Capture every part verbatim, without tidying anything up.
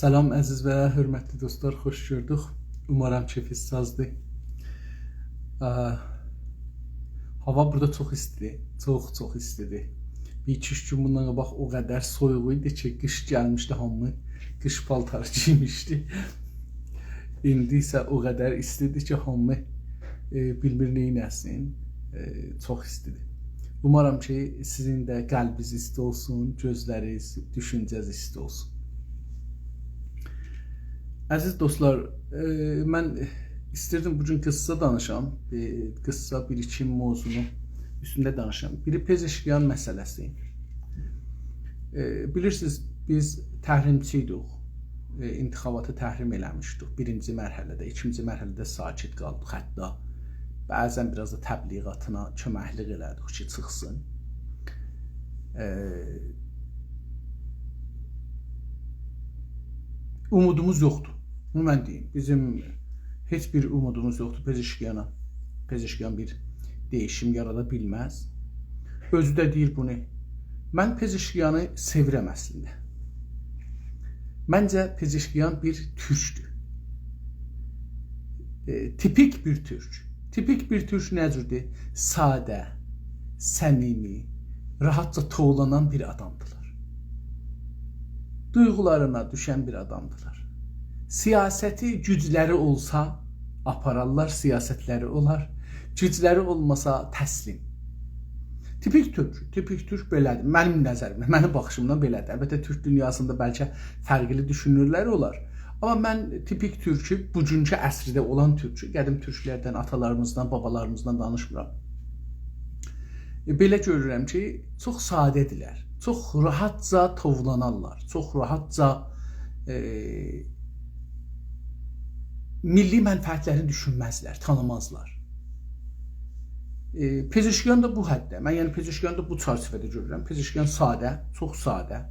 سلام، عزیز و حؤرمتلی دوستلار، خوش گؤردوک. اومارام کئفینیز سازدیر. اه، هاوا بورادا چوخ ایستیدیر، چوخ، چوخ ایستیدیر. بیر ایکی اوچ گون بوندان قاباق او قدر سویوق ایدی کی، قیش گلمیشدی، هامی قیش پالتاری گئیمیشدی. ایندی ایسه او قدر ایستیدیر کی، هامی، ائ، بیلمیر نئینه‌سین، ائ، چوخ ایستیدیر. اومارام کی، سیزین ده قلبینیز ایستی اولسون، گؤزلرینیز، دوشونجه‌نیز ایستی اولسون. عزیز دوستلار، ائ، من ایستیردیم بو گون قیسا دانیشام، ائ، قیسا بیر-ایکی موضوعنون اوستونده دانیشام. بیری پزشکیان مسئله‌سی. ائ، بیلیرسینیز، بیز تحریمچی ایدیک. ائ، انتخاباتی تحریم ائله‌میشدیک. بیرینجی مرحله‌ده، ایکینجی مرحله‌ده ساکت قالدیق. حتی بعضا بیر آز دا تبلیغاتینا کؤمکلیک ائله‌دیک کی، چیخسین. ائ، اومودوموز یوخدور. بونو من دئییم. بیزیم هئچ بیر اومودوموز یوخدور پزشکیانا. پزشکیان بیر دییشیم یارادا بیلمز. اؤزو ده دئییر بونو. من پزشکیانی سئویرم اصلینده. منجه پزشکیان بیر تورکدور. ائ، تیپیک بیر تورک. تیپیک بیر تورک نه جوردور؟ ساده، صمیمی، راحتجا توولانان بیر آدامدیلار. دویغولارینا دوشن بیر آدامدیلار. سیاستی گوجلری اولسا، آپارارلار، سیاستلری اولار. گوجلری اولماسا، تسلیم. تیپیک تورک، تیپیک تورک بئله‌دیر. منیم نظریمده، منیم باخیشیمدان بئله‌دیر. البته، تورک دونیاسیندا بلکه فرقلی دوشونورلر اولار. آمما من تیپیک تورکو، بوگونکو عصرده اولان تورکو، قدیم تورکلردن، آتالاریمیزدان، بابالاریمیزدان دانیشمیرام. ائ، بئله گؤرورم کی، چوخ ساده‌دیرلر. چوخ راحتجا توولانارلار. چوخ راحتجا، ائ، میللی منفعتلرینی دوشونمزلر، تانیمازلار. ائ، پزشکیان دا بو حدده. من، یعنی، پزشکیانی دا بو چرچیوه‌ده گؤرورم. پزشکیان ساده، چوخ ساده. ائ،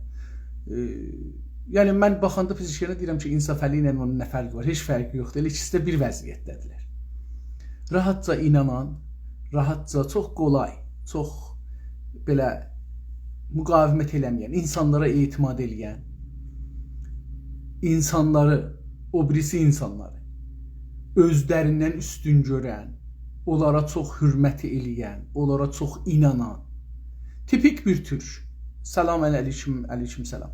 یعنی، من باخاندا پزشکیانا دئییرم کی، انصافعلی ایله اونون نه فرقی وار؟ هئچ فرقی یوخدور. ائله ایکیسی ده بیر وضعیتده‌دیرلر. راحتجا اینانان، راحتجا، چوخ قولای، چوخ بئله مقاومت ائله‌مه‌ین، اینسانلارا اعتماد ائله‌ین، اینسانلاری، او بیریسی اینسانلاری اؤزلریندن اوستون گؤرن، اونلارا چوخ حؤرمت ائله‌ین، اونلارا چوخ اینانان. تیپیک بیر تورک. سلام علیکم، علیکم سلام.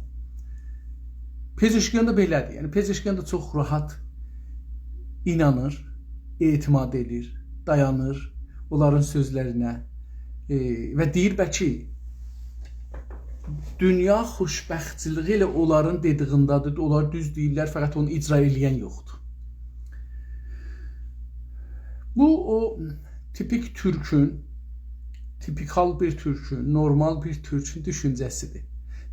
پزشکیان دا بئله‌دیر. یعنی، پزشکیان دا چوخ راحت اینانیر، اعتماد ائدیر، دایانیر اونلارین سؤزلرینه. ائ، و دئییر، بلکه دونیا خوشبختچیلیگی ائله اونلارین دئدیگینده‌دیر، اونلار دوز دئییرلر، فقط اونو اجرا ائله‌ین یوخدور. بو، او تیپیک تورکون، تیپیکال بیر تورکون، نورمال بیر تورکون دوشونجه‌سیدیر.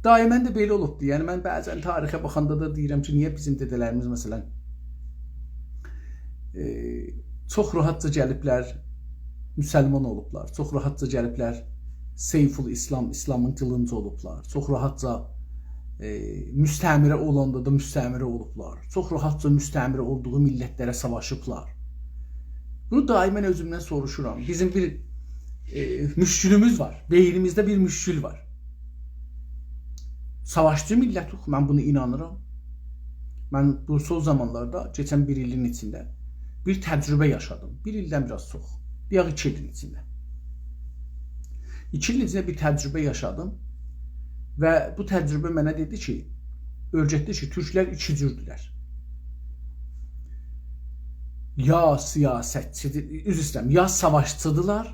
دائما ده بئله اولوبدور. یعنی، من بعضا تاریخه باخاندا دا دئییرم کی، نییه بیزیم دده‌لریمیز، مثلا، ائ، چوخ راحتجا گلیبلر، مسلمان اولوبلار. چوخ راحتجا گلیبلر، سیف‌الاسلام، اسلامین قیلینجی اولوبلار. چوخ راحتجا، ائ، مستعمره اولاندا دا مستعمره اولوبلار. چوخ راحتجا مستعمره اولدوغو میللتلره ساواشیبلار. بونو دائما اؤزومدن سوروشورام. بیزیم بیر، ائ، مشکلیمیز وار. بئینیمیزده بیر مشکل وار. ساواشچی میللتیک، من بونو اینانیرام. من بو سون زامانلاردا، کئچن بیر ایلین ایچینده بیر تجربه یاشادیم. بیر ایلدن بیر آز چوخ. دئیک، ایکی ایلین ایچینده. ایکی ایلین ایچینده بیر تجربه یاشادیم و بو تجربه منه دئدی کی، اؤیرتدی کی، تورکلر ایکی جوردولر. یا سیاستچی، عذر ایسته‌ییرم، یا ساواشچیدیلار،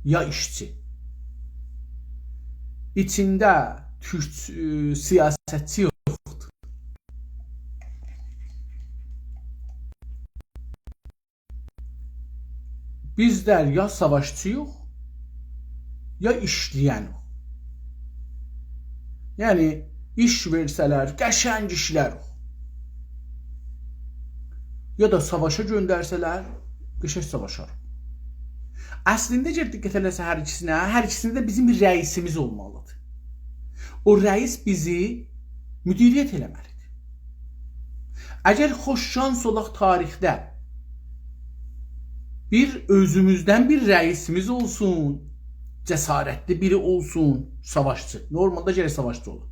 یا ایشچی. ایچینده تورک، ائ، سیاستچی یوخدور. بیزلر یا ساواشچییوخ، یا ایشله‌ینوخ. یعنی، ایش وئرسه‌لر، قشنگ ایشله‌روخ. یا دا ساواشا گؤندرسه‌لر، قشنگ ساواشاریق. اصلینده، اگر دقت ائله‌سه هر ایکیسینه، هر ایکیسینده ده بیزیم بیر رئیسیمیز اولمالیدیر. او رئیس بیزی مدیریت ائله‌مه‌لیدیر. اگر خوش شانس اولاق تاریخده بیر اؤزوموزدن بیر رئیسیمیز اولسون، جسارتلی بیری اولسون، ساواشچی. نورمالدا گرک ساواشچی اولا.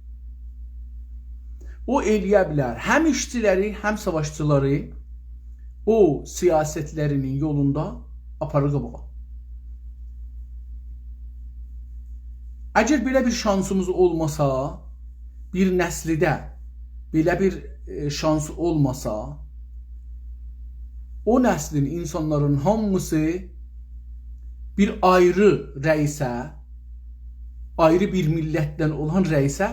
او ائلیه بیلر هم ایشچی‌لری، هم ساواشچی‌لاری او سیاست‌لری‌نین یولوندا آپاریر قاباغا. اگر بئله بیر شانسیمیز اولماسا، بیر نسیلده بئله بیر، ائ، شانس اولماسا، او نسلین اینسانلارین هامیسی بیر آیری رئیسه، آیری بیر میللتدن اولان رئیسه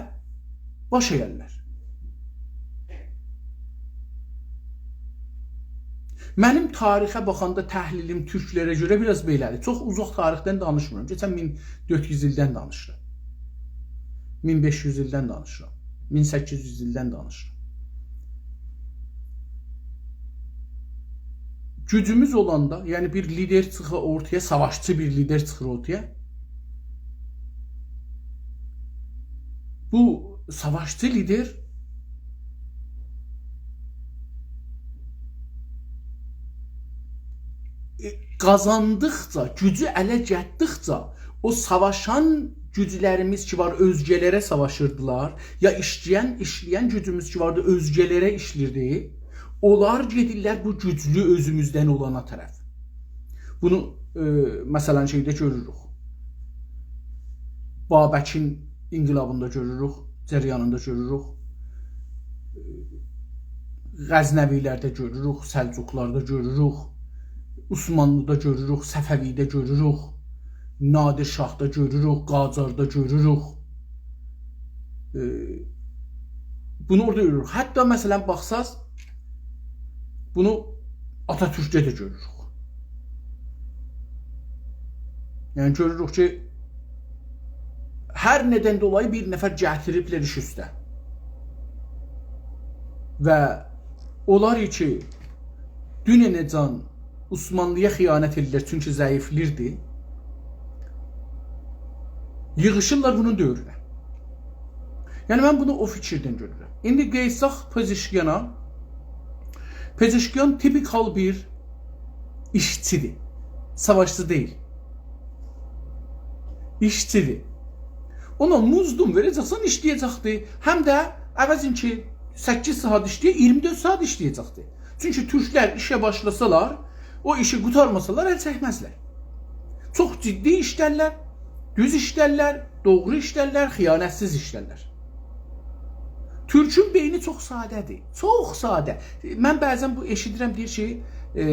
باش اگرلر. منیم تاریخه باخاندا تحلیلیم تورکلره گؤره بیر آز بئله‌دیر. چوخ اوزاق تاریخدن دانیشمیرام. کئچن مین دؤرد یوز ایلدن دانیشیرام. مین بئش یوز ایلدن دانیشیرام. مین سککیز یوز ایلدن دانیشیرام. گوجوموز اولاندا، یعنی بیر لیدر چیخیر اورتایا، ساواشچی بیر لیدر چیخیر اورتایا. بو ساواشچی لیدر، ائ، قازاندیقجا، گوجو اله گلتدیکجه او ساواشان گوجلریمیز کی وار، اؤزگه‌لره ساواشیردیلار، یا ایشله‌ین، ایشله‌ین گوجوموز کی واردی، اؤزگه‌لره ایشله‌ییردی. اونلار گئدیرلر بو گوجلو اؤزوموزدن اولانا طرف. بونو، ائ، مثلا، شئیده گؤروروک. بابکین انقلابیندا گؤروروک، جریانیندا گؤروروک. غزنوی‌لرده گؤروروک، سلجوقلاردا گؤروروک، عثمانلی‌دا گؤروروک، صفوی‌ده گؤروروک، نادر شاهدا گؤروروک، قاجاردا گؤروروک. ائ، بونو اورادا گؤروروک. حتی، مثلا، باخساز، بونو آتاتورکده ده گؤروروک. یعنی، گؤروروک کی، هر ندن دولایی بیر نفر گتیریبلر ایش اوسته. و اونلار کی، دوننه‌جن عثمانلی‌یا خیانت ائدیرلر، چونکی ضعیفله‌ییردی. ییغیشیرلار بونون دؤورونه. یعنی، من بونو او فیکیردن گؤرورم. ایندی قاییتساق پزشکیانا. پزشکیان تیپیکال بیر ایشچی‌دیر. ساواشچی دئییل. ایشچی‌دیر. اونا مزدون وئره‌جکسن، ایشله‌یه‌جکدیر. هم ده عوضین کی، سککیز ساعات ایشله‌یه، اییرمی دؤرد ساعات ایشله‌یه‌جکدیر. چونکی تورکلر ایشه باشلاسالار، او ایشی قوتارماسالار، ال چکمزلر. چوخ جدی ایشلرلر، دوز ایشلرلر، دوغرو ایشلرلر، خیانتسیز ایشلرلر. تورکون بئینی چوخ ساده‌دیر، چوخ ساده. من بعضا بو ائشیدیرم، دئییر کی، ائ،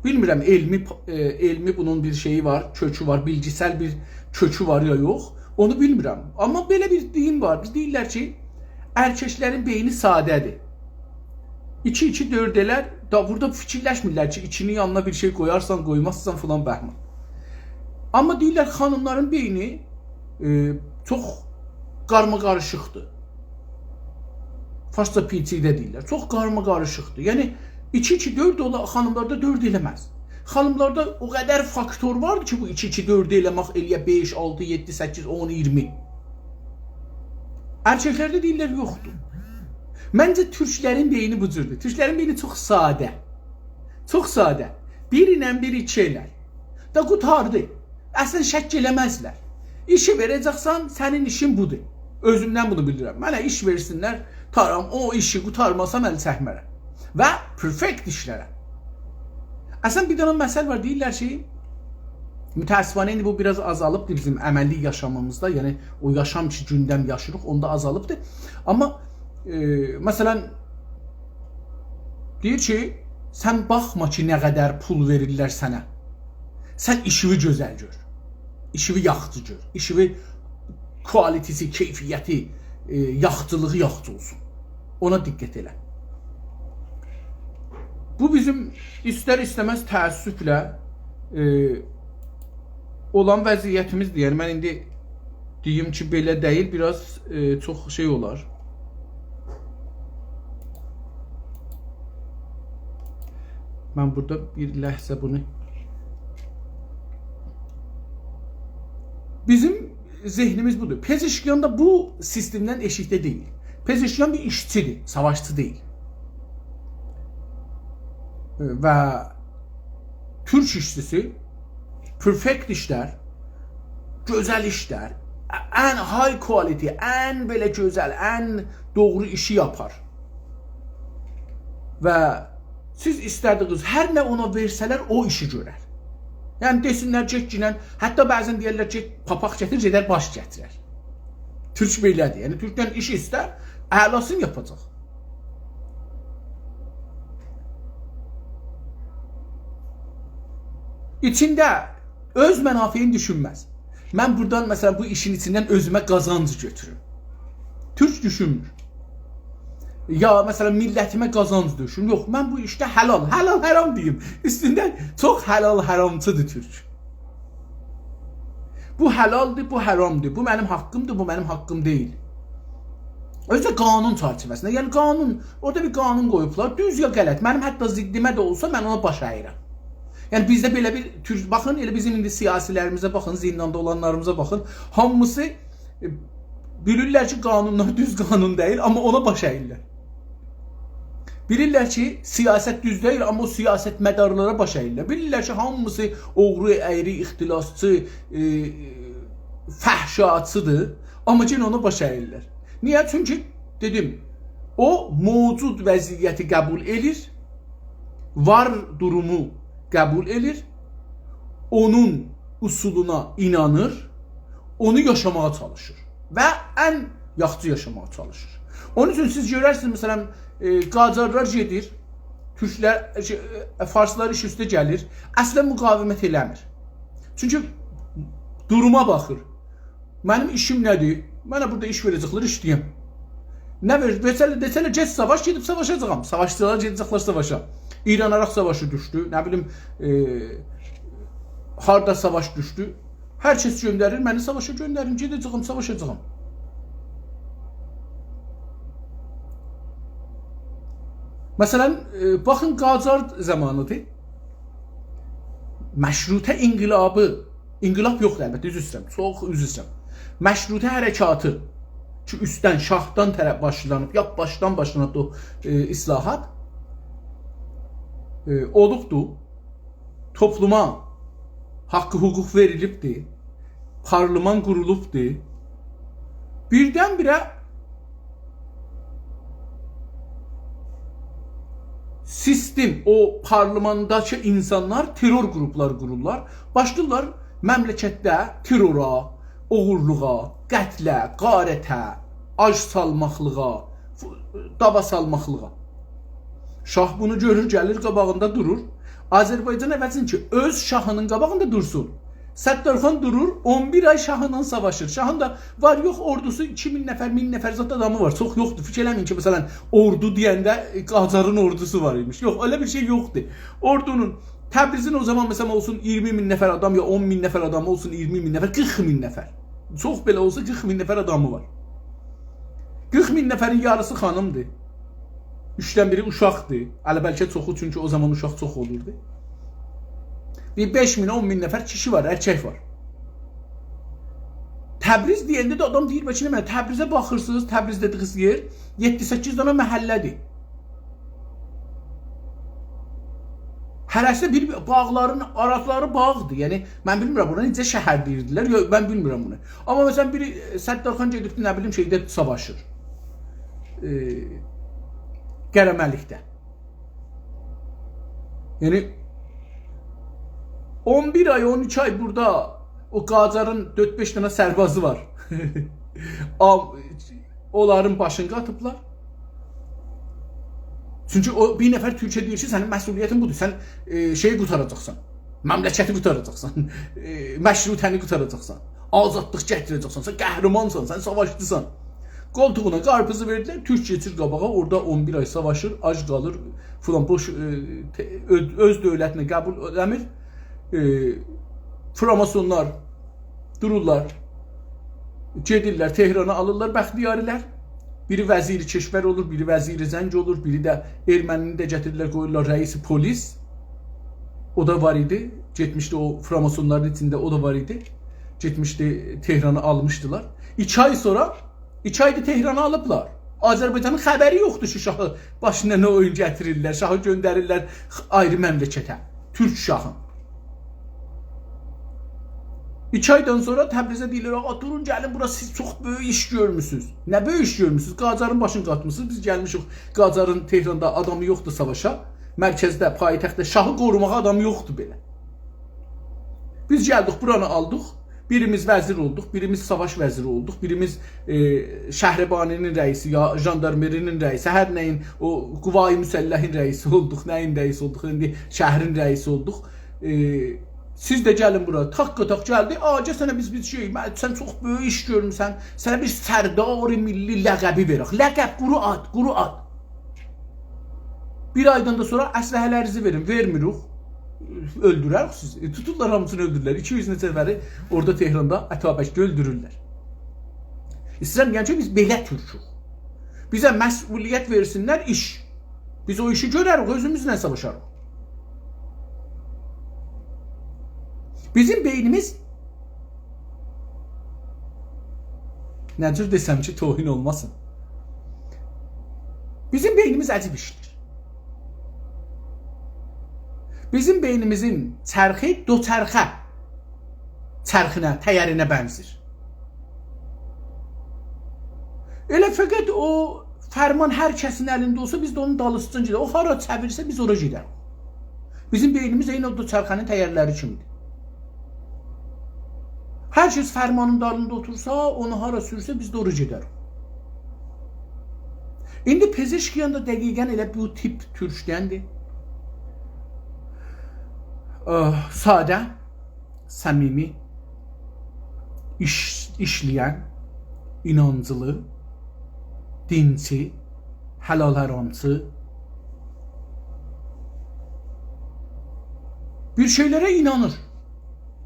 بیلمیرم، علمی، ائ، علمی بونون بیر شئیی وار، کؤکو وار، بیلگیسل بیر کؤکو وار یا یوخ، اونو بیلمیرم. آمما بئله بیر دئییم وار، بیز دئییرلر کی، ائرککلرین بئینی ساده‌دیر. ایکی ایکی دؤرد ائلر، دا بورادا فیکیرلشمیرلر کی، ایکی‌نین یانینا بیر شئی قویارسان، قویمازسان فلان بهمان. آمما دئییرلر، خانیملارین بئینی، ائ، چوخ قارماقاریشیقدیر. فارسجا پیچیده دئییرلر. چوخ قارماقاریشیقدیر. یعنی، ایکی ایکی دؤرد اولا، خانیملاردا دؤرد ائله‌مز. خانیملاردا او قدر فاکتور واردیر کی، بو ایکی ایکی دؤرد ائله‌مک، ائلیه بئش، آلتی، یئددی، سککیز، اون، اییرمی. ائرککلرده دئییرلر، یوخدور. منجه، تورکلرین بئینی بو جوردور. تورکلرین بئینی چوخ ساده. چوخ ساده. بیر ایله بیر ایکی ائلر. دا قوتاردی. اصلا شک ائله‌مزلر. ایشی وئره‌جکسن، سنین ایشین بودور. اؤزومدن بونو بیلیرم. منه ایش وئرسینلر، تارام، او ایشی قوتارماسام، ال چکمرم. و پرفکت ایشلرم. اصلا، بیر دنه مثل وار، دئییرلر کی، متأسفانه ایندی بو بیر آز آزالیبدیر بیزیم عملی یاشامیمیزدا، یعنی او یاشام کی، گوندم یاشیریق، اوندا آزالیبدیر. آمما، ائ، مثلا، دئییر کی، سن باخما کی، نه قدر پول وئریرلر سنه. سن ایشیوی گؤزل گؤر. ایشیوی یاخشی گؤر. ایشیوی کوالیتی‌سی، کیفیتی، ائ، یاخشیلیغی یاخشی اولسون. اونا دقت ائله. بو بیزیم ایستر-ایسته‌مز تأسفله، ائ، اولان وضعیتیمیزدیر. یعنی، من ایندی دئییم کی، بئله دئییل، بیر آز، ائ، چوخ شئی اولار. من بورادا بیر لحظه بونو، بیزیم ذهنیمیز بودور. پزشکیان دا بو سیستمدن ائشیکده دئییل. پزشکیان بیر ایشچی‌دیر، ساواشچی دئییل. و تورک ایشچی‌سی پرفکت ایشلر، گؤزل ایشلر، ان های کوالیتی، ان بئله گؤزل، ان دوغرو ایشی یاپار. و سیز ایسته‌دیگینیز هر نه اونا وئرسه‌لر، او ایشی گؤرر. یعنی دئسینلر، گئتگینن، حتی بعضا دئیرلر کی، پاپاق گتیر، گئدر باش گتیرر. تورک بئله‌دیر. یعنی تورکدن ایش ایستر، اعلاسینی یاپاجاق. ایچینده اؤز منافعینی دوشونمز. من بورادان، مثلا، بو ایشین ایچیندن اؤزومه قازانج گؤتوروم. تورک دوشونمور. یا، مثلا، میللتیمه قازانج دوشونوم. یوخ، من بو ایشده حلال، حلال حرام دئییم. اوستونده چوخ حلال حرامچیدیر تورک. بو حلالدیر، بو حرامدیر. بو منیم حاققیمدیر، بو منیم حاققیم دئییل. اؤزو ده قانون چرچیوه‌سینده. یعنی قانون، اورادا بیر قانون قویوبلار. دوز یا غلط. منیم حتی ضدیمه ده اولسا، من اونا باش اییرم. یعنی بیزده بئله بیر تور-، باخین، ائله بیزیم ایندی سیاسی‌لریمیزه باخین، زینداندا اولانلاریمیزا باخین. هامیسی، ائ، بیلیرلر کی، قانونلار دوز قانون دئییل، آمما اونا باش اییرلر. بیلیرلر کی، سیاست دوز دئییل، آمما او سیاستمدارلارا باش اییرلر. بیلیرلر کی، هامیسی اوغرو، اَیری، اختلاسچی، ائ، فحشاچیدیر، آمما یئنه اونا باش اییرلر. نییه؟ چونکی، دئدیم، او موجود وضعیتی قبول ائله‌ییر، وار دورومو قبول ائله‌ییر، اونون اصولونا اینانیر، اونو یاشاماغا چالیشیر و ان یاخشی یاشاماغا چالیشیر. اونون اوچون سیز گؤررسینیز، مثلا، ائ، قاجارلار گئدیر، تورکلر، شئی، ائ، فارسلار ایش اوسته گلیر، اصلا مقاومت ائله‌میر. چونکی دوروما باخیر. منیم ایشیم نه‌دیر؟ منه بورادا ایش وئره‌جکلر، ایشله‌یم. نه وئر-، وئرسه‌لر، دئسه‌لر، گئت ساواش، گئدیب ساواشاجاغام. ساواشچیلار گئده‌جکلر ساواشا. ایران-عراق ساواشی دوشدو، نه بیلیم، ائ، هاردا ساواش دوشدو. هر کس گؤندریر، منی ساواشا گؤندرین، گئده‌جه‌یم، ساواشاجاغام. مثلا، ائ، باخین، قاجار زامانیدیر. مشروطه انقلابی، انقلاب یوخدور البته، عذر ایسته‌ییرم، چوخ عذر ایسته‌ییرم. مشروطه حرکاتی کی، اوستدن، شاهدان طرف باشلانیب، یا باشدان باشلانیب او، ائ، اصلاحات، ائ، اولوبدو. توپلوما حاق حقوق وئریلیبدی، پارلمان قورولوبدو. بیردن-بیره سیستم، او پارلمانداکی اینسانلار ترور قروپلار قورورلار. باشلاییرلار مملکتده ترورا، اوغورلوغا، قتله، غارته، آج سالماقلیغا، ف-، داوا سالماقلیغا. شاه بونو گؤرور، گلیر قاباغیندا دورور. آذربایجان عوضین کی، اؤز شاهینین قاباغیندا دورسون، ستارخان دورور، اون بیر آی شاهینان ساواشیر. شاهین دا وار یوخ اوردوسو ایکی مین نفر، مین نفر زاد آدامی وار. چوخ یوخدور. فیکیر ائله‌مه‌یین کی، مثلا، اوردو دئینده، ائ، قاجارین اوردوسو وار ایمیش. یوخ، ائله بیر شئی یوخدور. اوردونون، تبریزین او زامان، مثلا، اولسون اییرمی مین نفر آدام، یا اون مین نفر آدام اولسون، اییرمی مین نفر، قیرخ مین نفر. چوخ بئله اولسا، قیرخ مین نفر آدامی وار. قیرخ مین نفرین یاریسی خانیمدیر. اوچدن بیری اوشاقدیر. هله بلکه چوخو، چونکی او زامان اوشاق چوخ اولوردو. بیر بئش مین، اون مین نفر کیشی وار، ارکک وار. تبریز دئینده ده آدام دئییر، «بلکه نه منه؟» تبریزه باخیرسینیز، تبریز دئدیگینیز یئر یئددی-سککیز دنه محله‌دیر. هره‌سی بیر باغلارین، آراقلاری باغدیر. یعنی، من بیلمیرم بونا نئجه شهر دئییردیلر، یو-، من بیلمیرم بونو. آمما مثلا، بیری، ائ، ستارخان گئدیبدی، نه بیلیم، شئیده ساواشیر. ائ، قره‌ملیکده. یعنی، اون بیر آی، اون ایکی آی بورادا او قاجارین دؤرد-بئش دنه سربازی وار. آ-، اونلارین باشینی قاتیبلار. چونکی او بیر نفر تورکه دئییر کی، سنین مسئولیتین بودور. سن، ائ، شئیی قوتاراجاقسان. مملکتی قوتاراجاقسان. ائ، مشروطه‌نی قوتاراجاقسان. آزادلیق گتیره‌جکسن. سن قهرمانسان، سن ساواشچیسان. قولتوغونا قارپیزی وئردیلر، تورک کئچیر قاباغا، اورادا اون بیر آی ساواشیر، آج قالیر، فلان، بوش، ائ، ته-، اؤ-، اؤز دؤولتینی قبول ائله‌میر. ائ، فراماسونلار دورورلار، گئدیرلر، تهرانی آلیرلار بختیاری‌لر. بیری وزیر کشور اولور، بیری وزیر جنگ اولور، بیری ده ائرمنی‌نی ده گتیریرلر، قویورلار رئیس پلیس. او دا وار ایدی، گئتمیشدی او فراماسونلارین ایچینده، او دا وار ایدی. گئتمیشدی، تهرانی آلمیشدیلار. ایکی آی سونرا، ایکی آیدیر تهرانی آلیبلار. آذربایجانین خبری یوخدور کی، شاهی باشینا نه اویون گتیریرلر، شاهی گؤندریرلر آیری مملکته. تورک شاهین. ایکی آیدان سونرا تبریزه دئییرلر: «آغا، دورون، گلین بورا، سیز چوخ بؤیوک ایش گؤرموسونوز.» نه بؤیوک ایش گؤرموسونوز؟ قاجارین باشینی قاتمیسینیز. بیز گلمیشیک، قاجارین تهراندا آدامی یوخدور ساواشا. مرکزده، پایتختده شاهی قوروماغا آدامی یوخدور بئله. بیز گلدیک، بورانی آلدیق. بیریمیز وزیر اولدوق، بیریمیز ساواش وزیری اولدوق، بیریمیز، ائ، شهربانی‌نین رئیسی، یا ژاندارمری‌نین رئیسی، هر نه‌یین، او قوای مسلحین رئیسی اولدوق، نه‌یین رئیسی اولدوق، ایندی شهرین رئیسی اولدوق. ائ، سیز ده گلین بورا. تاققا تاق گلدی. «آ، گل سنه بیز، بیز شئی، من، سن چوخ بؤیوک ایش گؤرموسن، سنه بیر سردار ملی لقبی وئرک.» لقب، قورو آد، قورو آد. بیر آیدان دا سونرا اسلحه‌لرینیزی وئرین، وئرمیریک، اؤلدورریک سیزی. ائ، توتورلار هامیسینی اؤلدورورلر. ایکی یوز نئچه نفری اورادا تهراندا اتابکده اؤلدورورلر. ایسته‌ییرم دئیم کی، بیز بئله تورکوک. بیزه مسئولیت وئرسینلر، ایش. بیز او ایشی گؤرریک، اؤزوموزله ساواشاریق. بیزیم بئینیمیز، نه جور دئسم کی، توهین اولماسین. بیزیم بئینیمیز عجیب ایشله‌ییر. بیزیم بئینیمیزین چرخی دوچرخه چرخینه، تایرینه بنزیر. ائله فقط او فرمان هر کسین الینده اولسا، بیز ده اونون دالیسیجان گئدک. او هارا چئویرسه، بیز اورا گئدریک. بیزیم بئینیمیز عینی او دوچرخه‌نین تایرلری کیمیدیر. هر کس فرمانین دالیندا اوتورسا، اونو هارا سورسه، بیز ده اورا گئدریک. ایندی پزشکیان دا دقیقاً ائله بو تیپ تورکدندیر. اه، ساده، صمیمی، ایش، ایشله‌ین، اینانجلی، دینچی، حلال حرامچی، بیر شئیلره اینانیر.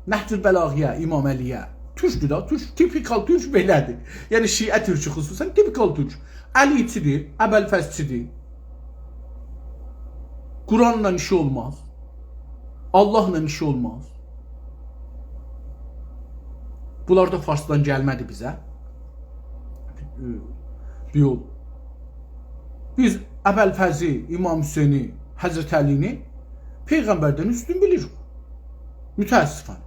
نهج‌البلاغه‌یه، امام علی‌یه. تورکدور دا، تورک، تیپیکال تورک بئله‌دیر. یعنی شیعه تورکو خصوصاً تیپیکال تورک. علی‌چیدیر، ابوالفضل‌چیدیر. قرآنلا ایشی اولماز. آللاهلا ایشی اولماز. بونلار دا فارسدان گلمه‌دی بیزه. بیر یول. بیز ابوالفضلی، امام حسینی، حضرت علی‌نی پیغمبردن اوستون بیلیریک. متأسفانه.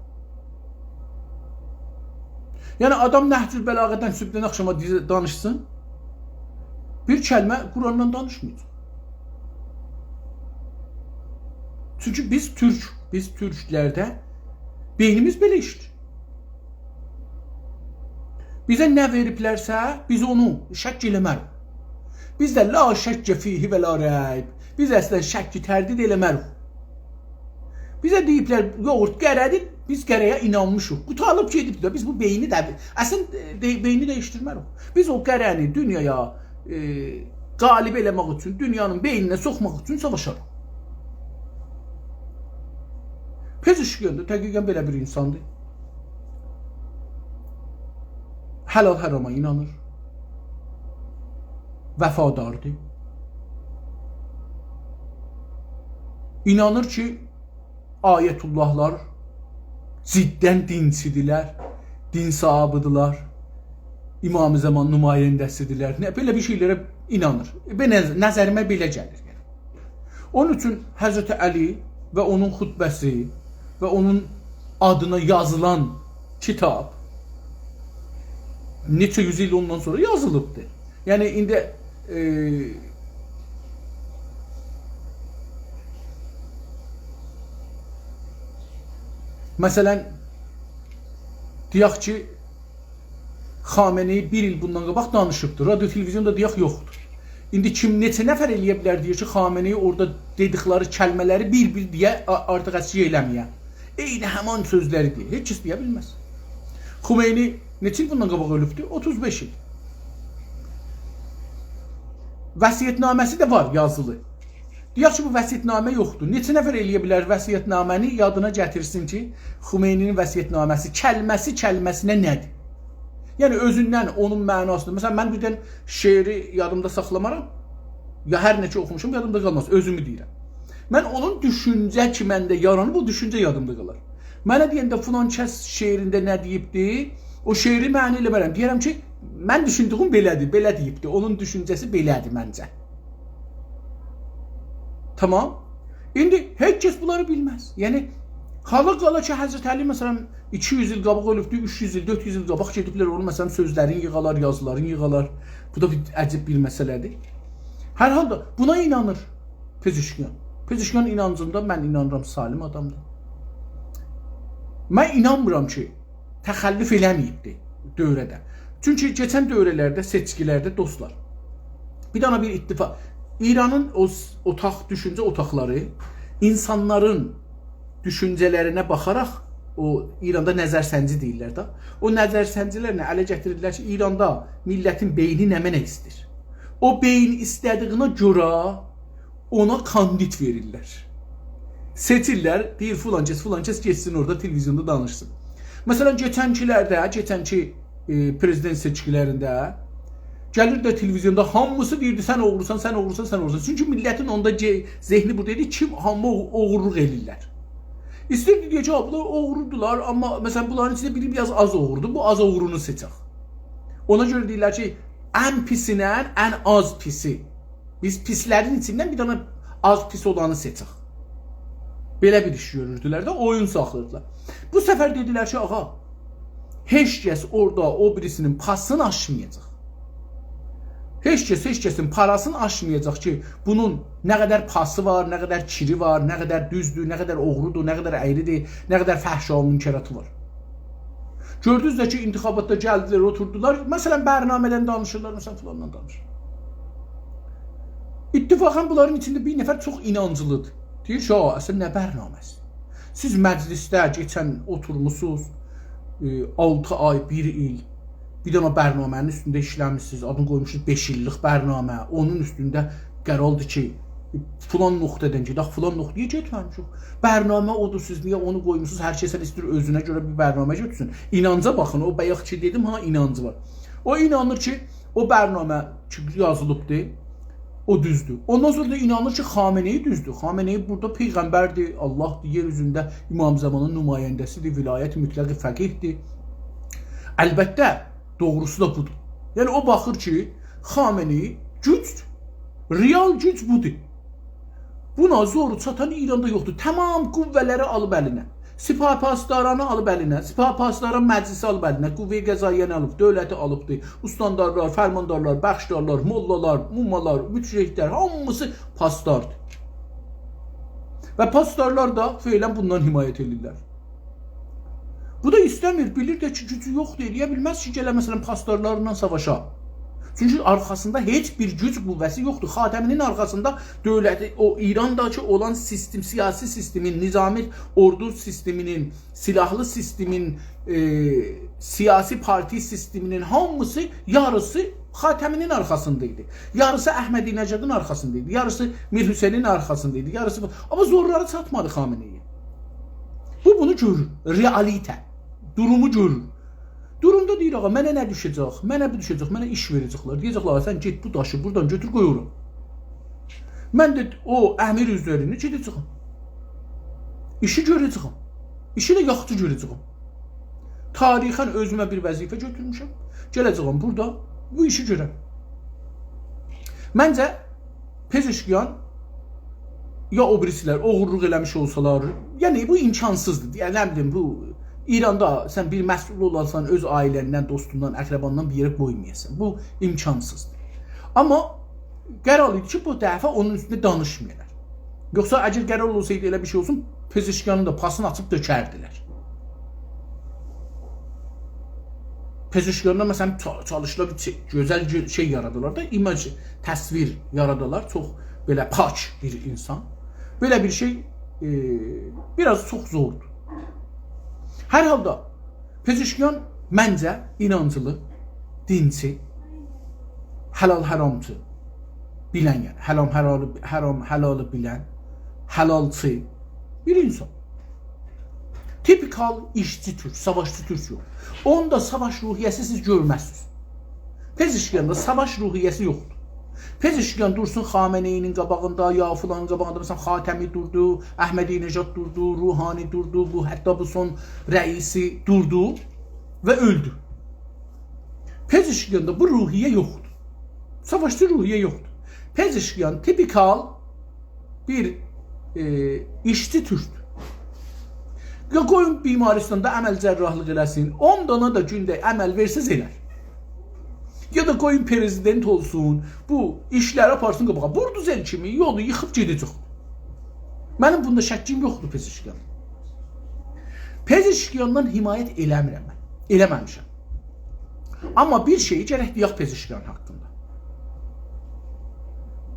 یعنی، آدام نهج‌البلاغه‌دن صبحدن آخشاما دیزه-، دانیشسین، بیر کلمه قرآندان دانیشمایاجاق. چونکی بیز تورک، بیز تورکلرده بئینیمیز بئله ایشله‌ییر. بیزه نه وئریبلرسه، بیز اونو شک ائله‌مریک. بیز ده لا شک فیه و لا ریب. بیز اصلاً شک تردید ائله‌مریک. بیزه دئییبلر، یوغورت قره‌دیر، بیز قره‌یه اینانمیشیق. قوتاریب گئدیب ده، بیز بو بئینی ده، اصلاً، ائ، دئ-، بئینی دییشدیرمریک. بیز او قره‌نی دونیایا، ائ، غالب ائله‌مک اوچون، دونیانین بئینینه سوخماق اوچون ساواشاریق. پزشکیان دا دقیقاً بئله بیر اینساندیر. حلال حراما اینانیر. وفاداردیر. اینانیر کی، آیت‌الله‌لار ضداً دینچی‌دیرلر، دین صاحابی‌دیرلر، امام زمان نماینده‌سی‌دیرلر. نه، بئله بیر شئیلره اینانیر. بئله نظ-، نظریمه بئله گلیر، یعنی. اونون اوچون حضرت علی و اونون خطبه‌سی و اونون آدینا یازیلان کیتاب نئچه یوز ایل اوندان سونرا یازیلیبدیر. یعنی، ایندی، ائ، مثلاً، دئیک کی، خامنه‌ای بیر ایل بوندان قاباق دانیشیبدیر. رادیو، تلویزیون دا دئیک یوخدور. ایندی کیم، نئچه نفر ائلیه بیلر دئییر کی، خامنه‌ای اورادا دئدیکلری کلمه‌لری بیر-بیر دئیه، آ-، آرتیق اسکیک ائله‌مه‌یه. عینی همان سؤزلری دئیه. هئچ کس دئیه بیلمز. خمینی نئچه ایل بوندان قاباق اؤلوبدو؟ اوتوز بئش ایل. وصیت‌نامه‌سی ده وار، یازیلی. دئیک کی، بو وصیت‌نامه یوخدور. نئچه نفر ائلیه بیلر وصیت‌نامه‌نی یادینا گتیرسین کی، خمینی‌نین وصیت‌نامه‌سی کلمه‌سی کلمه‌سینه نه‌دیر؟ یعنی، اؤزوندن اونون معناسینی. مثلاً، من بیر دنه شعری یادیمدا ساخلامارام. یا هر نه کی اوخوموشام، یادیمدا قالماز. اؤزومو دئییرم. من اونون دوشونجه کی، منده یارانیب، او دوشونجه یادیمدا قالار. منه دئینده فلان کس شعرینده نه دئییبدی، او شعری معنی ائله‌مرم. دئیه‌رم کی، من دوشوندویوم بئله‌دیر، بئله دئییبدی. اونون دوشونجه‌سی بئله‌دیر منجه. تامام. ایندی هئچ کس بونلاری بیلمز. یعنی، قالا قالا کی، حضرت علی، مثلا، ایکی یوز ایل قاباق اؤلوبدو، اوچ یوز ایل، دؤرد یوز ایل قاباق گئدیبلر، اونون، مثلا، سؤزلرینی ییغالار، یازیلارینی ییغالار. بو دا بیر عجیب بیر مسئله‌دیر. هر حالدا بونا اینانیر پزشکیان. پزشکیان اینانجیندا من اینانیرام، سالم آدامدیر. من اینانمیرام کی، تخلف ائله‌مه‌ییبدی دؤوره‌ده. چونکی کئچن دؤوره‌لرده، سئچکیلرده، دوستلار، بیر دانا بیر اتفاق، ایرانین او س-، اوتاق، دوشونجه اوتاقلاری اینسانلارین دوشونجه‌لرینه باخاراق، او ایراندا نظرسنجی دئییرلر ده، او نظرسنجی‌لرله اله گتیریرلر کی، ایراندا میللتین بئینی نمنه ایسته‌ییر. او بئیین ایسته‌دیگینه گؤره اونا کاندید وئریرلر. سئچیرلر، دئییر، فلان کس، فلان کس گئتسین اورادا تلویزیوندا دانیشسین. مثلا، کئچنکیلرده، کئچنکی، ائ، پرزیدنت سئچکیلرینده گلیر ده تلویزیوندا هامیسی دئییردی: «سن اوغروسان، سن اوغروسان، سن اوغروسان.» چونکی میللتین اوندا گئ-، ذهنی بورادا ایدی کی، هامی اوغ-، اوغورلوق ائله‌ییرلر. ایسته‌ییردی دئیه کی، «ها، بونلار اوغرودولار، آمما، مثلا، بونلارین ایچینده بیری بیر آز، آز اوغرودور، بو آز اوغرونو سئچک.» اونا گؤره دئییرلر کی، ان پیسینن ان آز پیسی. بیز پیسلرین ایچیندن بیر دانا آز پیس اولانی سئچک. بئله بیر ایش گؤروردولر ده، اویون ساخلاییردیلار. بو سفر دئدیلر کی، آغا، هئچ کس اورادا او بیریسینین پاسینی آشمایاجاق. هئچ کس هئچ کسین پاراسینی آشمایاجاق کی، بونون نه قدر پاسی وار، نه قدر کیری وار، نه قدر دوزدور، نه قدر اوغرودور، نه قدر اَیریدیر، نه قدر فحشا و منکراتی وار. گؤردونوز ده کی، انتخاباتدا گلدیلر، اوتوردولار، مثلا، برنامه‌دن دانیشیرلار، مثلا، فلاندان دانیشیرلار. اتفاقا بونلارین ایچینده بیر نفر چوخ اینانجلیدیر. دئییر کی، «ها، اصلا نه برنامه‌سی؟ سیز مجلسده کئچن اوتورموسونوز، ائ، آلتی آی، بیر ایل، بیر دنه برنامه‌نین اوستونده ایشله‌میسینیز، آدینی قویموسونوز بئش ایللیک برنامه، اونون اوستونده قراردیر کی، فلان نقطه‌دن گئدک، فلان نقطه‌یه گئتمه‌میشیک. برنامه اودور، سیز نییه اونو قویموسونوز؟ هر کس ایسته‌ییر اؤزونه گؤره بیر برنامه گؤتورسون.» اینانجا باخین، او بایاق کی دئدیم ها، اینانجی وار. او اینانیر کی، او برنامه کی یازیلیبدی، او دوزدور. اوندان سونرا دا اینانیر کی، خامنه‌ای دوزدور. خامنه‌ای بورادا پیغمبردیر، آللاهدیر، یئر اوزونده امام زمانین نماینده‌سیدیر، ولایت مطلق فقیهدیر. البته، دوغروسو دا بودور. یعنی، او باخیر کی، خامنه‌ای گوج، رئال گوج بودور. بونا زورو چاتان ایراندا یوخدور. تمام قوه‌لری آلیب الینه. سپاه پاسدارانی آلیب الینه. سپاه پاسداران مجلسی آلیب الینه. قوه قضاییه‌نی آلیب، دؤولتی آلیبدی. استاندارلار، فرماندارلار، بخشدارلار، موللالار، مومالار، مجتهدلر، هامیسی پاسداردیر. و پاسدارلار دا فعلا بوندان حمایت ائدیرلر. بو دا ایسته‌میر، بیلیر ده کی، گوجو یوخدور، ائلیه بیلمز کی، گله، مثلا، پاسدارلارلا ساواشا. چونکی آرخاسیندا هئچ بیر گوج قوه‌سی یوخدور. خاتمی‌نین آرخاسیندا دؤولتی، او ایرانداکی اولان سیستم، سیاسی سیستمین، نظامی اوردو سیستمینین، سلاحلی سیستمین، ائ، سیاسی پارتی سیستمینین هامیسی، یاریسی خاتمی‌نین آرخاسیندا ایدی. یاریسی احمدی‌نژادین آرخاسیندا ایدی. یاریسی میرحسینین آرخاسیندا ایدی. یاریسی بو. آمما زورلاری چاتمادی خامنه‌ای‌یه. بو بونو گؤرور. رئالیته. دورومو گؤرور. دورومدا دئییر، «آغا، منه نه دوشه‌جک؟ منه بو دوشه‌جک، منه ایش وئره‌جکلر.» دئیه‌جکلر، «آغا، سن گئت بو داشی بورادان گؤتور، قوی اورا. من ده او امیر اوزرینه گئده‌جه‌یم. ایشی گؤره‌جه‌یم. ایشی ده یاخشی گؤره‌جه‌یم. تاریخا اؤزومه بیر وظیفه گؤتورموشم. گله‌جه‌یم بورادا بو ایشی گؤرم.» منجه، پزشکیان یا او بیریسی‌لر اوغورلوق ائله‌میش اولسالار، یعنی بو امکانسیزدیر. یعنی، نه بیلیم، بو ایراندا سن بیر مسئول اولاسان، اؤز عائله‌ندن، دوستوندان، اقرباندان بیر یئره قویمایاسان. بو امکانسیزدیر. آمما قرار ایدی کی، بو دفعه اونون اوستونده دانیشمایالار. یوخسا اگر قرار اولسایدی ائله بیر شئی اولسون، پزشکیانین دا پاسینی آچیب دؤکردیلر. پزشکیاندا، مثلا، چا-، چالیشیرلار بیر شئی، گؤزل گؤ-، شئی یارادالار دا، ایماژ، تصویر یارادالار، چوخ بئله پاک بیر اینسان. بئله بیر شئی، ائ، بیر آز چوخ زوردور. هر حالدا، پزشکیان منجه اینانجلی، دینچی، حلال حرامچی، بیلن، یعنی حرام حلالی، حرام حلالی بیلن، حلالچی بیر اینسان. تیپیکال ایشچی تورک، ساواشچی تورک یوخ. اوندا ساواش روحیه‌سی سیز گؤرمزسینیز. پزشکیاندا ساواش روحیه‌سی یوخدور. پزشکیان دورسون خامنه‌ای‌نین قاباغیندا، یا فلانین قاباغیندا، مثلا، خاتمی دوردو، احمدی‌نژاد دوردو، روحانی دوردو، بو، حتی بو سون رئیسی دوردو و اؤلدو. پزشکیاندا بو روحیه یوخدور. ساواشچی روحیه یوخدور. پزشکیان تیپیکال بیر، ائ، ایشچی تورکدور. یا قویون بیمارستاندا عمل جراحلیق ائله‌سین، اون دانا دا گونده عمل وئرسز ائلر. یا دا قویون پرزیدنت اولسون، بو ایشلری آپارسین قاباغا. بولدوزر کیمی یولو ییخیب گئده‌جک. منیم بوندا شکیم یوخدور پزشکیان. پزشکیاندان حمایت ائله‌میرم من. ائله‌مه‌میشم. آمما بیر شئیی گرک دئیک پزشکیان حاقیندا.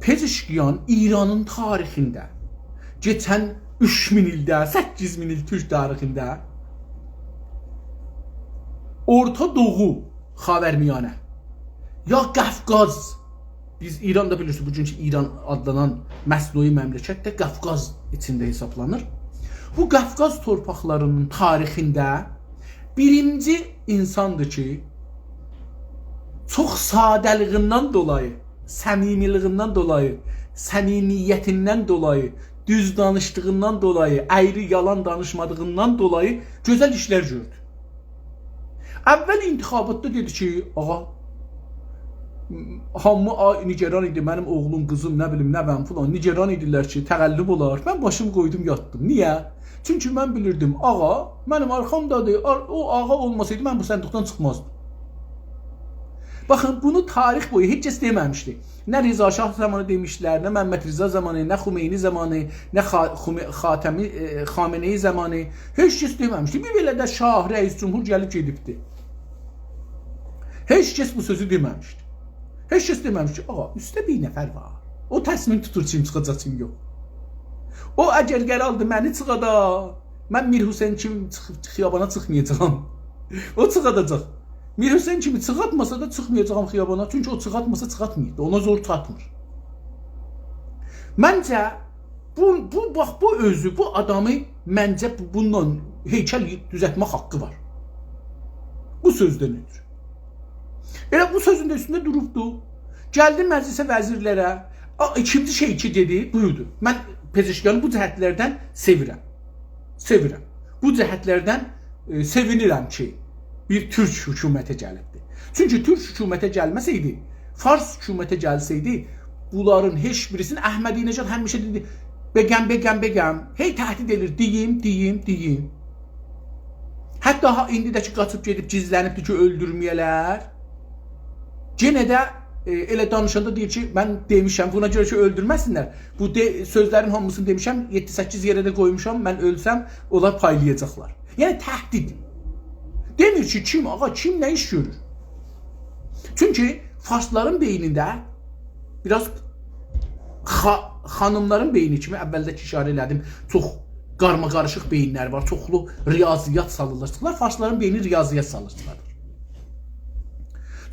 پزشکیان ایرانین تاریخینده، کئچن اوچ مین ایلده، سککیز مین ایل تورک تاریخینده اورتا دوغو، خاورمیانه، یا قافقاز، بیز ایراندا بیلیرسینیز، بوگونکو ایران آدلانان مصنوعی مملکت ده قافقاز ایچینده حسابلانیر. بو قافقاز تورپاقلاری‌نین تاریخینده بیرینجی اینساندیر کی، چوخ ساده‌لیگیندن دولایی، صمیمیلیگیندن دولایی، صمیمیتیندن دولایی، دوز دانیشدیغیندان دولایی، اَیری یالان دانیشمادیغیندان دولایی گؤزل ایشلر گؤردو. اول انتخاباتدا دئدی کی، آغا، هامی آی، نگران ایدی، منیم اوغلوم، قیزیم، نه بیلیم، نوه‌م فلان، نگران ایدیلر کی، تقلب اولار. من باشیمی قویدوم، یاتدیم. نییه؟ چونکی من بیلیردیم، آغا منیم آرخامدادیر، آر-، او آغا اولماسایدی، من بو صندوقدان چیخمازدیم. باخین، بونو تاریخ بویو هئچ کس دئمه‌میشدی. نه رضا شاه زامانی دئمیشدیلر، نه محمدرضا زامانی، نه خمینی زامانی، نه خا-، خمه-، خاتمی، ائ، خامنه‌ای زامانی. هئچ کس دئمه‌میشدی. بیر بئله ده شاه، رئیس جمهور گلیب گئدیبدی. هئچ کس بو سؤزو دئمه‌میشدی. هئچ کس دئمه‌میشدی کی، آغا، اوسته بیر نفر وار. او تصمیم توتور کیم چیخاجاق، کیم یوخ. او اگر قراردی منی چیخادا، من میرحسین کیمی چیخیب خیابانا چیخمایاجاغام. او چیخاداجاق. میرحسین کیمی چیخارتماسا دا چیخمایاجاغام خیابانا. چونکی او چیخارتماسا چیخارتمایاجاق. اونا زور چاتمیر. منجه بو، بو، باخ، بو اؤزو، بو آدامی منجه بو، بونونلا هیکل دوزلتمک حاققی وار. بو سؤزدن اؤترو. ائله بو سؤزون ده اوستونده دوروبدو. گلدی مجلس وزیرلره. آ، ایکینجی شئی کی دئدی، بویدو. من پزشکیانی بو جهتلردن سئویرم. سئویرم. بو جهتلردن، ائ، سئوینیرم کی، بیر تورک حکومته گلیبدیر. چونکی تورک حکومته گلمه‌سئیدی، فارس حکومته گلسه‌یدی، بونلارین هئچ بیریسینی، احمدی‌نژاد همیشه دئدی، «بگم، بگم، بگم.» هئی تهدید ائله‌ییر، «دئییم، دئییم، دئییم.» حتی ها، ایندی ده کی، قاچیب گئدیب گیزلنیبدیر کی، اؤلدورمه‌یه‌لر. یئنه ده، ائ، ائله دانیشاندا دئییر کی، «من دئمیشم، بونا گؤره کی، اؤلدورمه‌سینلر. بو دئ-، سؤزلرین هامیسینی دئمیشم، یئددی سککیز یئره ده قویموشام، من اؤلسم، اونلار پایلایاجاقلار.» یعنی تهدید. دئمیر کی، کیم، آغا، کیم نه ایش گؤرور؟ چونکی فارسلارین بئینینده بیر آز خا-، خانیملارین بئینی کیمی، اولده کی اشاره ائله‌دیم، چوخ قارماقاریشیق بئیینلری وار، چوخلو ریاضیات سالیرلار. فارسلارین بئینی ریاضیات سالیرلار.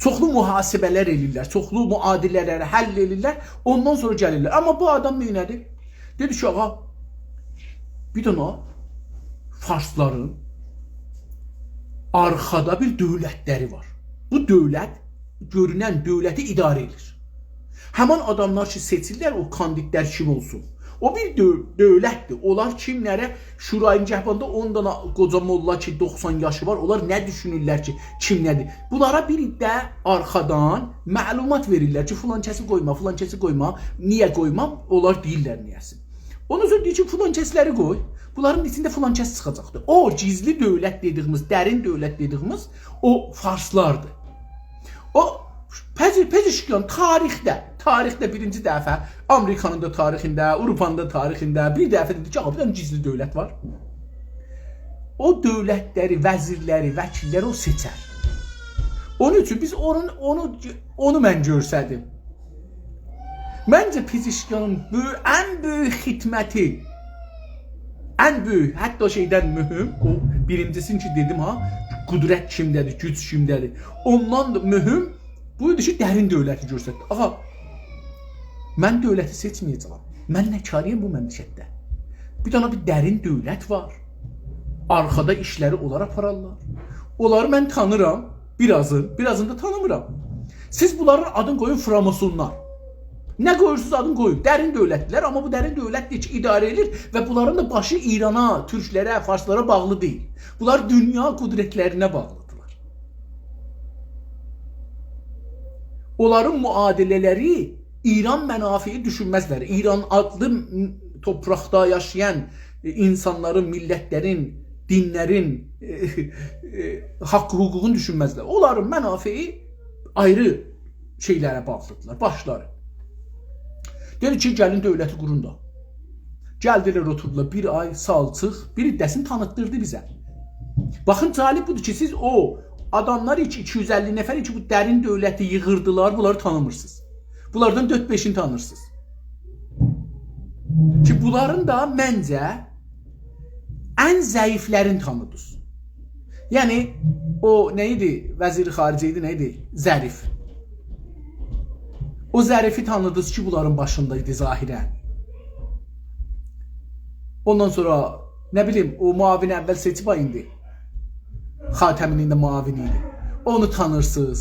چوخلو محاسبه‌لر ائله‌ییرلر، چوخلو معادله‌لری حل ائله‌ییرلر، اوندان سونرا گلیرلر. آمما بو آدام نئینه‌دی؟ دئدی کی، آغا، بیر دنه فارسلارین آرخادا بیر دؤولتلری وار. بو دؤولت گؤرونن دؤولتی اداره ائدیر. همان آداملار کی، سئچیرلر، او کاندیدلر کیم اولسون. او بیر دؤ-، دؤولتدیر. اونلار کیملره شورای نگهباندا اون دانا قوجا موللا کی، دوخسان یاشی وار، اونلار نه دوشونورلر کی، کیم نه‌دیر؟ بونلارا بیر عده آرخادان معلومات وئریرلر کی، فلان کسی قویما، فلان کسی قویما، نییه قویما؟ اونلار دئییرلر نییه‌سین. اوندان سونرا دئییر کی، فلان کسلری قوی، بونلارین ایچینده فلان کس چیخاجاقدیر. او گیزلی دؤولت دئدیگیمیز، درین دؤولت دئدیگیمیز او فارسلاردیر. او پزی-، پزشکیان تاریخده، تاریخده بیرینجی دفعه آمریکانین دا تاریخینده، آوروپانین دا تاریخینده بیر دفعه دئدی کی، آغا، بیر دنه گیزلی دؤولت وار. او دؤولتلری، وزیرلری، وکیللری او سئچر. اونون اوچون بیز اونون، اونو، اونو من گؤرسدیم. منجه پزشکیانین بؤ-، ان بؤیوک خدمتی، ان بؤیوک، حتی شئیدن مهم، او بیرینجیسینی کی دئدیم ها، قدرت کیمده‌دیر، گوج کیمده‌دیر. اوندان دا مهم بویدو کی، درین دؤولتی گؤرستدی. آغا، من دؤولتی سئچمه‌یه‌جه‌یم. من نه کاری‌یم بو مملکتده؟ بیر دنه بیر درین دؤولت وار. آرخادا ایشلری اونلار آپارارلار. اونلاری من تانیرام، بیر آزین، بیر آزین دا تانیمیرام. سیز بونلارین آدینی قویون فراماسونلار. نه قویورسونوز آدینی قویون. درین دؤولتدیرلر، آمما بو درین دؤولت دئییر کی، اداره ائدیر و بونلارین دا باشی ایرانا، تورکلره، فارسلارا باغلی دئییل. بونلار دونیا قدرتلرینه باغلیدیرلار. اونلارین معادله‌لری ایران منافعی دوشونمزلر. ایران آدلی م-، تورپاقدا یاشایان، ائ، اینسانلارین، میللتلرین دینلرین، ائ، ائ، حاققی، حقوقونو دوشونمزلر. اونلارین منافعی آیری شئیلره باغلیدیرلار، باشلاری. دئدی کی، گلین دؤولتی قورون دا. گلدیلر، اوتوردولار بیر آی، سالچیق، بیر عده‌سینی تانیتدیردی بیزه. باخین، جالب بودور کی، سیز او آداملار کی، ایکی یوز اللی نفر کی، بو درین دؤولتی ییغیردیلار، بونلاری تانیمیرسینیز. بونلاردان دؤرد-بئشینی تانیرسینیز. کی، بونلارین دا منجه ان ضعیفلرین تانیدینیز. یعنی، او نه ایدی؟ وزیر خارجه ایدی، نه ایدی؟ ظریف. او ظریفی تانیدینیز کی، بونلارین باشیندا ایدی ظاهراً. اوندان سونرا، نه بیلیم، او معاون اول سئچیب آی ایندی. خاتمی‌نین ده معاونی ایدی. اونو تانیرسینیز.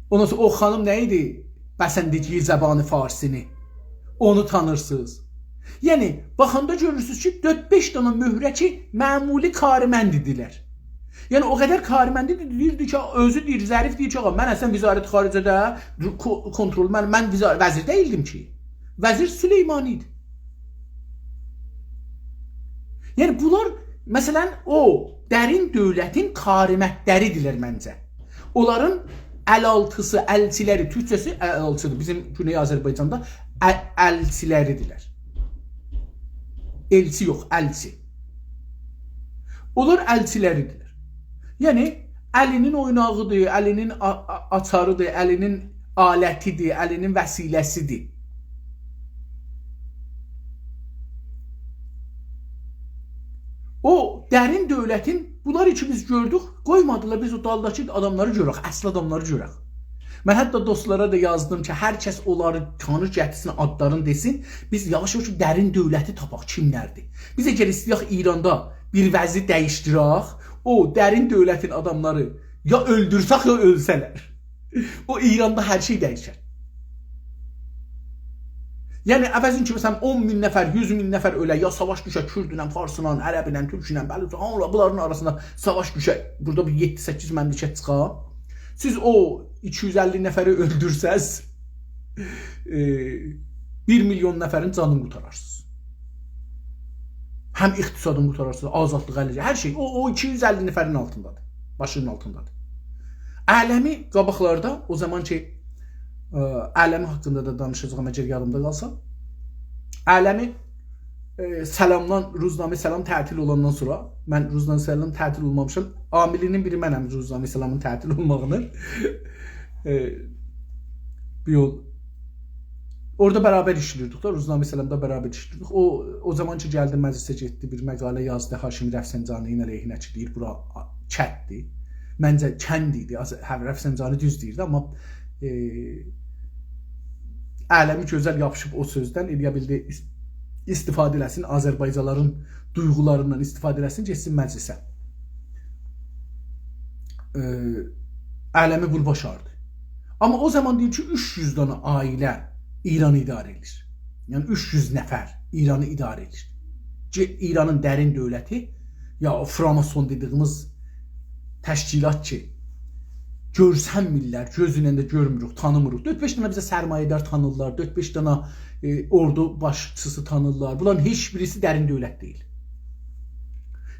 اوندان سونرا او خانیم نه ایدی؟ بسندگی زبان فارسی‌نی. اونو تانیرسینیز. یعنی، باخاندا گؤرورسونوز کی، دؤرد-بئش دنه مهره کی، معمولی کارمند ایدیلر. یعنی، او قدر کارمند ایدی، دئییردی کی، اؤزو دئییر، ظریف دئییر کی، آغا، من اصلاً وزارت خارجه‌ده کو-، کنترل، من، من وزا-، وزیر دئییلدیم کی. وزیر سلیمانی ایدی. یعنی، بونلار، مثلاً، او درین دؤولتین کارمندلری‌دیرلر منجه. اونلارین ال‌آلتی‌سی، الچیلری، تورکجه‌سی ال‌آلتی‌دیر. بیزیم گونئی آذربایجاندا ال-، الچیلری‌دیرلر. ائلچی یوخ، الچی. اونلار الچیلری‌دیرلر. یعنی، الی‌نین اویناغی‌دیر، الی‌نین آ-، آ-، آچاری‌دیر، الی‌نین آلتی‌دیر، الی‌نین وسیله‌سی‌دیر. او درین دؤولتین، بونلار کی بیز گؤردوک، قویمادیلار بیز او دالداکی آداملاری گؤرک، اصلی آداملاری گؤرک. من حتی دوستلارا دا یازدیم کی، هر کس اونلاری تانیر، گتیرسین، آدلارینی دئسین، بیز یاواش-یاواش درین دؤولتی تاپاق، کیملردیر. بیز اگر ایسته‌یک ایراندا بیر وضعی دییشدیرک، او درین دؤولتین آداملاری یا اؤلدورسک، یا اؤلسه‌لر. او ایراندا هر شئی دییشر. یعنی، عوضین کی، مثلاً، اون مین نفر، یوز مین نفر اؤله، یا ساواش دوشه کوردله، فارسلا، عربله، تورکله، بلوچلا، هامیلا بونلارین آراسیندا ساواش دوشه، بورادا بیر یئددی-سککیز مملکت چیخا. سیز او ایکی یوز اللی نفری اؤلدورسز، ائ، بیر میلیون نفرین جانینی قورتارارسینیز. هم اقتصادینی قورتارارسینیز، آزادلیغی اله، هر شئی. او، او ایکی یوز اللی نفرین آلتیندادیر، باشینین آلتیندادیر. اعلمی قاباقلاردا، او زامان کی، ائ، اعلمی حاقیندا دا دانیشاجاغام، اگر یادیمدا قالسا. اعلمی، ائ، سلامدان، روزنامه سلام تعطیل اولاندان سونرا، من روزنامه سلام تعطیل اولمامیشام، عاملینین بیری منم روزنامه سلامین تعطیل اولماغینین. ائ، بیر یول اورادا برابر ایشله‌ییردیک دا، روزنامه سلامدا برابر ایشله‌ییردیک. او، او زامان کی، گلدی مجلسه گئتدی، بیر مقاله یازدی، هاشمی رفسنجانی‌نین علیهینه کی، دئییر، بورا کتدیر. منجه، کند ایدی. آز-، هه، رفسنجانی دوز دئییردی، آمما، ائ، اعلمی گؤزل یاپیشیب او سؤزدن، ائله‌یه بیلدی، ایس-، استفاده ائله‌سین، آذربایجانلیلارین دویغولاریندان استفاده ائله‌سین، گئتسین مجلسه. ائ، اعلمی بونو باشاردی. آمما او زامان دئییر کی، اوچ یوز دنه عائله ایرانی اداره ائدیر. یعنی، اوچ یوز نفر ایرانی اداره ائدیر. کی، ایرانین درین دؤولتی، یا او فراماسون دئدیگیمیز تشکیلات کی، گؤرسنمیرلر، گؤز ایله ده گؤرموروک، تانیمیریق. دؤرد-بئش دنه بیزه سرمایه‌دار تانیرلار، دؤرد-بئش دنه، ائ، اوردو باشچیسی تانیرلار. بونلارین هئچ بیریسی درین دؤولت دئییل.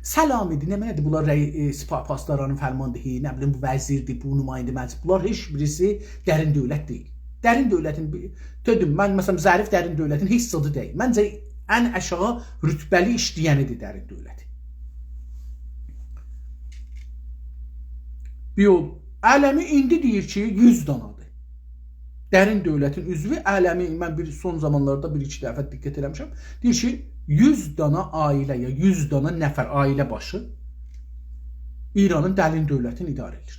سلام ایدی، نمنه‌دیر؟ بونلار رئی-، ائ، سپاه پاسدارانین فرماندهی، نه بیلیم، بو وزیردیر، بو نماینده مجلس. بونلار هئچ بیریسی درین دؤولت دئییل. درین دؤولتین بیر، دئدیم، من، مثلا، ظریف درین دؤولتین هئچ زادی دئییل. منجه، ان آشاغی رتبه‌لی ایشله‌ینی‌دیر درین دؤولتین. بیر یول، اعلمی ایندی دئییر کی، یوز دانادیر. درین دؤولتین عضوو اعلمی، من بیر سون زامانلاردا بیر-ایکی دفعه دقت ائله‌میشم. دئییر کی، یوز دانا عائله، یا یوز دانا نفر، عائله باشی ایرانین درین دؤولتینی اداره ائدیر.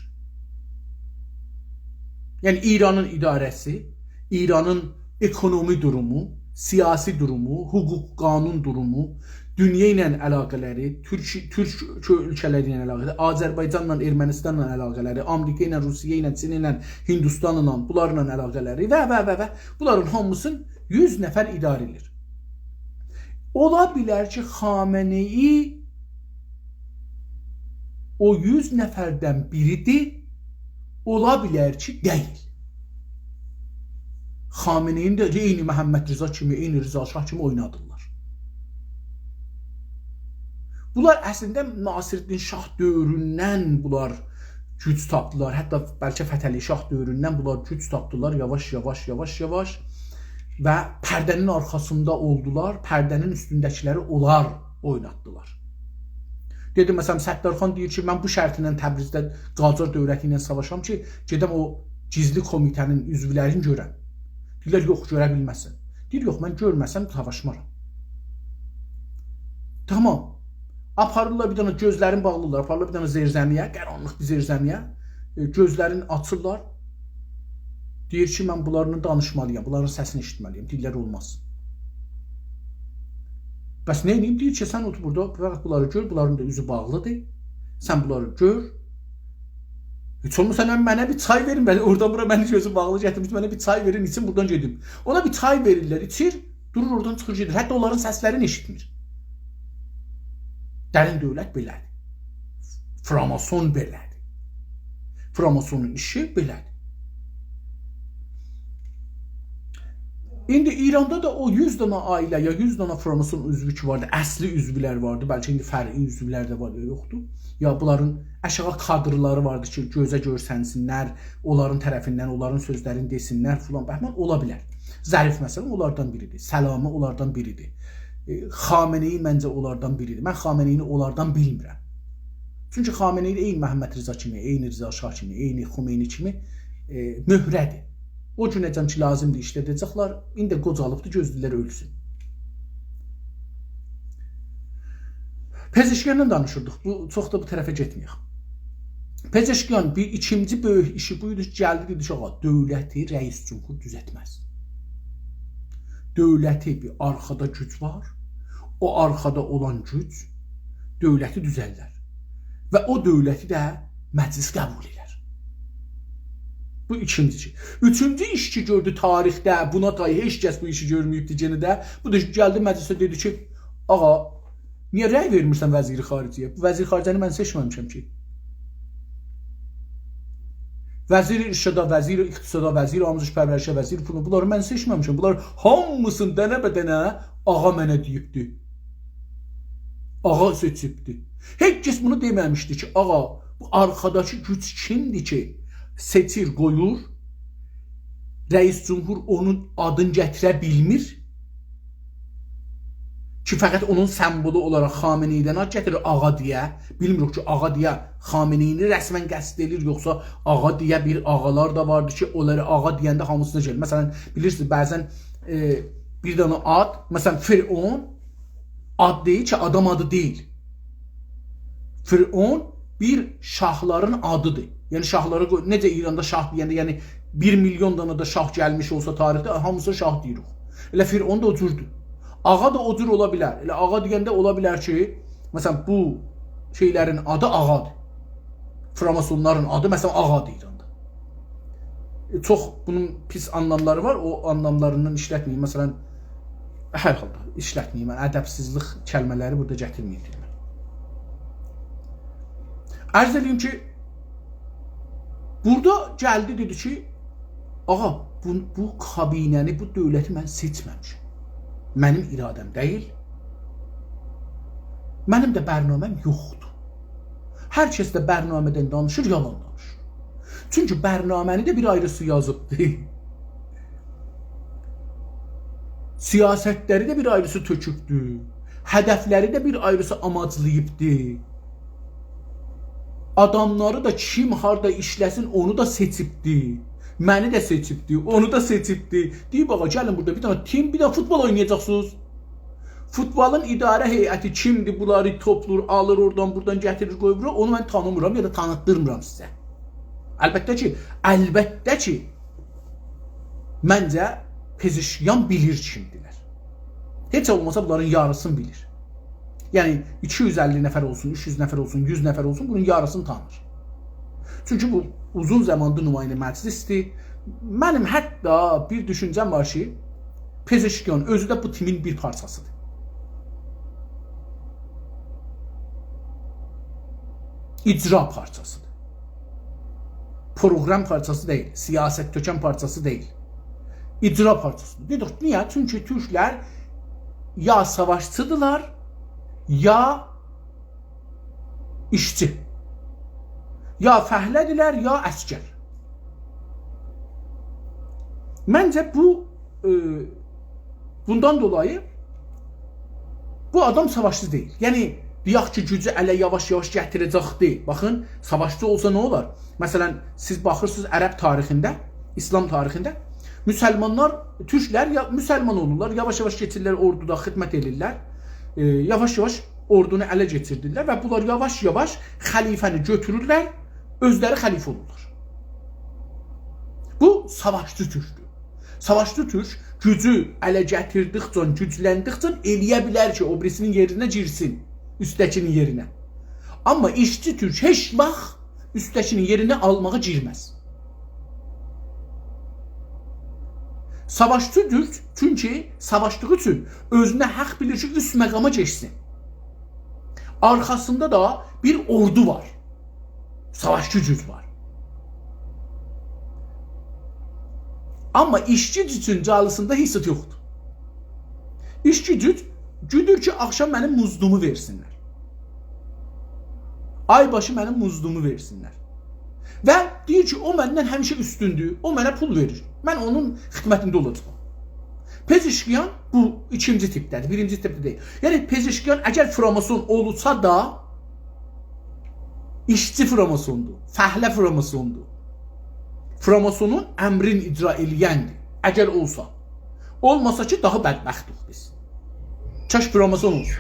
یعنی، ایرانین اداره‌سی، ایرانین اکونومی دورومو، سیاسی دورومو، حقوق، قانون دورومو، دونیا ایله علاقه‌لری، تورک، تورک اؤلکه‌لری ایله علاقه‌لری، آذربایجانلا، ارمنستانلا علاقه‌لری، آمریکا ایله، روسیه ایله، چین ایله، هندوستانلا، بونلارلا علاقه‌لری و، و، و، و، بونلارین هامیسینی یوز نفر اداره ائدیر. اولا بیلر کی، خامنه‌ای او یوز نفردن بیری‌دیر، اولا بیلر کی، دئییل. خامنه‌ای‌نی ده عینی محمدرضا کیمی، عینی رضا شاه کیمی اوینادیرلار. بونلار اصلینده ناصرالدین شاه دؤوروندن بونلار گوج تاپدیلار. حتی بلکه فتحعلی شاه دؤوروندن بونلار گوج تاپدیلار یاواش، یاواش، یاواش، یاواش. و پرده‌نین آرخاسیندا اولدولار، پرده‌نین اوستونده‌کیلری اونلار اویناتدیلار. دئدیم، مثلا، ستارخان دئییر کی، «من بو شرطینن تبریزده قاجار دؤولتی ایله ساواشام کی، گئدم او گیزلی کمیته‌نین عضولرینی گؤرم.» دئییرلر، «یوخ، گؤره بیلمزسن.» دئییر، «یوخ، من گؤرمه‌سم، ساواشمارام.» تامام. آپاریرلار بیر دنه، گؤزلرینی باغلاییرلار، آپاریرلار بیر دنه زیرزمی‌یه، قارانلیق بیر زیرزمی‌یه. ائ، گؤزلرینی آچیرلار. دئییر کی، «من بونلارلا دانیشمالییام، بونلارین سسینی ائشیتمه‌لییم.» دئییرلر، «اولماز.» «بس نه ائدییم؟» دئییر کی، «سن اوتور بورادا، فقط بونلاری گؤر، بونلارین دا اوزو باغلیدیر. سن بونلاری گؤر. هئچ اولماسا منه بیر چای وئرین، من اورادان بورا منی گؤزو باغلی گتیرمیش، منه بیر چای وئرین، ایچیم، بورادان گئدیم.» اونا بیر چای وئریرلر، ایچیر، دورور اورادان چیخیر گئدیر. حتی اونلارین سسلرینی ائشیتمیر. درین دؤولت بئله‌دیر. فراماسون بئله‌دیر. فراماسونون ایشی بئله‌دیر. ایندی ایراندا دا او یوز دانا عائله یا یوز دانا فراماسون عضوو کی واردی، اصلی عضولر واردی، بلکه ایندی فرعی عضولر ده وار یا یوخدور. یا بونلارین آشاغی کادرلاری واردی کی، گؤزه گؤرسنسینلر، اونلارین طرفیندن، اونلارین سؤزلرینی دئسینلر فلان، بهمان، اولا بیلر. ظریف، مثلا، اونلاردان بیریدیر. سلامی اونلاردان بیریدیر. ائ، خامنه‌ای منجه اونلاردان بیریدیر. من خامنه‌ای‌نی اونلاردان بیلمیرم. چونکی خامنه‌ای ده عینی محمدرضا کیمی، عینی رضا شاه کیمی، عینی خمینی کیمی، ائ، مهره‌دیر. او گونه‌جن کی لازیمدیر ایشله‌ده‌جکلر، ایندی قوجالیبدیر، گؤزله‌ییرلر اؤلسون. پزشکیاندان دانیشیردیق. بو، چوخ دا بو طرفه گئتمه‌یک. پزشکیان بیر ایکینجی بؤیوک ایشی بو ایدی کی، گلدی، دئدی کی، آغا، دؤولتی رئیس جمهور دوزلتمز. دؤولتی بیر آرخادا گوج وار. او آرخادا اولان گوج دؤولتی دوزلدر. و او دؤولتی ده مجلس قبول ائدر. بو ایکینجی شئی. اوچونجو ایش کی گؤردو تاریخده، بونا تای هئچ کس بو ایشی گؤرمه‌ییبدی یئنه ده. بو دا گلدی مجلسه دئدی کی، آغا، نییه رأی وئرمیرسن وزیر خارجه‌یه؟ بو وزیر خارجه‌نی من سئچمه‌میشم کی. وزیر ارشادا، وزیر اقتصادا، وزیر آموزش پرورشه، وزیر فلان، بونلاری من سئچمه‌میشم. بونلار هامیسینی دنه به دنه آغا منه دئییبدی. آغا سئچیبدی. هئچ کس بونو دئمه‌میشدی کی، آغا، بو آرخاداکی گوج کیمدیر کی، سئچیر، قویور، رئیس جمهور اونون آدینی گتیره بیلمیر کی، فقط اونون سمبولو اولاراق خامنه‌ای‌دن آد گتیریر آغا دئیه. بیلمیریک کی، آغا دئیه خامنه‌ای‌نی رسما قصد ائله‌ییر، یوخسا آغا دئیه بیر آغالار دا واردی کی، اونلاری آغا دئینده هامیسینا گلیر. مثلا، بیلیرسینیز، بعضا، ائ، بیر دنه آد، مثلا، فرعون آد دئییل کی، آدام آدی دئییل. فرعون بیر شاهلارین آدیدیر. یعنی، شاهلارا قوی-، نئجه ایراندا شاه دئینده، یعنی، بیر میلیون دانا دا شاه گلمیش اولسا تاریخده، هامیسینا شاه دئییریک. ائله فرعون دا او جوردور. آغا دا او جور اولا بیلر. ائله آغا دئینده اولا بیلر کی، مثلا، بو شئیلرین آدی آغادیر. فراماسونلارین آدی، مثلا، آغادیر ایراندا. ائ، چوخ بونون پیس آنلاملاری وار، او آنلاملاریندان ایشلتمه‌ییم. مثلا، هر حالدا ایشلتمه‌ییم. من ادبسیزلیک کلمه‌لری بورادا گتیرمه‌ییم دیلیمه. عرض ائله‌ییم کی، بورادا گلدی، دئدی کی، آغا، بو، بو کابینه‌نی، بو دؤولتی من سئچمه‌میشم. منیم اراده‌م دئییل. منیم ده برنامه‌م یوخدور. هر کس ده برنامه‌دن دانیشیر، یالان دانیشیر. چونکی برنامه‌نی ده بیر آیریسی یازیبدی. سیاستلری ده بیر آیریسی تؤکوبدو. هدفلری ده بیر آیریسی آماجلاییبدی. آداملاری دا کیم هاردا ایشله‌سین، اونو دا سئچیبدی. منی ده سئچیبدی، اونو دا سئچیبدی. دئییب، آغا، گلین بورادا بیر دنه تیم، بیر دنه فوتبال اوینایاجاقسینیز. فوتبالین اداره هیئتی کیمدیر، بونلاری توپلور، آلیر اورادان، بورادان گتیریر، قویور، اونو من تانیمیرام یا دا تانیتدیرمیرام سیزه. البته کی، البته کی، منجه پزشکیان بیلیر کیمدیرلر. هئچ اولماسا بونلارین یاریسینی بیلیر. یعنی، ایکی یوز اللی نفر اولسون، اوچ یوز نفر اولسون، یوز نفر اولسون، بونون یاریسینی تانیر. چونکی بو اوزون زاماندیر نماینده مجلسدیر. منیم حتی بیر دوشونجه‌م وار کی، پزشکیان اؤزو ده بو تیمین بیر پارچاسیدیر. اجرا پارچاسیدیر. پروگرام پارچاسی دئییل، سیاست تؤکن پارچاسی دئییل. اجرا پارچاسیدیر. دئدیک، نییه؟ چونکی تورکلر یا ساواشچیدیرلار، یا ایشچی. یا فعله‌دیرلر، یا عسگر. منجه بو، ائ، بوندان دولایی بو آدام ساواشچی دئییل. یعنی، دئیک کی، گوجو اله یاواش-یاواش گتیره‌جکدی. باخین، ساواشچی اولسا نه اولار؟ مثلا، سیز باخیرسینیز عرب تاریخینده، ایسلام تاریخینده مسلمانلار، تورکلر یا، مسلمان اولورلار، یاواش-یاواش کئچیرلر اوردودا، خدمت ائدیرلر. ائ، یاواش-یاواش اوردونو اله کئچیردیرلر و بونلار یاواش-یاواش خلیفه‌نی گؤتورورلر، اؤزلری خلیفه اولورلار. بو ساواشچی تورکدور. ساواشچی تورک گوجو اله گتیردیکجه، گوجلندیکجه ائلیه بیلر کی، او بیریسینین یئرینه گیرسین، اوستده‌کینین یئرینه. آمما ایشچی تورک هئچ واخت اوستده‌کینین یئرینی آلماغا گیرمز. ساواشچی تورک، چونکی ساواشدیغی اوچون اؤزونه حق بیلیر کی، اوست مقاما گئچسین. آرخاسیندا دا بیر اوردو وار. ساواشچی گوج وار. آمما ایشچی اوچون جالیسیندا هئچ زاد یوخدور. ایشچی گوج گودور کی، آخشام منیم مزدومو وئرسینلر. آی باشی منیم مزدومو وئرسینلر. و دئییر کی، او مندن همیشه اوستوندور، او منه پول وئریر. من اونون خدمتینده اولاجاغام. پزشکیان بو ایکینجی تیپده‌دیر، بیرینجی تیپده دئییل. یعنی، پزشکیان اگر فراماسون اولسا دا، ایشچی فراماسوندور، فعله فراماسوندور. فراماسونون امرین اجرا ائله‌یندیر، اگر اولسا. اولماسا کی، داها بدبختیک بیز. کاش فراماسون اولسون.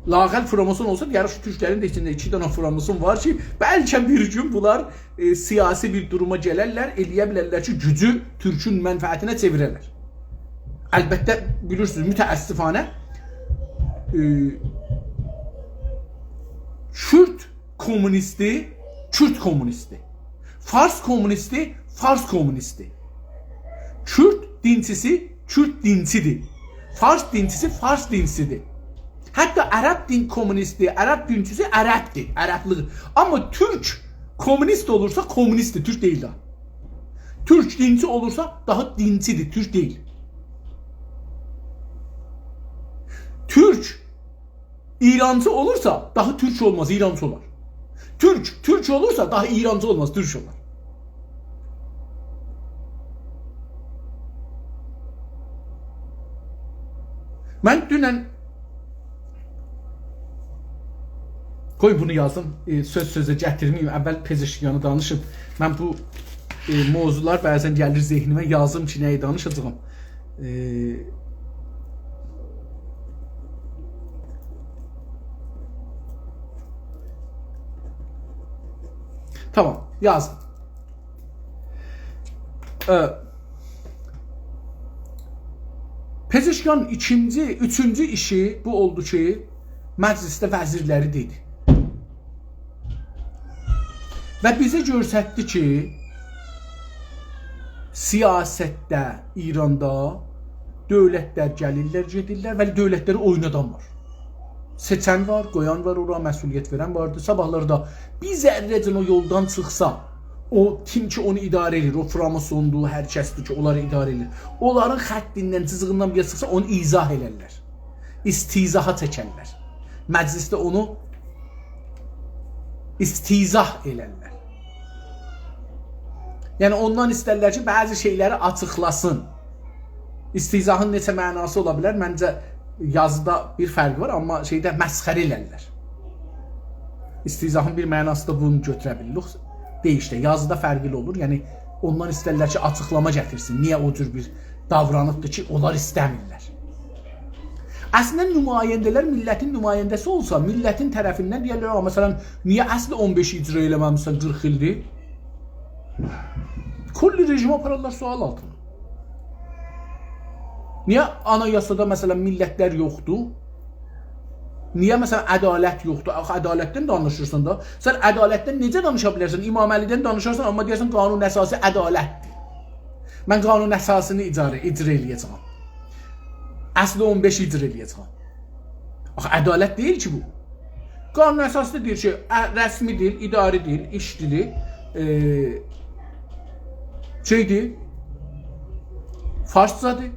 لااقل فراماسون اولسا، دئیه‌ریک کی، تورکلرین ده ایچینده ایکی دنه فراماسون وار کی، بلکه بیر گون بونلار، ائ، سیاسی بیر دوروما گلرلر، ائلیه بیلرلر کی، گوجو تورکون منفعتینه چئویره‌لر. البته، بیلیرسینیز، متأسفانه، ائ، کورد کمونیستی، کورد کمونیستی. فارس کمونیستی، فارس کمونیستی. کورد دینچیسی، کورد دینچیدیر. فارس دینچیسی، فارس دینچیسیدیر. حتی عرب دین کمونیستی، عرب دینچیسی عربدیر، عربلیق. آمما تورک کمونیست اولورسا، کمونیستدیر، تورک دئییل ده. تورک دینچی اولورسا، داها دینچیدیر، تورک دئییل. تورک ایرانچی اولورسا، داها تورک اولماز، ایرانچی اولار. تورک، تورک اولورسا، داها ایرانچی اولماز، تورک اولار. من دونن، قوی بونو یازیم، ائ، سؤز سؤزه گتیرمه‌ییم، اول پزشکیانی دانیشیم. من بو، ائ، موضوعلار بعضا گلیر ذهنیمه، یازیم کی، نه‌یی دانیشاجاغام. ائ، تامام، یازدیم. ائ، پزشکیان ایکینجی، اوچونجو ایشی بو اولدو کی، مجلسده وزیرلری دئدی. و بیزه گؤستردی کی، سیاستده، ایراندا دؤولتلر گلیرلر، گئدیرلر، ولی دؤولتلری اوینادان وار. سئچن وار، قویان وار اورا، مسئولیت وئرن واردی. صاباحلاری دا بیر ذره‌جن او یولدان چیخسا، او کیم کی اونو اداره ائدیر، او فراماسوندور، هر کسدیر کی اونلاری اداره ائدیر، اونلارین خطیندن، جیزیغیندان بیر یئره چیخسا، اونو ایضاح ائلرلر. استیضاحا چکرلر. مجلسده اونو استیضاح ائلرلر. یعنی اوندان ایسترلر کی، بعضی شئیلری آچیقلاسین. استیضاحین نئچه معناسی اولا بیلر؟ منجه یازیدا بیر فرقی وار، آمما شئیده مسخره ائلرلر. استیضاحین بیر معناسی دا بونو گؤتوره بیلیر. یوخ، دئییشده، یازیدا فرقلی اولور. یعنی اوندان ایسترلر کی، آچیقلاما گتیرسین. نییه او جور بیر داورانیبدیر کی، اونلار ایسته‌میرلر. اصلینده نماینده‌لر میللتین نماینده‌سی اولسا، میللتین طرفیندن دئیرلر: «آ، مثلا، نییه اصل اون بئشی اجرا ائله‌مه‌میسن قیرخ ایلدیر؟» کلی رژیمی آپارارلار سؤال آلتینا. نییه آنایاسادا، مثلا، میللتلر یوخدور؟ نییه، مثلا، عدالت یوخدور؟ آخی عدالتدن دانیشیرسان دا. سن عدالتدن نئجه دانیشا بیلرسن؟ امام علی‌دن دانیشارسان، آمما دئیرسن قانون اساسی عدالتدیر. من قانون اساسینی اجاره، اجرا ائله‌یه‌جم. اصل اون بئشی اجرا ائله‌یه‌جم. آخی عدالت دئییل کی بو. قانون اساسی‌دا دئییر کی، ا، رسمی دیل، اداری دیل، ایش دیلی، ائ، شئیدیر، فارسجادیر.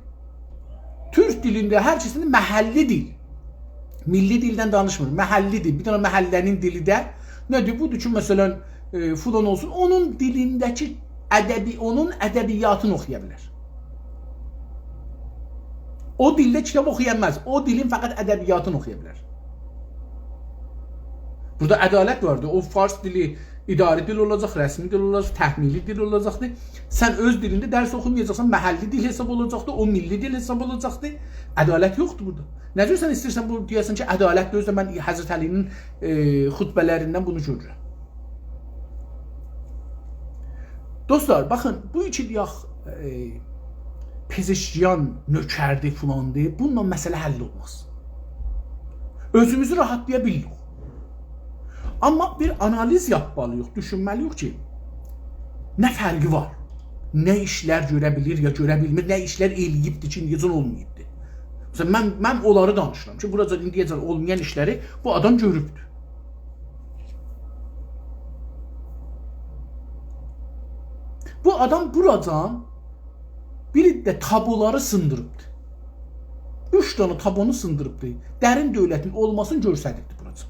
تورک دیلینده هر کسین محلی دیل. میللی دیلدن دانیشمیر. محلی دیل، بیر دنه محله‌نین دیلی ده نه‌دیر؟ بودور کی، مثلا، ائ، فلان اولسون، اونون دیلینده‌کی ادبی، اونون ادبیاتینی اوخویا بیلر. او دیلده کیتاب اوخویا بیلمز. او دیلین فقط ادبیاتینی اوخویا بیلر. بورادا عدالت واردیر. او فارس دیلی اداری دیل اولاجاق، رسمی دیل اولاجاق، تحمیلی دیل اولاجاقدیر. سن اؤز دیلینده درس اوخومایاجاقسان، محلی دیل حساب اولاجاقدیر، او میللی دیل حساب اولاجاقدیر. عدالت یوخدور بورادا. نه جور سن ایسته‌ییرسن بو دئیه‌سن کی، عدالت ده، اؤزو ده من حضرت علی‌نین، ائ، خطبه‌لریندن بونو گؤرورم. دوستلار، باخین، بو ایکی دئیک، ائ، پزشکیان نؤکردی، فلاندی، بونونلا مسئله حل اولماز. اؤزوموزو راحاتلایا بیلیریک. آمما بیر آنالیز یاپمالی‌ییق، دوشونمه‌لی‌ییک کی، نه فرقی وار؟ نه ایشلر گؤره بیلیر یا گؤره بیلمیر، نه ایشلر ائله‌ییبدی کی، ایندیه‌جن اولماییبدی. مثلا، من، من اونلاری دانیشیرام کی، بوراجا ایندیه‌جن اولمایان ایشلری بو آدام گؤروبدور. بو آدام بوراجان بیر ده تابولاری سیندیریبدی. اوچ دنه تابونو سیندیریبدی. درین دؤولتین اولماسینی گؤستریبدی بوراجان.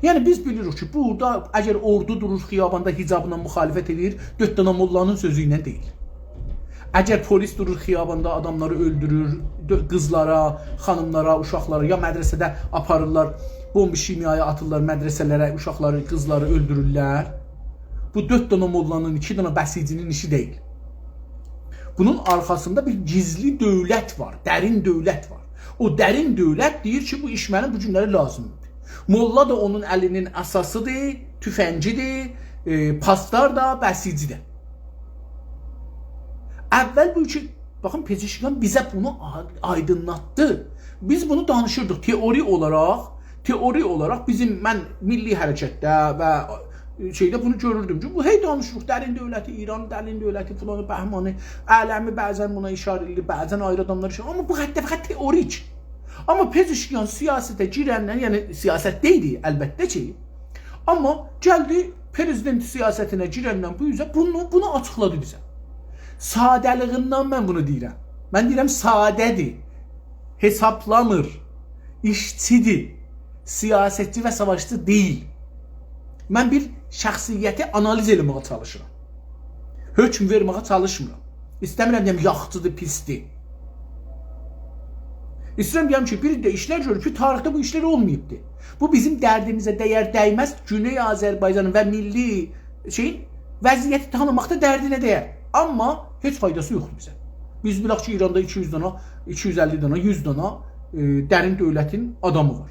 یعنی، بیز بیلیریک کی، بورادا اگر اوردو دورور خیاباندا حجابلا مخالفت ائله‌ییر، دؤرد دنه موللانین سؤزو ایله دئییل. اگر پلیس دورور خیاباندا آداملاری اؤلدورور، دؤ-، قیزلارا، خانیملارا، اوشاقلارا، یا مدرسه‌ده آپاریرلار، بمب شیمیایی آتیرلار مدرسه‌لره، اوشاقلاری، قیزلاری اؤلدورورلر. بو دؤرد دنه موللانین، ایکی دنه بسیجی‌نین ایشی دئییل. بونون آرخاسیندا بیر گیزلی دؤولت وار، درین دؤولت وار. او درین دؤولت دئییر کی، بو ایش منه بو گونلری لازیمدیر. موللا دا اونون الی‌نین عصاسی‌دیر، توفنگی‌دیر، ائ، پاسدار دا، بسیجی ده. اول بو کی، باخین، پزشکیان بیزه بونو آ-، آیدینلاتدی. بیز بونو دانیشیردیق تئوری اولاراق، تئوری اولاراق بیزیم، من میللی حرکتده و شئیده بونو گؤروردوم کی، بو هئی دانیشیریق، درین دؤولتی، ایران درین دؤولتی، فلانی، بهمانی، علمی، بعضا بونا اشاره ائدیلیر، بعضا آیری آداملار اشاره، آمما بو حتی فقط تئوریک. آمما پزشکیان سیاسته گیرندن، یعنی سیاست دئییل، البته کی، آمما گلدی پرزیدنت سیاستینه گیرندن بو اوزه بونو، بونو آچیقلادی بیزه. ساده‌لیغیندن من بونو دئییرم. من دئییرم، ساده‌دیر. حسابلامیر. ایشچی‌دیر. سیاستچی و ساواشچی دئییل. من بیر شخصیتی آنالیز ائله‌مه‌یه چالیشیرام. حکم وئرمه‌یه چالیشمیرام. ایسته‌میرم دئیم، یاخشی‌دیر، پیسدیر. ایسته‌ییرم دئیم کی، بیر ده ایشلر گؤروب کی، تاریخده بو ایشلر اولماییبدی. بو بیزیم دردیمیزه دیر، دیمز، گونئی آذربایجانین و میللی شئیین وضعیتی تانیماقدا دردینه دیر. آمما هئچ فایداسی یوخدور بیزه. بیز بیلک کی، ایراندا ایکی یوز دانا، ایکی یوز اللی دانا، یوز دانا، ائ، درین دؤولتین آدامی وار.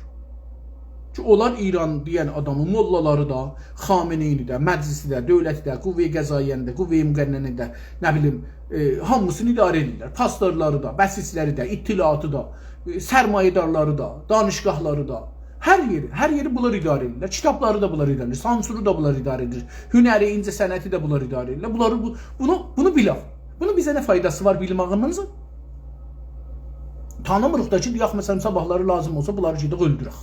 کی، اونلار ایران دئین آدامی، موللالاری دا، خامنه‌ای‌نی ده، مجلسی ده، دؤولتی ده، قوه‌ی قضائیه‌نی ده، قوه‌ی مقننه‌نی ده، نه بیلیم، ائ، هامیسینی اداره ائدیرلر. پاسدارلاری دا، بسیجلری ده، اطلاعاتی دا، ائ، سرمایه‌دارلاری دا، دانشگاهلاری دا، هر یئری، هر یئری بونلار اداره ائدیرلر. کیتابلاری دا بونلار اداره ائدیر، سانسورو دا بونلار اداره ائدیر، هنری، اینجه‌صنعتی ده بونلار اداره ائدیرلر. بونلاری بو-، بونو، بونو بیلک. بونون بیزه نه فایداسی وار بیلماغیمیزین؟ تانیمیریق دا کی، دئیک، مثلا، صاباحلاری لازیم اولسا، بونلاری گئدک اؤلدورک.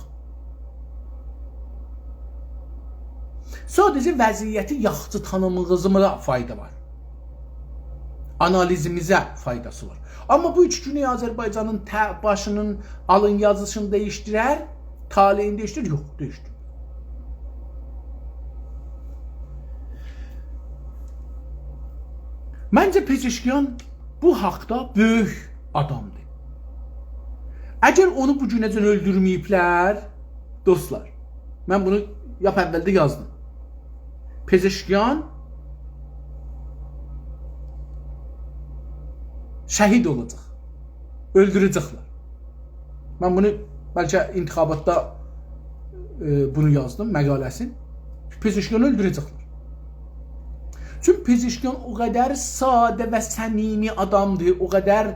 ساده‌جه وضعیتی یاخشی تانیماغیمیزا فایدا وار. آنالیزیمیزه فایداسی وار. آمما بو کی گونئی آذربایجانین ته-، باشینین آلین یازیشینی دییشدیرر، طالعینی دییشدیرر، یوخ، دییشدیرمیر. منجه، پزشکیان بو حاقدا بؤیوک آدامدیر. اگر اونو بو گونه‌جن اؤلدورمه‌ییبلر، دوستلار، من بونو لاپ اولده یازدیم. پزشکیان شهید اولاجاق. اؤلدوره‌جکلر. من بونو بلکه انتخاباتدا، ائ، بونو یازدیم، مقاله‌سینی. پزشکیانی اؤلدوره‌جکلر. چونکی پزشکیان او قدر ساده و صمیمی آدامدیر، او قدر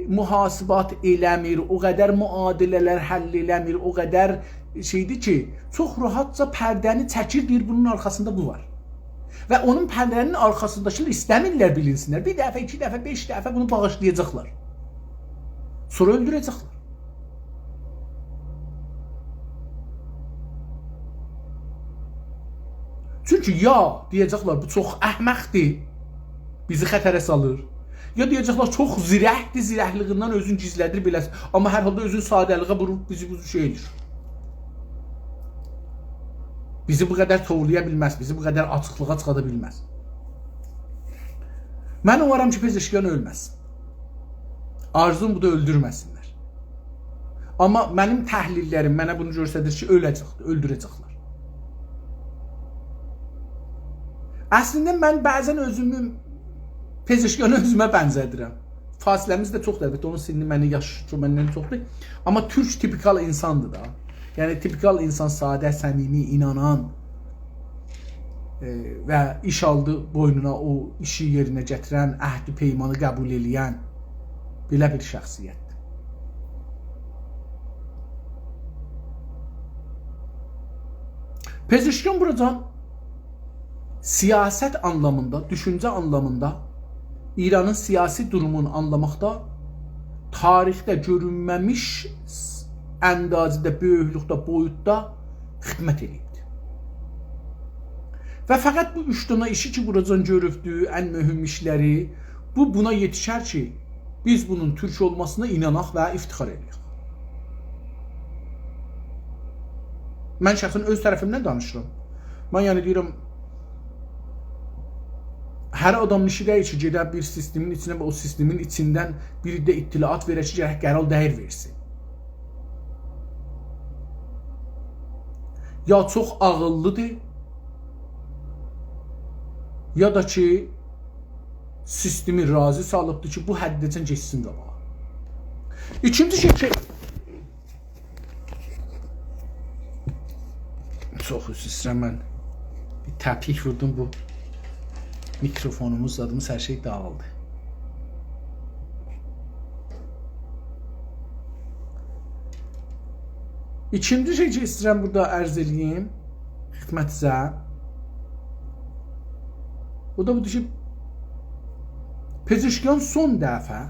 محاسبات ائله‌میر، او قدر معادله‌لر حل ائله‌میر، او قدر شئیدیر کی، چوخ راحتجا پرده‌نی چکیر، دئییر، بونون آرخاسیندا بو وار. و اونون پرده‌نین آرخاسینداکیلار ایسته‌میرلر بیلینسینلر. بیر دفعه، ایکی دفعه، بئش دفعه بونو باغیشلایاجاقلار. سونرا اؤلدوره‌جکلر. چونکی یا دئیه‌جکلر، بو چوخ احمقدیر، بیزی خطره سالیر. یا دئیه‌جکلر، چوخ زیرکدیر، زیرکلیگیندن اؤزونو گیزله‌دیر، بئله‌سی. آمما هر حالدا اؤزونو ساده‌لیگه ووروب بیزی بو شئی ائدیر. بیزی بو قدر توولایا بیلمز، بیزی بو قدر آچیقلیغا چیخادا بیلمز. من اومارام کی، پزشکیان اؤلمه‌سین. آرزوم بودور، اؤلدورمه‌سینلر. آمما منیم تحلیل‌لریم منه بونو گؤستریر کی، اؤله‌جکدیر، اؤلدوره‌جکلر. اصلینده من بعضا اؤزومو، پزشکیانی اؤزومه بنزه‌دیرم. فاصله‌میز ده چوخدور، البته، اونون سنّی منه یاش، چوخ مندن چوخدور. آمما تورک تیپیکال اینساندیر دا. یعنی، تیپیکال اینسان، ساده، صمیمی، اینانان، ائ، و ایش آلدی بوینونا، او ایشی یئرینه گتیرن، عهد و پیمانی قبول ائله‌ین بئله بیر شخصیتدیر. پزشکیان بوراجان سیاست آنلامیندا، دوشونجه آنلامیندا، ایرانین سیاسی دورومونو آنلاماقدا تاریخده گؤرونمه‌میش اندازه‌ده، بؤیوکلوکده، بویوتدا خدمت ائله‌ییبدیر. و فقط بو اوچ دنه ایشی کی، بوراجان گؤروبدو، ان مهم ایشلری، بو بونا یئتیشر کی، بیز بونون تورک اولماسینا ایناناق و افتخار ائله‌یک. من شخصا اؤز طرفیمدن دانیشیرام. من، یعنی، دئییرم، هر آدام ایشی دئییل کی، گئده بیر سیستمین ایچینه و او سیستمین ایچیندن بیر ده اطلاعات وئره کی، گرک قرار دَییر وئرسین. یا چوخ عاغیللیدیر، یا دا کی، سیستمی راضی سالیبدیر کی، بو حدّه‌جن گئتسین قاباغا. ایکینجی شئی کی، چوخ عذر ایسته‌ییرم، من بیر تپیک ووردوم، بو میکروفونوموز، زادیمیز، هر شئی داغیلدی. ایکینجی شئی کی، ایسته‌ییرم بورادا عرض ائله‌ییم خدمتینیزه، او دا بودور کی، پزشکیان سون دفعه،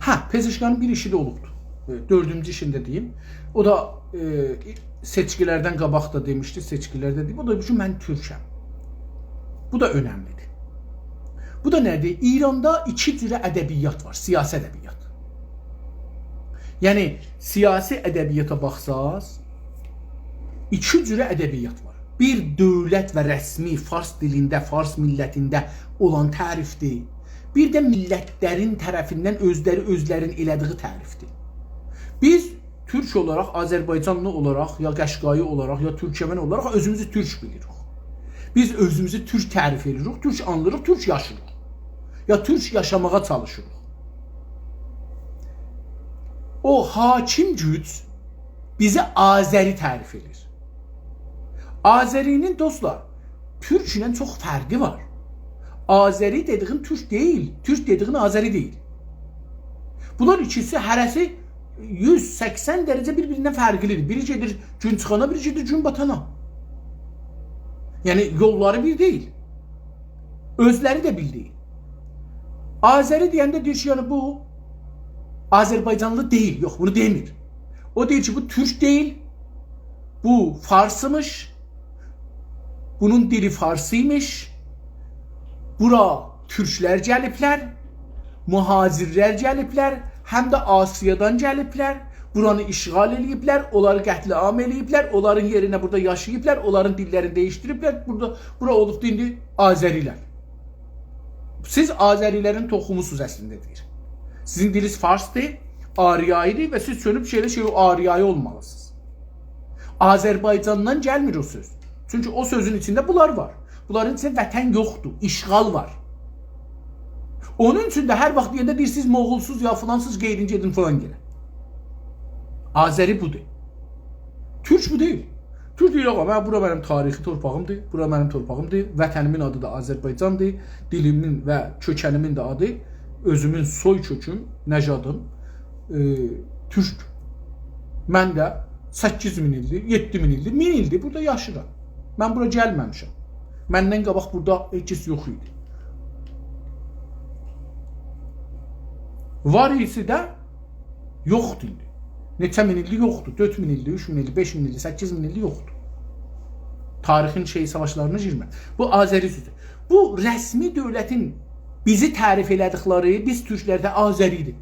هه، پزشکیانین بیر ایشی ده اولوبدور. ائ، دؤردونجو ایشینده دئییم. او دا، ائ، سئچکیلردن قاباق دا دئمیشدی، سئچکیلرده دئییب. او دا بو کی، من تورکم. بو دا اؤنملیدیر. بو دا نه‌دیر؟ ایراندا ایکی جوره ادبیات وار، سیاسی ادبیات. یعنی، سیاسی ادبیاتا باخساز، ایکی جوره ادبیات وار. بیر دؤولت و رسمی فارس دیلینده، فارس میللتینده اولان تعریفدیر. بیر ده میللتلرین طرفیندن اؤزلری اؤزلرین ائله‌دیگی تعریفدیر. بیز تورک اولاراق، آذربایجانلی اولاراق، یا قشقایی اولاراق، یا تورکمن اولاراق اؤزوموزو تورک بیلیریک. بیز اؤزوموزو تورک تعریف ائدیریک، تورک آنلیریق، تورک یاشاییریق. یا تورک یاشاماغا چالیشیریق. او حاکم گوج بیزی آذری تعریف ائدیر. آذری‌نین، دوستلار، تورک ایله چوخ فرقی وار. آذری دئدیگین تورک دئییل، تورک دئدیگین آذری دئییل. بونلار ایکیسی هره‌سی یوز سکسن درجه بیر-بیریندن فرقلیدیر. بیری گئدیر گون چیخانا، بیری گئدیر گون باتانا. یعنی، یوللاری بیر دئییل. اؤزلری ده بیر دئییل. آذری دئینده دئییر کی، یعنی بو آذربایجانلی دئییل. یوخ، بونو دئمیر. او دئییر کی، بو تورک دئییل، بو فارسیمیش، بونون دیلی فارسی‌یمیش، بورا تورکلر گلیبلر، مهاجرلر گلیبلر، هم ده آسیادان گلیبلر، بورانی اشغال ائله‌ییبلر، اونلاری قتل‌عام ائله‌ییبلر، اونلارین یئرینه بورادا یاشاییبلار، اونلارین دیللرینی دییشدیریبلر، بورادا، بورا اولوبدو ایندی آذری‌لر. سیز آذری‌لرین توخوموسونوز اصلینده دئییر. سیزین دیلیز فارسدیر، آریایی‌دیر و سیز چؤنوب شئیله شئی، او آریایی اولمالیسینیز. آذربایجاندان گلمیر او سؤز. چونکی او سؤزون ایچینده بونلار وار. بونلارین ایچینده وطن یوخدور، اشغال وار. اونون اوچون ده هر واخت دئینده دئییر، «سیز موغولسوز یا فلانسیز، قئییدین گئدین فلان یئره.» آذری بودور. تورک بو دئییل. تورک دئییر، «آغا، من، بورا منیم تاریخی تورپاغیمدیر، بورا منیم تورپاغیمدیر، وطنیمین آدی دا آذربایجاندیر، دیلیمین و کؤکنیمین ده آدی، اؤزومون سوی کؤکوم، نژادیم، ائ، تورکدور. من ده سککیز مین ایلدیر، یئددی مین ایلدیر، مین ایلدیر بورادا یاشاییرام. من بورا گلمه‌میشم. مندن قاباق بورادا هئچ کس یوخ ایدی.» وار ایدی ده، یوخدور ایندی. نئچه مین ایلدیر یوخدور. دؤرد مین ایلدیر، اوچ مین ایلدیر، بئش مین ایلدیر، سککیز مین ایلدیر یوخدور. تاریخین شئی، ساواشلارینا گیرمه. بو آذری سؤزو. بو رسمی دؤولتین بیزی تعریف ائله‌دیکلری، بیز تورکلرده آذری‌دیر.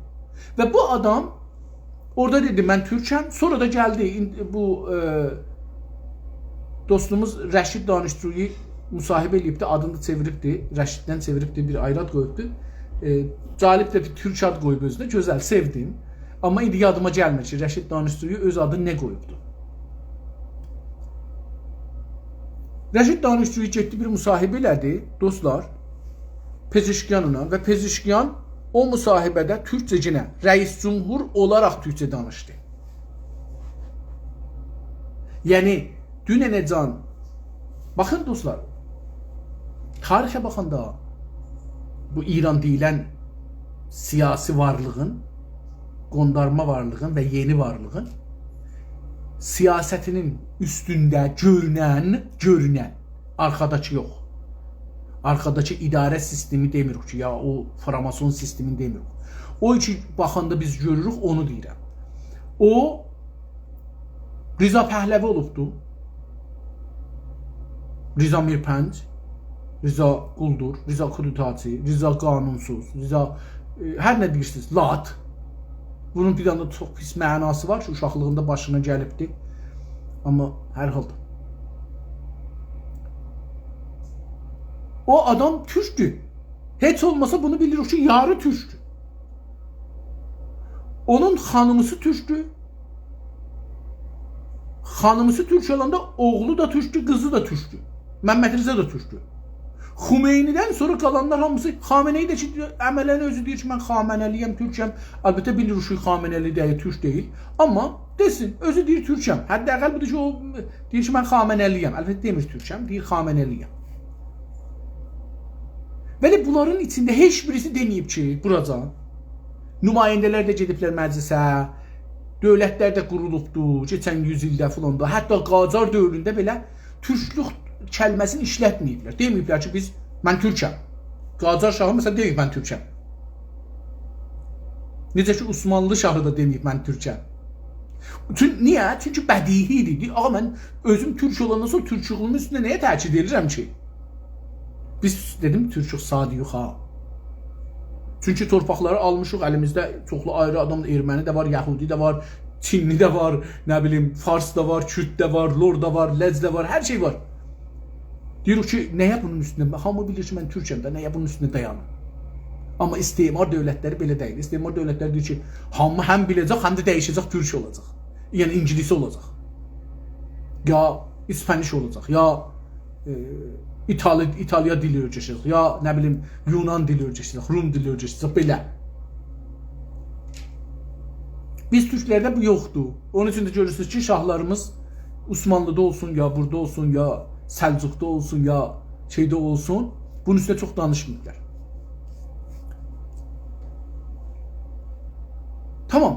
و بو آدام اورادا دئدی: «من تورکم.» سونرا دا گلدی، این-، بو، ائ، دوستوموز رشید دانشجویی مصاحبه ائله‌ییبدی، آدینی دا چئویریبدی، رشیددن چئویریبدی، بیر آیری آد قویوبدو. ائ، جالب ده بیر تورک آد قویوب اؤزونه، گؤزل، سئودیم. آمما ایندی یادیما گلمیر کی، رشید دانشجویی اؤز آدینی نه قویوبدو. رشید دانشجویی گئتدی، بیر مصاحبه ائله‌دی، دوستلار، پزشکیانلا و پزشکیان او مصاحبه‌ده تورکجه، یئنه رئیس جمهور اولاراق تورکجه دانیشدی. یعنی، دوننه‌جن، باخین دوستلار، تاریخه باخاندا بو ایران دئییلن سیاسی وارلیغین، قوندارما وارلیغین و یئنی وارلیغین سیاستینین اوستونده گؤرونن، گؤرونن، آرخاداکی یوخ. آرخاداکی اداره سیستمی دئمیریک کی، یا او فراماسون سیستمینی دئمیریک. او کی باخاندا بیز گؤروروک، اونو دئییرم. او رضا پهلوی اولوبدو. رضا میرپنج، رضا قولدور، رضا کودتاچی، رضا قانونسوز، رضا، ائ، هر نه دئییرسینیز، لات. بونون بیر دنه ده چوخ پیس معناسی وار کی، اوشاقلیغیندا باشینا گلیبدی. آمما هر حالدا. او آدام تورکدور. هئچ اولماسا بونو بیلیریک کی، یاری تورکدور. اونون خانیمیسی تورکدور. خانیمیسی تورک اولاندا اوغلو دا تورکدور، قیزی دا تورکدور. ممدرضا دا تورکدور. خمینی‌دن سونرا قالانلار هامیسی، خامنه‌ای ده کی، عملاً اؤزو دئییر کی، «من خامنه‌لی‌یم، تورکم.» البته، بیلیریک کی، خامنه‌لی دئییل، تورک دئییل. آمما دئسین، اؤزو دئییر، «تورکم.» حداقل بودور کی، او دئییر کی، «من خامنه‌لی‌یم.» البته، دئمیر، «تورکم»، دئییر، «خامنه‌لی‌یم.» بلی، بونلارین ایچینده هئچ بیریسی دئمه‌ییب کی، بوراجان نماینده‌لر ده گئدیبلر مجلسه، دؤولتلر ده قورولوبدو، کئچن یوز ایلده فلان دا، حتی قاجار دؤورونده بئله تورکلوک کلمه‌سینی ایشلتمه‌ییبلر. دئمه‌ییبلر کی، بیز، «من تورکم.» قاجار شاهی، مثلاً، دئمه‌ییب، «من تورکم.» نئجه کی، عثمانلی شاهی دا دئمه‌ییب، «من تورکم.» چون-، نییه؟ چونکی بدیهی ایدی. دئییر، «آغا، من اؤزوم تورک اولاندان سونرا تورکلویومون اوستونده نه‌یه تأکید ائدیرم کی؟» بیز، دئدیم، تورکوخ ساده‌یوخ ها. چونکی تورپاقلاری آلمیشیق الیمیزده، چوخلو آیری آدام دا، ارمنی ده وار، یهودی ده وار، چینلی ده وار، نه بیلیم، فارس دا وار، کورد ده وار، لور دا وار، لج ده وار، هر شئی وار. دئییریک کی، نه‌یه بونون اوستونده؟ هامی بیلیر کی، من تورکم ده، نه‌یه بونون اوستونده دایانیم؟ آمما استعمار دؤولتلری بئله دئییل. استعمار دؤولتلری دئییر کی، هامی هم بیله‌جک، هم ده دییشه‌جک، تورک اولاجاق. یعنی اینگیلیسی اولاجاق. یا اسپانیش اولاجاق، یا، ائ، ایتالی، ایتالیا دیلی اؤیره‌شه‌جک، یا، نه بیلیم، یونان دیلی اؤیره‌شه‌جک، روم دیلی اؤیره‌شه‌جک، بئله. بیز تورکلرده بو یوخدور. اونون اوچون ده گؤرورسونوز کی، شاهلاریمیز عثمانلی‌دا اولسون، یا بورادا اولسون، یا سلجوقدا اولسون، یا شئیده اولسون، بونون اوستونده چوخ دانیشماییبلار. تامام.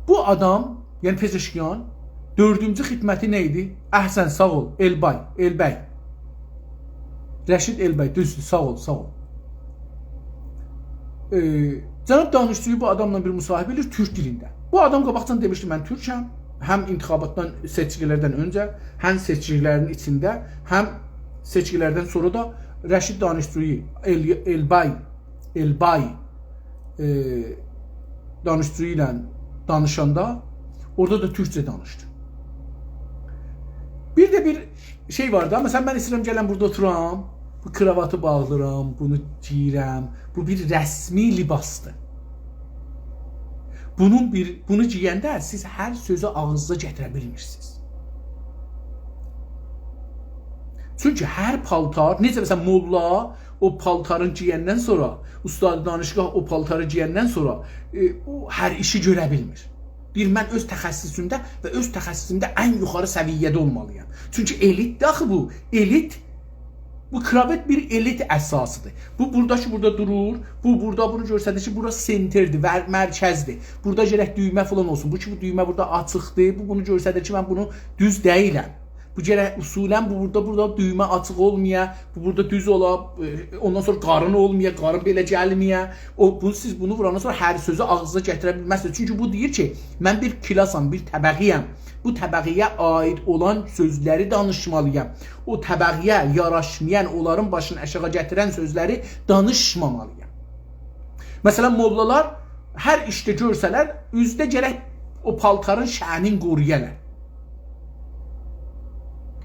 بو آدام، یعنی پزشکیان، دؤردونجو خدمتی نه ایدی؟ احسن، ساغ اول، ائلبای، ائلبی. رشید ائلبی، دوزدور، ساغ اول، ساغ اول. ائ، جناب دانشجویی بو آداملا بیر مصاحبه ائدیر تورک دیلینده. بو آدام قاباقجادان دئمیشدی: «من تورکم.» هم انتخاباتدان، سئچکیلردن اؤنجه، هم سئچکیلرین ایچینده، هم سئچکیلردن سونرا دا رشید دانشجویی، ائل-، ائلبی، ائلبی، ائ، دانشجویی ایله دانیشاندا اورادا دا تورکجه دانیشدی. بیر ده بیر شئی وار دا، مثلاً، من ایسته‌ییرم گلم بورادا اوتورام، بو کراواتی باغلاییرام، بونو گئییرم. بو بیر رسمی لباسدیر. بونون بیر، بونو گئینده سیز هر سؤزو آغیزدا گتیره بیلمیرسینیز. چونکی هر پالتار، نئجه مثلاً موللا او پالتارین گئیندن سونرا، استاد دانشگاه او پالتاری گئیندن سونرا، ائ، او هر ایشی گؤره بیلمیر. دئییر، من اؤز تخصصومده و اؤز تخصصومده ان یوخاری سویه‌ده اولمالییام. چونکی ائلیتدیر آخی بو. ائلیت، بو کراوات بیر ائلیت اساسیدیر. بو بورادا کی، بورادا دورور، بو بورادا بونو گؤستریر کی، بورا سنتردیر، ور-، مرکزدیر. بورادا گرک دویمه فلان اولسون. بو کی، بو دویمه بورادا آچیقدیر، بو بونو گؤستریر کی، من بونو دوز دئییلم. بو گرک اصولاً بو بورادا، بورادا دویمه آچیق اولمایا، بو بورادا دوز اولا، ائ، اوندان سونرا قارین اولمایا، قارین بئله گلمه‌یه. او، بو، سیز بونو ووراندان سونرا هر سؤزو آغزینیزا گتیره بیلمزسینیز. چونکی بو دئییر کی، من بیر کلاسام، بیر طبقه‌یم. بو طبقه‌یه عایید اولان سؤزلری دانیشمالییام. او طبقه‌یه یاراشمایان، اونلارین باشینی آشاغی گتیرن سؤزلری دانیشمامالییام. مثلاً، موللالار هر ایشده گؤرسه‌لر، اوزده گرک او پالتارین شأنین قورویالار.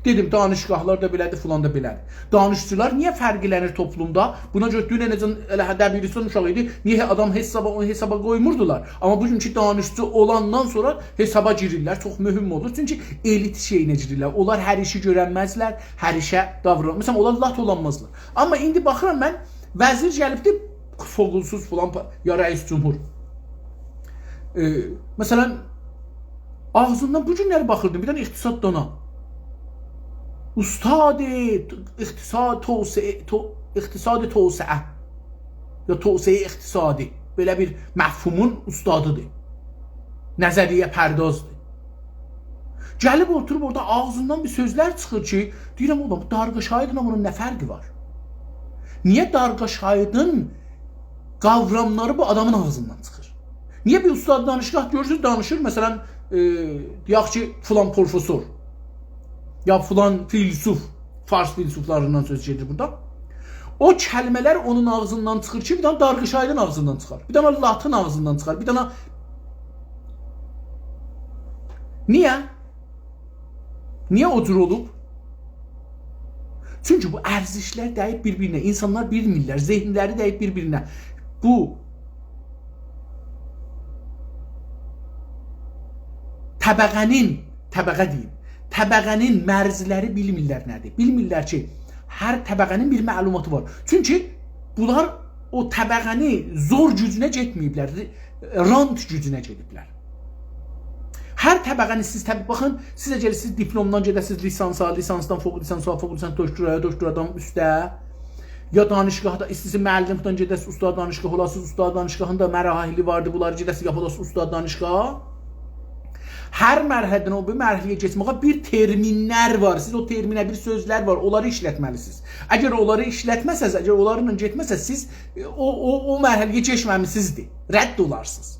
دئدیم، دانشگاهلار دا بئله‌دیر، فلان دا بئله‌دیر. دانشجولار نییه فرقلنیر توپلومدا؟ بونا گؤره دونن نئجه ائله هه، دبیرستان اوشاغی ایدی، نییه آدام حسابا، اونو حسابا قویموردولار؟ آمما بوگونکو دانشجو اولاندان سونرا حسابا گیریرلر، چوخ مهم اولور. چونکی ائلیت شئیینه گیریرلر. اونلار هر ایشی گؤرنمزلر، هر ایشه داوران-، مثلاً، اونلار لات اولانمازلار. آمما ایندی باخیرام من، وزیر گلیبدی، فوقولسوز فلان پا-، یا رئیس جمهور. ائ، مثلاً، آغزیندان بو گونلری باخیردیم، بیر دنه اقتصاد دانا. استاد اقتصاد توسعه، تو-، اقتصاد توسعه. یا توسعه اقتصادی. بئله بیر مفهومون استادیدیر. نظریه‌پردازدیر. گلیب اوتوروب اورادا آغزیندان بیر سؤزلر چیخیر کی، دئییرم، «اوغلوم، بو دارقاشاهیدلا بونون نه فرقی وار؟» نییه دارقاشاهیدین قاوراملاری بو آدامین آغزیندان چیخیر؟ نییه بیر استاد دانشگاه گؤرورسونوز، دانیشیر، مثلاً، ائ، دئیک کی، فلان پروفسور، یا فلان فیلسوف، فارس فیلسوفلاریندان سؤز گئدیر بورادا. او کلمه‌لر اونون آغزیندان چیخیر کی، بیر دنه دارقاشاهیدین آغزیندان چیخار، بیر دنه لاتین آغزیندان چیخار، بیر دنه، نییه؟ نییه او جور اولوب؟ چونکی بو ارزشلر دَییب بیر-بیرینه، اینسانلار بیلمیرلر، ذهنلری دَییب بیر-بیرینه. بو طبقه‌نین، طبقه دئییم، طبقه‌نین مرزلری بیلمیرلر نه‌دیر. بیلمیرلر کی، هر طبقه‌نین بیر معلوماتی وار. چونکی بونلار او طبقه‌نی زور گوجونه گئتمه‌ییبلر، رانت گوجونه گئدیبلر. هر طبقه‌نی سیز طب-، باخین، سیز اگر سیز دیپلمدان گئده‌سینیز لیسانسا، لیسانسدان فوق لیسانسا، فوق لیسانس دکترایا، دکترادان اوسته، یا دانشگاهدا ایسته‌سیز معلمدن گئده‌سیز استاد دانشگاه اولاسینیز، استاد دانشگاهین دا مراحلی واردی، بونلاری گئده‌سیز یاپالاسینیز استاد دانشگاه. هر مرحله‌دن او بیر مرحله‌یه کئچمه‌یه بیر ترمینلر وار. سیز او ترمینه بیر سؤزلر وار، اونلاری ایشلتمه‌لیسینیز. اگر اونلاری ایشلتمه‌سز، اگر اونلارلا گئتمه‌سز، سیز، ائ، او، او، او مرحله‌یه کئچمه‌میسینیزدیر. رد اولارسینیز.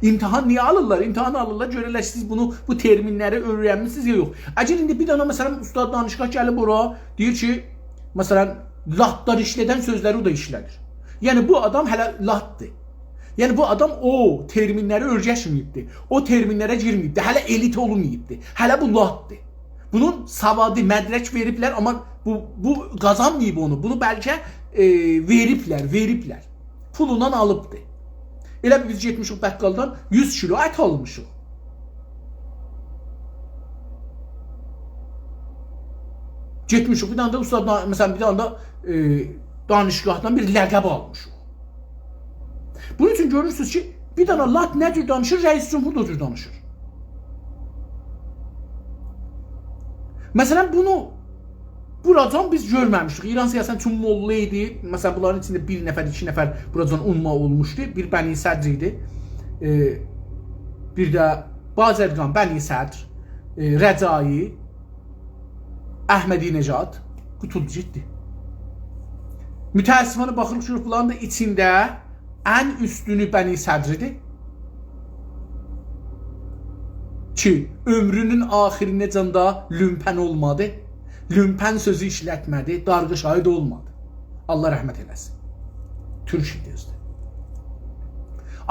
امتحان نییه آلیرلار؟ امتحان آلیرلار، گؤره‌لر سیز بونو، بو ترمینلری اؤیرنمیسینیز یا یوخ. اگر ایندی بیر دنه، مثلاً، استاد دانشگاه گلیب اورا، دئییر کی، مثلاً، لاتلار ایشله‌دن سؤزلری او دا ایشله‌دیر. یعنی، بو آدام هله لاتدیر. یعنی، بو آدام او ترمینلری اؤیرشمه‌ییبدی. او ترمینلره گیرمه‌ییبدی. هله ائلیت اولماییبدی. هله بو لاتدیر. بونون سوادی، مدرک وئریبلر، آمما بو، بو قازانماییب اونو. بونو بلکه، ائ، وئریبلر، وئریبلر. پولوندان آلیبدی. ائله بیل بیز گئتمیشیک بقالدان یوز کیلو ات آلمیشیق. گئتمیشیک، بیر دنه ده استاد، مثلاً، بیر دنه ده، ائ، دانشگاهدان بیر لقب آلمیشیق. بونون اوچون گؤرورسونوز کی، بیر دنه لات نه جور دانیشیر، رئیس جمهور دا او جور دانیشیر. مثلاً، بونو بوراجان بیز گؤرمه‌میشیک. ایران سیاسی‌سینده چون موللا ایدی، مثلاً، بونلارین ایچینده بیر نفر، ایکی نفر بوراجان اونما اولموشدو. بیر بنی صدر ایدی. ائ، بیر ده بازرگان، بنی صدر، ائ، رجایی، احمدی‌نژاد، قوتولدو گئتدی. متأسفانه باخیریق کی، بونلارین دا ایچینده ان اوستونو بنی صدریدیر. کی، عؤمرونون آخیرینه‌جن ده لومپن اولمادی. لومپن سؤزو ایشلتمه‌دی، دارقاشاهی اولمادی. الله رحمت ائله‌سین. تورک ایدی اؤزو ده.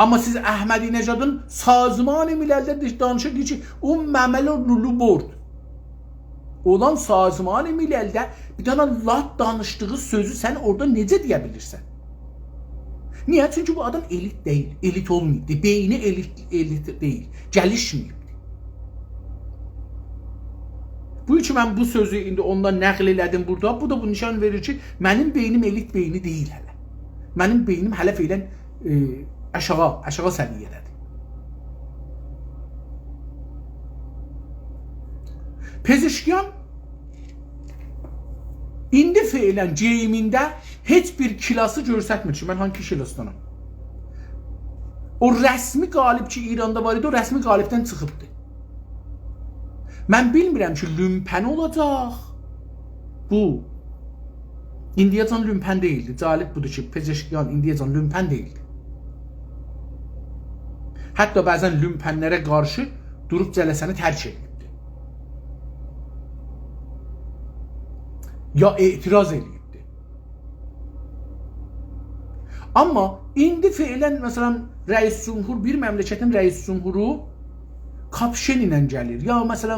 آمما سیز احمدی‌نژادین سازمان مللده دانیشیر، دئییر کی، او ممه‌لی لولو برد. اولان سازمان مللده بیر دنه لات دانیشدیغی سؤزو سن اورادا نئجه دئیه بیلیرسن؟ نییه؟ چونکی بو آدام ائلیت دئییل، ائلیت اولماییبدی، بئینی ائلیت، ائلیت دئییل، گلیشمه‌ییبدی. بو کی من بو سؤزو ایندی اوندان نقل ائله‌دیم بورادا، بو دا بو نشان وئریر کی، منیم بئینیم ائلیت بئینی دئییل هله. منیم بئینیم هله فعلاً، ائ، آشاغی، آشاغی سویه‌ده‌دیر. پزشکیان ایندی فعلاً گئیمینده هئچ بیر کلاسی گؤرستمیر کی، من هانسی کلاسدانام. او رسمی غالب کی، ایراندا وار ایدی، او رسمی غالبدن چیخیبدی. من بیلمیرم کی، لومپن اولاجاق. بو ایندیه‌جن لومپن دئییلدی. جالب بودور کی، پزشکیان ایندیه‌جن لومپن دئییلدی. حتی بعضا لومپن‌لره قارشی دوروب جلسه‌نی ترک ائدیبدی. یا اعتراض ائدیبدی. آمما ایندی فعلا، مثلا، رئیس جمهور، بیر مملکتین رئیس جمهورو کاپشن ایله گلیر. یا، مثلا،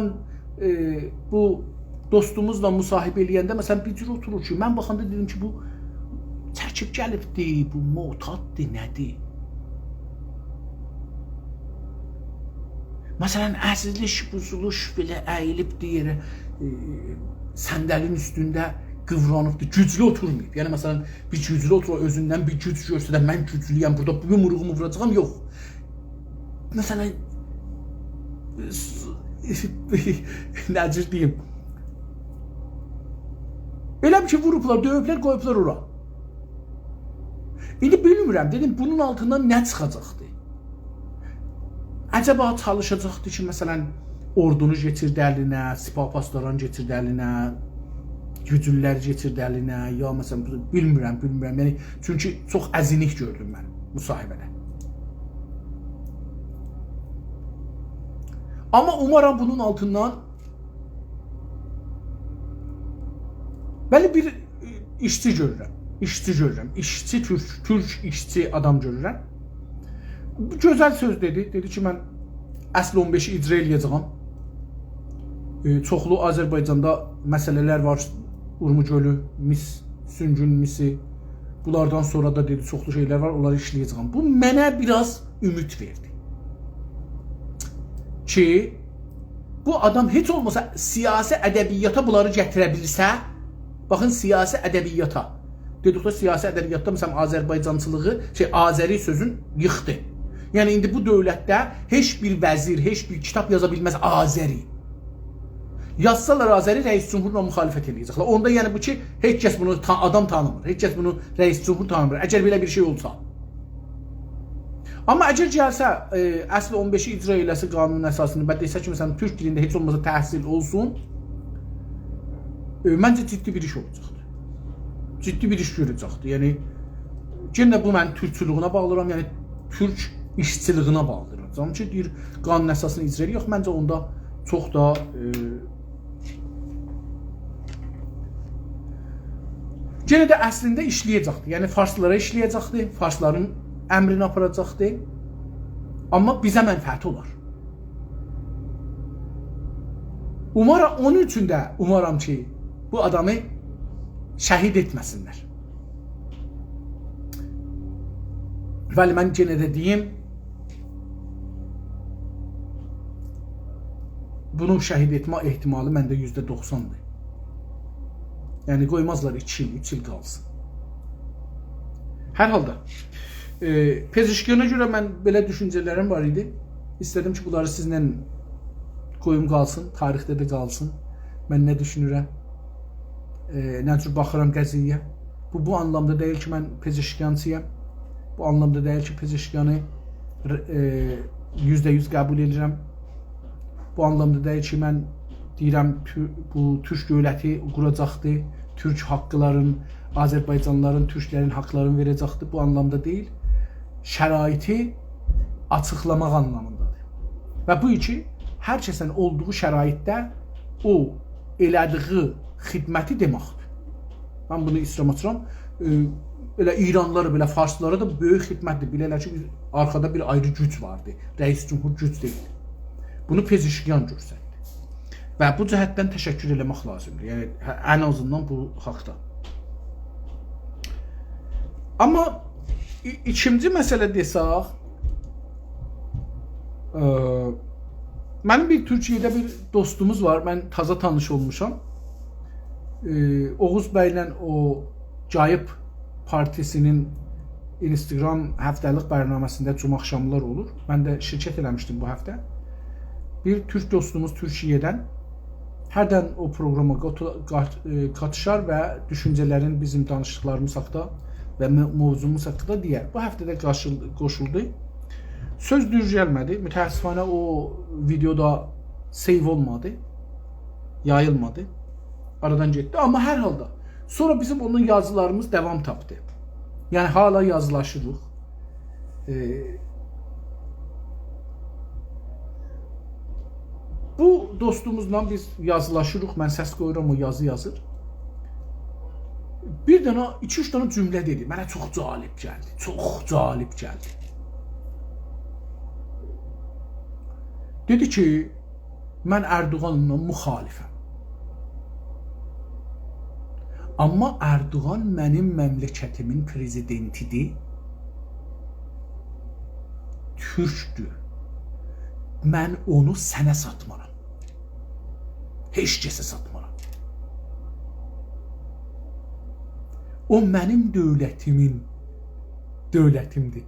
ائ، بو دوستوموزلا مصاحبه ائله‌ینده، مثلا، بیر جور اوتورور کی، من باخاندا دئدیم کی، بو چکیب گلیبدی، بو معتاددیر، نه‌دیر؟ مثلا، ازیلیش، بوزولوش بئله اییلیبدی یئره، ائ، صندلی‌نین اوستونده قیورانیبدی. گوجلو اوتورماییب. یعنی، مثلا، بیر گوجلو اوتورور، اؤزوندن بیر گوج گؤسترر، «من گوجلویم، بورادا بو یومروغومو ووراجاغام»، یوخ. مثلا، نه جور دئییم؟ ائله بیل کی، ووروبلار، دؤیوبلر، قویوبلار اورا. ایندی بیلمیرم، دئدیم، بونون آلتیندان نه چیخاجاقدی؟ عجبا چالیشاجاقدی کی، مثلا، اوردونو کئچیرده الینه، سپاه پاسداران کئچیرده الینه، گوجلولر کئچیرده الینه، یا، مثلا، بیلمیرم، بیلمیرم. یعنی، چونکی چوخ ازینیک گؤردوم من مصاحبه‌ده. آمما اومارام بونون آلتیندان، بلی، بیر، ائ، ایشچی گؤرورم. ایشچی گؤرورم. ایشچی، تورک، تورک ایشچی آدام گؤرورم. بو گؤزل سؤز دئدی. دئدی کی، من اصل اون بئشی اجرا ائله‌یه‌جه‌یم. ائ، چوخلو آذربایجاندا مسئله‌لر وار. اورمو گؤلو، میس، سونگون میسی. بونلاردان سونرا دا، دئدی، چوخلو شئیلر وار، اونلاری ایشله‌یه‌جه‌یم. بو منه بیر آز اومید وئردی کی، بو آدام هئچ اولماسا سیاسی ادبیاتا بونلاری گتیره بیلسه، باخین، سیاسی ادبیاتا. دئدیک ده، سیاسی ادبیاتدا، مثلا، آذربایجانچیلیغی، شئی، آذری سؤزون ییخدی. یعنی، ایندی بو دؤولتده هئچ بیر وزیر، هئچ بیر کیتاب یازا بیلمز آذری. یازسالار آذری، رئیس جمهورلا مخالفت ائله‌یه‌جکلر. اوندا، یعنی، بو کی، هئچ کس بونو تا-، آدام تانیمیر. هئچ کس بونو رئیس جمهور تانیمیر. اگر بئله بیر شئی اولسا. آمما اگر گلسه، ائ، اصل اون بئشی اجرا ائله‌سه قانون اساسینی و دئسه کی، مثلا، تورک دیلینده هئچ اولماسا تحصیل اولسون، ائ، منجه جدی بیر ایش اولاجاقدیر. جدی بیر ایش گؤره‌جکدیر. یعنی، یئنه بو من تورکچولویونه باغلیرام، یعنی تورک ایشچیلیگینه باغلیرام. جانیم کی، دئییر، قانون اساسینی اجرا ائله‌ییر. یوخ، منجه اوندا چوخ دا، ائ، یئنه ده اصلینده ایشله‌یه‌جکدی. یعنی، فارسلارا ایشله‌یه‌جکدی، فارسلارین امرینی آپاراجاقدی. آمما بیزه منفعتی اولار. اومارام، اونون اوچون ده اومارام کی، بو آدامی شهید ائتمه‌سینلر. ولی من یئنه ده دئییم، بونون شهید ائتمه احتمالی منده یوزده دوخساندیر. یعنی، قویمازلار ایکی ایل، اوچ ایل قالسین. هر حالدا، ائ، پزشکیانا گؤره من بئله دوشونجه‌لریم وار ایدی. ایسته‌دیم کی، بونلاری سیزله قویوم قالسین، تاریخده ده قالسین. من نه دوشونورم، ائ، نه جور باخیرام قضیه‌یه. بو، بو آنلامدا دئییل کی، من پزشکیانچی‌یام. بو آنلامدا دئییل کی، پزشکیانی ر-، ائ، یوزده یوز قبول ائدیرم. بو آنلامدا دئییل کی، من دئییرم، تو-، بو تورک دؤولتی قوراجاقدی، تورک حاقلارین، آذربایجانلیلارین، تورکلرین حاقلارینی وئره‌جکدی. بو آنلامدا دئییل. شرایطی آچیقلاماق آنلامیندادیر. و بو کی، هر کسین اولدوغو شرایطده او ائله‌دیگی خدمتی دئمکدیر. من بونو ایسته‌ییرم آچیرام. ائ، ائله ایرانلیلارا، بئله فارسلارا دا بؤیوک خدمتدیر. بیله‌لر کی، آرخادا بیر آیری گوج واردی. رئیس جمهور گوج دئییل. بونو پزشکیان گؤستردی. و بو جهتدن تشکر ائله‌مک لازیمدیر. یعنی، هه، ان آزیندان بو حاقدا. آمما ای-، ایکینجی مسئله دئسک، ائ، منیم بیر تورکیه‌ده بیر دوستوموز وار. من تازا تانیش اولموشام. ائ، اوغوز بی‌له او گاییب پارتیسی‌نین اینستاگرام هفته‌لیک برنامه‌سینده جمعه آخشاملار اولور. من ده شرکت ائله‌میشدیم بو هفته. بیر تورک دوستوموز تورکیه‌دن هردن او پروگراما قاتو-، قات-، ائ، قاتیشار و دوشونجه‌لرین، بیزیم دانیشیقلاریمیز حاقدا و مو-، موضوعوموز حاقدا دئیر. بو هفته ده قاشیل-، قوشولدو. سؤز دوز گلمه‌دی. متأسفانه او ویدئودا سیو اولمادی. یاییلمادی. آرادان گئتدی. آمما هر حالدا سونرا بیزیم اونونلا یازیلاریمیز داوام تاپدی. یعنی حالا یازیلاشیریق. ائ، بو دوستوموزلا بیز یازیلاشیریق. من سس قویورام، او یازی یازیر. بیر دنه، ایکی-اوچ دنه جمله دئدی. منه چوخ جالب گلدی. چوخ جالب گلدی. دئدی کی، من اردوغانلا مخالفم. آمما اردوغان منیم مملکتیمین پرزیدنتیدیر. تورکدور. من اونو سنه ساتمارام. هئچ کسه ساتمارام. او منیم دؤولتیمین، دؤولتیمدیر.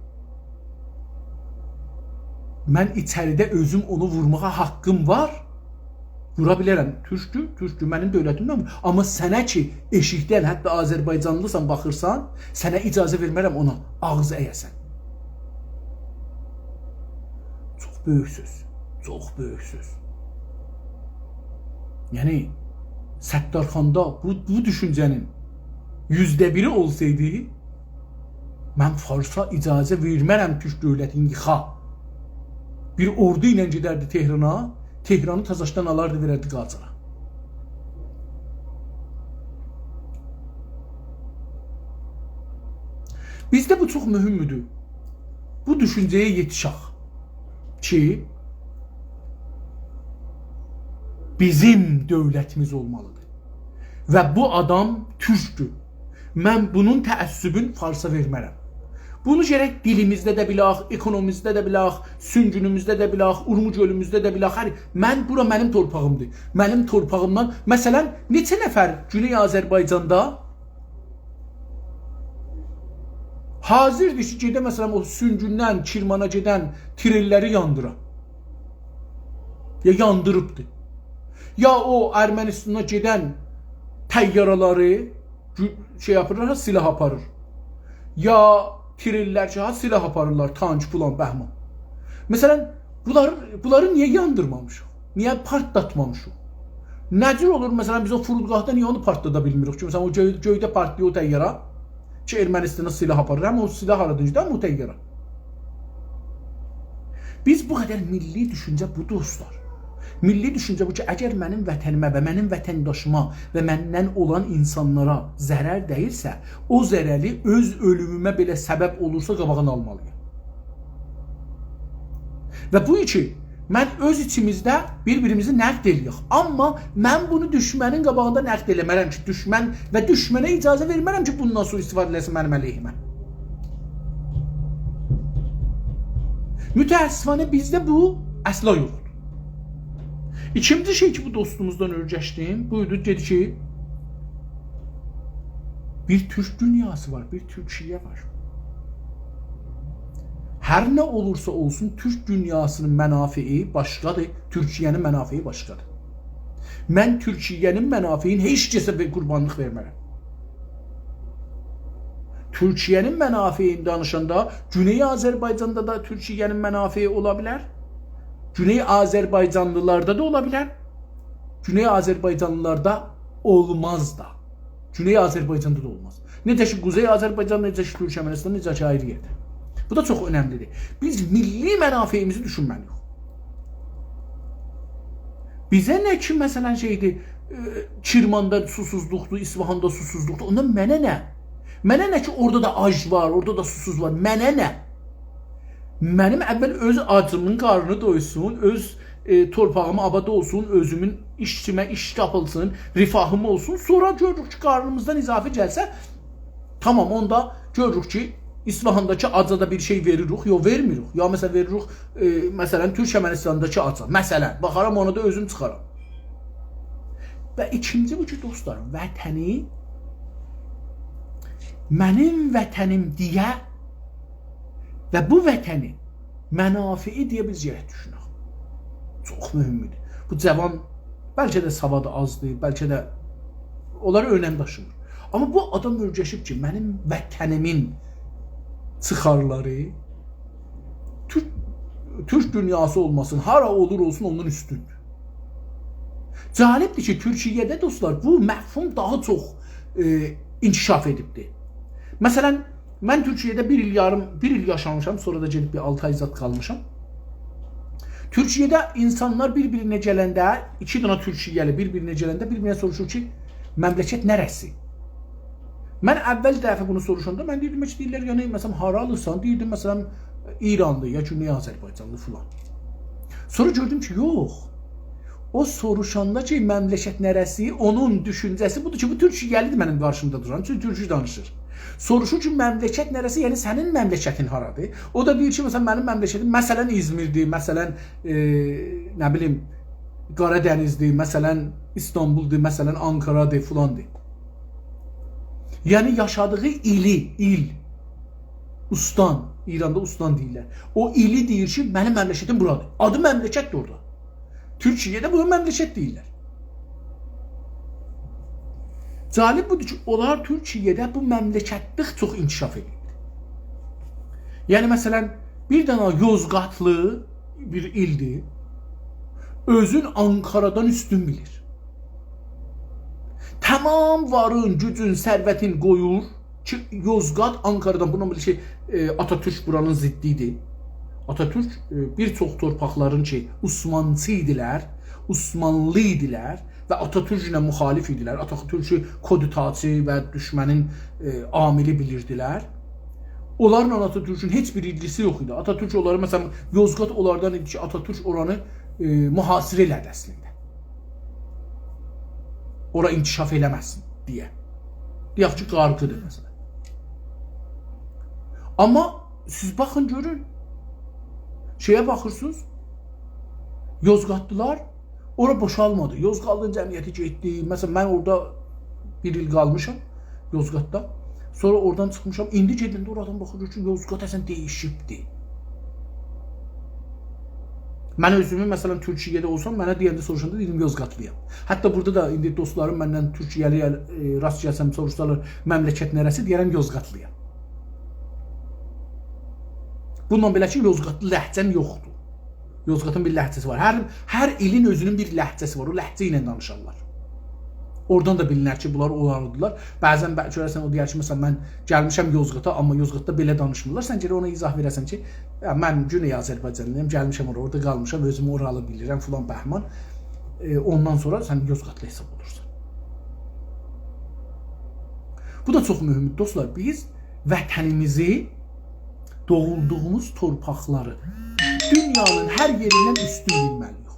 من ایچریده اؤزوم اونو وورماغا حاققیم وار. وورا بیلرم. تورکدور، تورکدور، منیم دؤولتیمدن. آمما سنه کی، ائشیکدن، حتی آذربایجانلیسان، باخیرسان، سنه اجازه وئرمرم اونا آغیز ایه‌سن. چوخ بؤیوک سؤز. چوخ بؤیوک سؤز. یعنی، ستارخاندا بو، بو دوشونجه‌نین یوزده بیری اولسایدی، من فارسا اجازه وئرمرم تورک دؤولتینی ییخا. بیر اوردو ایله گئدردی تهرانا، تهرانی تازاشدان آلاردی، وئرردی قاجارا. بیزده بو چوخ مهمدور. بو دوشونجه‌یه یئتیشک کی، بیزیم دؤولتیمیز اولمالیدیر. و بو آدام تورکدور. من بونون تعصبون فارسا وئرمرم. بونو گرک دیلیمیزده ده بیلک، اکونومیمیزده ده بیلک، سونگونوموزده ده بیلک، اورمو گؤلوموزده ده بیلک. هر، من، بورا منیم تورپاغیمدیر. منیم تورپاغیمدان، مثلا، نئچه نفر گونئی آذربایجاندا حاضردیر کی، گئده، مثلا، او سونگوندن کرمانا گئدن ترئنلری یاندیرا. یا یاندیریبدیر. یا او ارمنستانا گئدن طیاره‌لری گو-، شئی یاپیرلار، ها، سلاح آپاریر. یا ترئنلر کی، ها، سلاح آپاریرلار، تانک، فلان، بهمان. مثلا، بونلاری، بونلاری نییه یاندیرمامیشیق؟ نییه پارتلاتمامیشیق؟ نه جور اولور، مثلا، بیز او فرودگاهدا نییه اونو پارتلادا بیلمیریک کی، مثلا، او گؤی-، گؤیده پارتلاییر او طیاره کی، ارمنستانا سلاح آپاریر، هم او سلاح آرادان گئدیر، هم او طیاره. بیز بو قدر میللی دوشونجه بو، دوستلار. میللی دوشونجه بو کی، اگر منیم وطنیمه و منیم وطنداشیما و مندن اولان اینسانلارا ضرر دَییرسه، او ضرری اؤز اؤلومومه بئله سبب اولورسا، قاباغینی آلمالییام. و بو کی، من اؤز ایچیمیزده بیر-بیریمیزی نقد ائله‌یک. آمما من بونو دوشمنین قاباغیندا نقد ائله‌مرم کی، دوشمن و دوشمنه اجازه وئرمرم کی، بوندان سوءاستفاده ائله‌سین منیم علیهیمه. متأسفانه بیزده بو اصلا یوخدور. ایکینجی شئی کی، بو دوستوموزدان اؤیرشدیم، بویدو، دئدی کی، بیر تورک دونیاسی وار، بیر تورکیه وار. هر نه اولورسا اولسون، تورک دونیاسینین منافعی باشقادیر، تورکیه‌نین منافعی باشقادیر. من تورکیه‌نین منافعین هئچ کسه بیر قوربانلیق وئرمرم. تورکیه‌نین منافعینی دانیشاندا گونئی آذربایجاندا دا تورکیه‌نین منافعی اولا بیلر. گونئی آذربایجانلیلاردا دا اولا بیلر. گونئی آذربایجانلیلاردا اولماز دا. گونئی آذربایجاندا دا اولماز. نئجه کی، قوزئی آذربایجان، نئجه کی، تورکمنیستان، نئجه کی، آیری یئرده. بو دا چوخ اؤنملیدیر. بیز میللی منافعیمیزی دوشونمه‌لی‌ییک. بیزه نه کی، مثلا، شئیدیر، ائ، کرماندا سوسوزلوقدور، اصفهاندا سوسوزلوقدور. اوندا منه نه؟ منه نه کی، اورادا دا آج وار، اورادا دا سوسوز وار. منه نه؟ منیم اول اؤز آجیمین قارنی دویسون، اؤز، ائ، تورپاغیم آباد اولسون، اؤزومون ایشیمه ایش تاپیلسین، رفاهیم اولسون. سونرا گؤروروک کی، قارنیمیزدان اضافه گلسه، تامام، اوندا گؤروروک کی، اصفهانداکی آجا دا بیر شئی وئریریک، یوخ، وئرمیریک. یا، مثلا، وئریریک، ائ، مثلا، تورکمنیستانداکی آجا. مثلا، باخارام، اونا دا اؤزوم چیخارام. و ایکینجی بو کی، دوستلار، وطنی منیم وطنیم دئیه و بو وطنی منافعی دئیه بیز گرک دوشونک. چوخ مهمدور. بو جاوان بلکه ده سوادی آزدیر، بلکه ده اونلارا اؤنم داشیمیر. آمما بو آدام اؤیرشیب کی، منیم وطنیمین چیخارلاری تورک، تورک دونیاسی اولماسین، هارا اولور اولسون، اوندان اوستوندور. جالبدیر کی، تورکیه‌ده، دوستلار، بو مفهوم داها چوخ، ائ، انکشاف ائدیبدیر. مثلا، من تورکیه‌ده بیر ایل یاریم، بیر ایل یاشامیشام، سونرا دا گئدیب بیر آلتی آی زاد قالمیشام. تورکیه‌ده اینسانلار بیر-بیرینه گلنده، ایکی دنه تورکیه‌لی بیر-بیرینه گلنده بیر-بیرینه سوروشور کی، «مملکت نره‌سی؟» من اول دفعه بونو سوروشاندا من دئییردیم کی، دئییرلر، یعنی، مثلا، «هارالیسان؟» دئییردیم، مثلا، «ایراندیر، یا گونئی آذربایجاندیر»، فلان. سونرا گؤردوم کی، یوخ. او سوروشاندا کی، «مملکت نره‌سی؟» اونون دوشونجه‌سی بودور کی، بو تورکیه‌لیدیر منیم قارشیمدا دوران، چونکی تورکو دانیشیر. سوروشور کی، «مملکت نره‌سی؟» یعنی، «سنین مملکتین هارادیر؟» او دا دئییر کی، مثلا، «منیم مملکتیم، مثلا، ایزمیردیر، مثلا، ائ، نه بیلیم، قارادنیزدیر، مثلا، ایستانبولدور، مثلا، آنکارادیر، فلاندیر.» یعنی، یاشادیغی ایلی، ایل، اوستان، ایراندا اوستان دئییرلر. او ایلی دئییر کی، «منیم مملکتیم بورادیر.» آدی مملکتدیر اورادا. تورکیه‌ده بونا مملکت دئییرلر. جالب بودور کی، اونلار تورکیه‌ده بو مملکتلیک چوخ انکشاف ائدیبدیر. یعنی، مثلا، بیر دنه یوزقاتلی بیر ایلدیر، اؤزون آنکارادان اوستون بیلیر. تمام وارین، گوجون، ثروتین قویور کی، یوزقات آنکارادان، بونو بیلیر کی، ائ، آتاتورک بورانین ضدی ایدی. آتاتورک، ائ، بیر چوخ تورپاقلارین کی، عثمانچی ایدیلر، عثمانلی ایدیلر و آتاتورکله مخالف ایدیلر. آتاتورکو کودتاچی و دوشمنین، ائ، عاملی بیلیردیلر. اونلارلا آتاتورکون هئچ بیر ایلگیسی یوخ ایدی. آتاتورک اونلاری، مثلا، یوزقات اونلاردان ایدی کی، آتاتورک اورانی، ائ، محاصره ائله‌دی اصلینده. اورا انکشاف ائله‌مه‌سین دئیه. دئیک کی، قارغیدیر، مثلا. آمما سیز باخین، گؤرون. شئیه باخیرسینیز، یوزقاتلیلار اورا بوشالمادی. یوزقاتلینین جمعیتی گئتدی. مثلا، من اورادا بیر ایل قالمیشام، یوزقاتدا. سونرا اورادان چیخمیشام. ایندی گئدنده اورادان باخیرام کی، یوزقات اصلا دییشیبدی. من اؤزومو، مثلا، تورکیه‌ده اولسام، منه دئینده، سوروشاندا دئییرم، یوزقاتلی‌یام. حتی بورادا دا ایندی دوستلاریم مندن، تورکیه‌لی، ائ، راست گلسم، سوروشسالار، «مملکت نره‌سی؟» دئیه‌رم، «یوزقاتلی‌یام.» بونونلا بئله کی، یوزقاتلی لهجه‌م یوخدور. یوزقاتین بیر لهجه‌سی وار. هر، هر ایلین اؤزونون بیر لهجه‌سی وار. او لهجه ایله دانیشارلار. اورادان دا بیلینر کی، بونلار اورالیدیرلار. بعضا ب-، گؤررسن، او دئیر کی، مثلا، «من گلمیشم یوزقاتا، آمما یوزقاتدا بئله دانیشمیرلار.» سن گرک اونا ایضاح وئره‌سن کی، «یا، من گونئی آذربایجانلی‌یام، گلمیشم اورا، اورادا قالمیشام، اؤزومو اورالی بیلیرم»، فلان بهمان. ائ، اوندان سونرا سن یوزقاتلی حساب اولورسان. بو دا چوخ مهمدور، دوستلار. بیز وطنیمیزی، دوغولدوغوموز تورپاقلاری دونیانین هر یئریندن اوستون بیلمه‌لی‌ییک.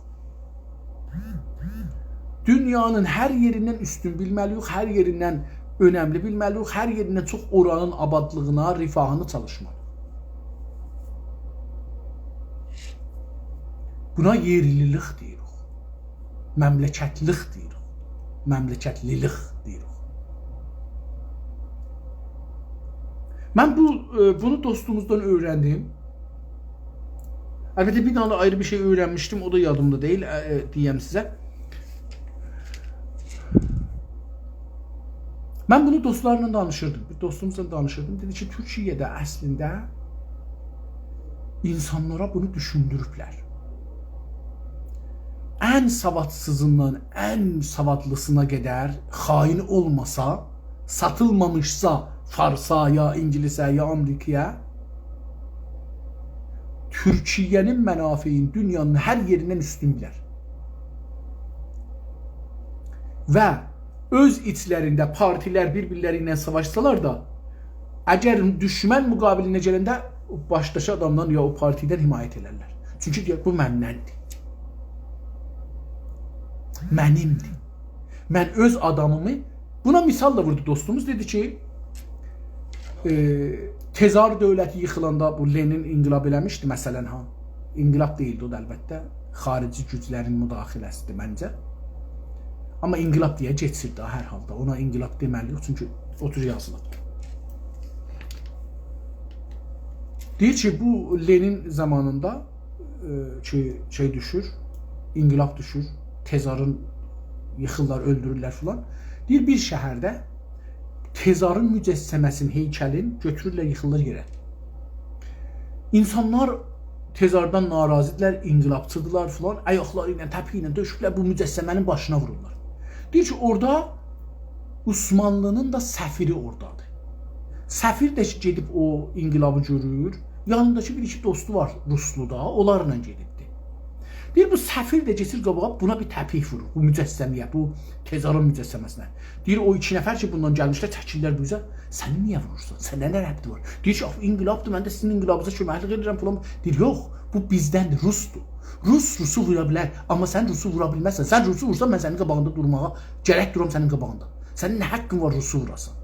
دونیانین هر یئریندن اوستون بیلمه‌لی‌ییک، هر یئریندن اؤنملی بیلمه‌لی‌ییک، هر یئریندن چوخ اورانین آبادلیغینا، رفاهینا چالیشمالی‌ییق. بونا یئرلیلیک دئییریک. مملکتلیک دئییریک. مملکتلیلیک دئییریک. من بو، ائ، بونو دوستوموزدان اؤیرندیم. البته، بیر دنه ده آیری بیر شئی اؤیرنمیشدیم، او دا یادیمدا دئییل، ائ، ائ، دئیم سیزه. من بونو دوستلارلا دانیشیردیم، بیر دوستوموزلا دانیشیردیم. دئدی کی، تورکیه‌ده اصلینده اینسانلارا بونو دوشوندوروبلر. ان سوادسیزیندان ان سوادلیسینا قدر خائن اولماسا، ساتیلمامیشسا فارسا، یا اینگیلیسه، یا آمریکایا، تورکیه‌نین منافعین دونیانین هر یئریندن اوستون بیلر. و اؤز ایچلرینده پارتیلر بیر-بیرلری ایله ساواشسالار دا، اگر دوشمن مقابلینه گلنده، او باشداکی آدامدان یا او پارتیدن حمایت ائلرلر. چونکی دئیر، «بو مندندیر. منیمدیر. من اؤز آدامیمی»، بونا مثال دا ووردو دوستوموز. دئدی کی، ائ، تزار دؤولتی ییخیلاندا بو لنین انقلاب ائله‌میشدی، مثلا، ها. انقلاب دئییلدی او دا، البته. خاریجی گوجلرین مداخله‌سیدیر منجه. آمما انقلاب دئیه کئچیر ده هر حالدا. اونا انقلاب دئمه‌لی‌ییک، چونکی او جور یازیلیب. دئییر کی، بو لنین زامانیندا، ائ، کی، شئی دوشور، انقلاب دوشور، تزارین ییخیرلار، اؤلدورورلر فلان. دئییر، بیر شهرده تزارین مجسمه‌سینی، هیکلین گؤتورورلر، ییخیرلار یئره. اینسانلار تزاردان ناراضی‌دیرلار، انقلابچی‌دیرلار فلان. آیاقلاری ایله، تپیگی ایله دؤشوبلر بو مجسمه‌نین باشینا وورورلار. دئییر کی، اورادا عثمانلی‌نین دا سفیری اورادادیر. سفیر ده کی، گئدیب او انقلابی گؤرور. یانیندا کی، بیر ایکی دوستو وار، روسلو دا، اونلارلا گئدیبدی. دئییر، بو سفیر ده کئچیر قاباغا، بونا بیر تپیک وورور، بو مجسمه‌یه، بو تزارین مجسمه‌سینه. دئییر، او ایکی نفر کی، بوندان گلمیشلر، چکیرلر بو اوزه. «سنی نییه وورورسان؟ سنه نه ربطی وار؟» دئییر کی، «آخی انقلابدیر، من ده سیزین انقلابینیزا کؤمکلیک ائدیرم» فلان. دئییر، «یوخ، بو بیزدندیر، روسدور. روس روسو وورا بیلر، آمما سن روسو وورا بیلمزسن. سن روسو وورسان، من سنین قاباغیندا دورماغا گرک دورام سنین قاباغیندا. سنین نه حاققین وار روسو ووراسان؟»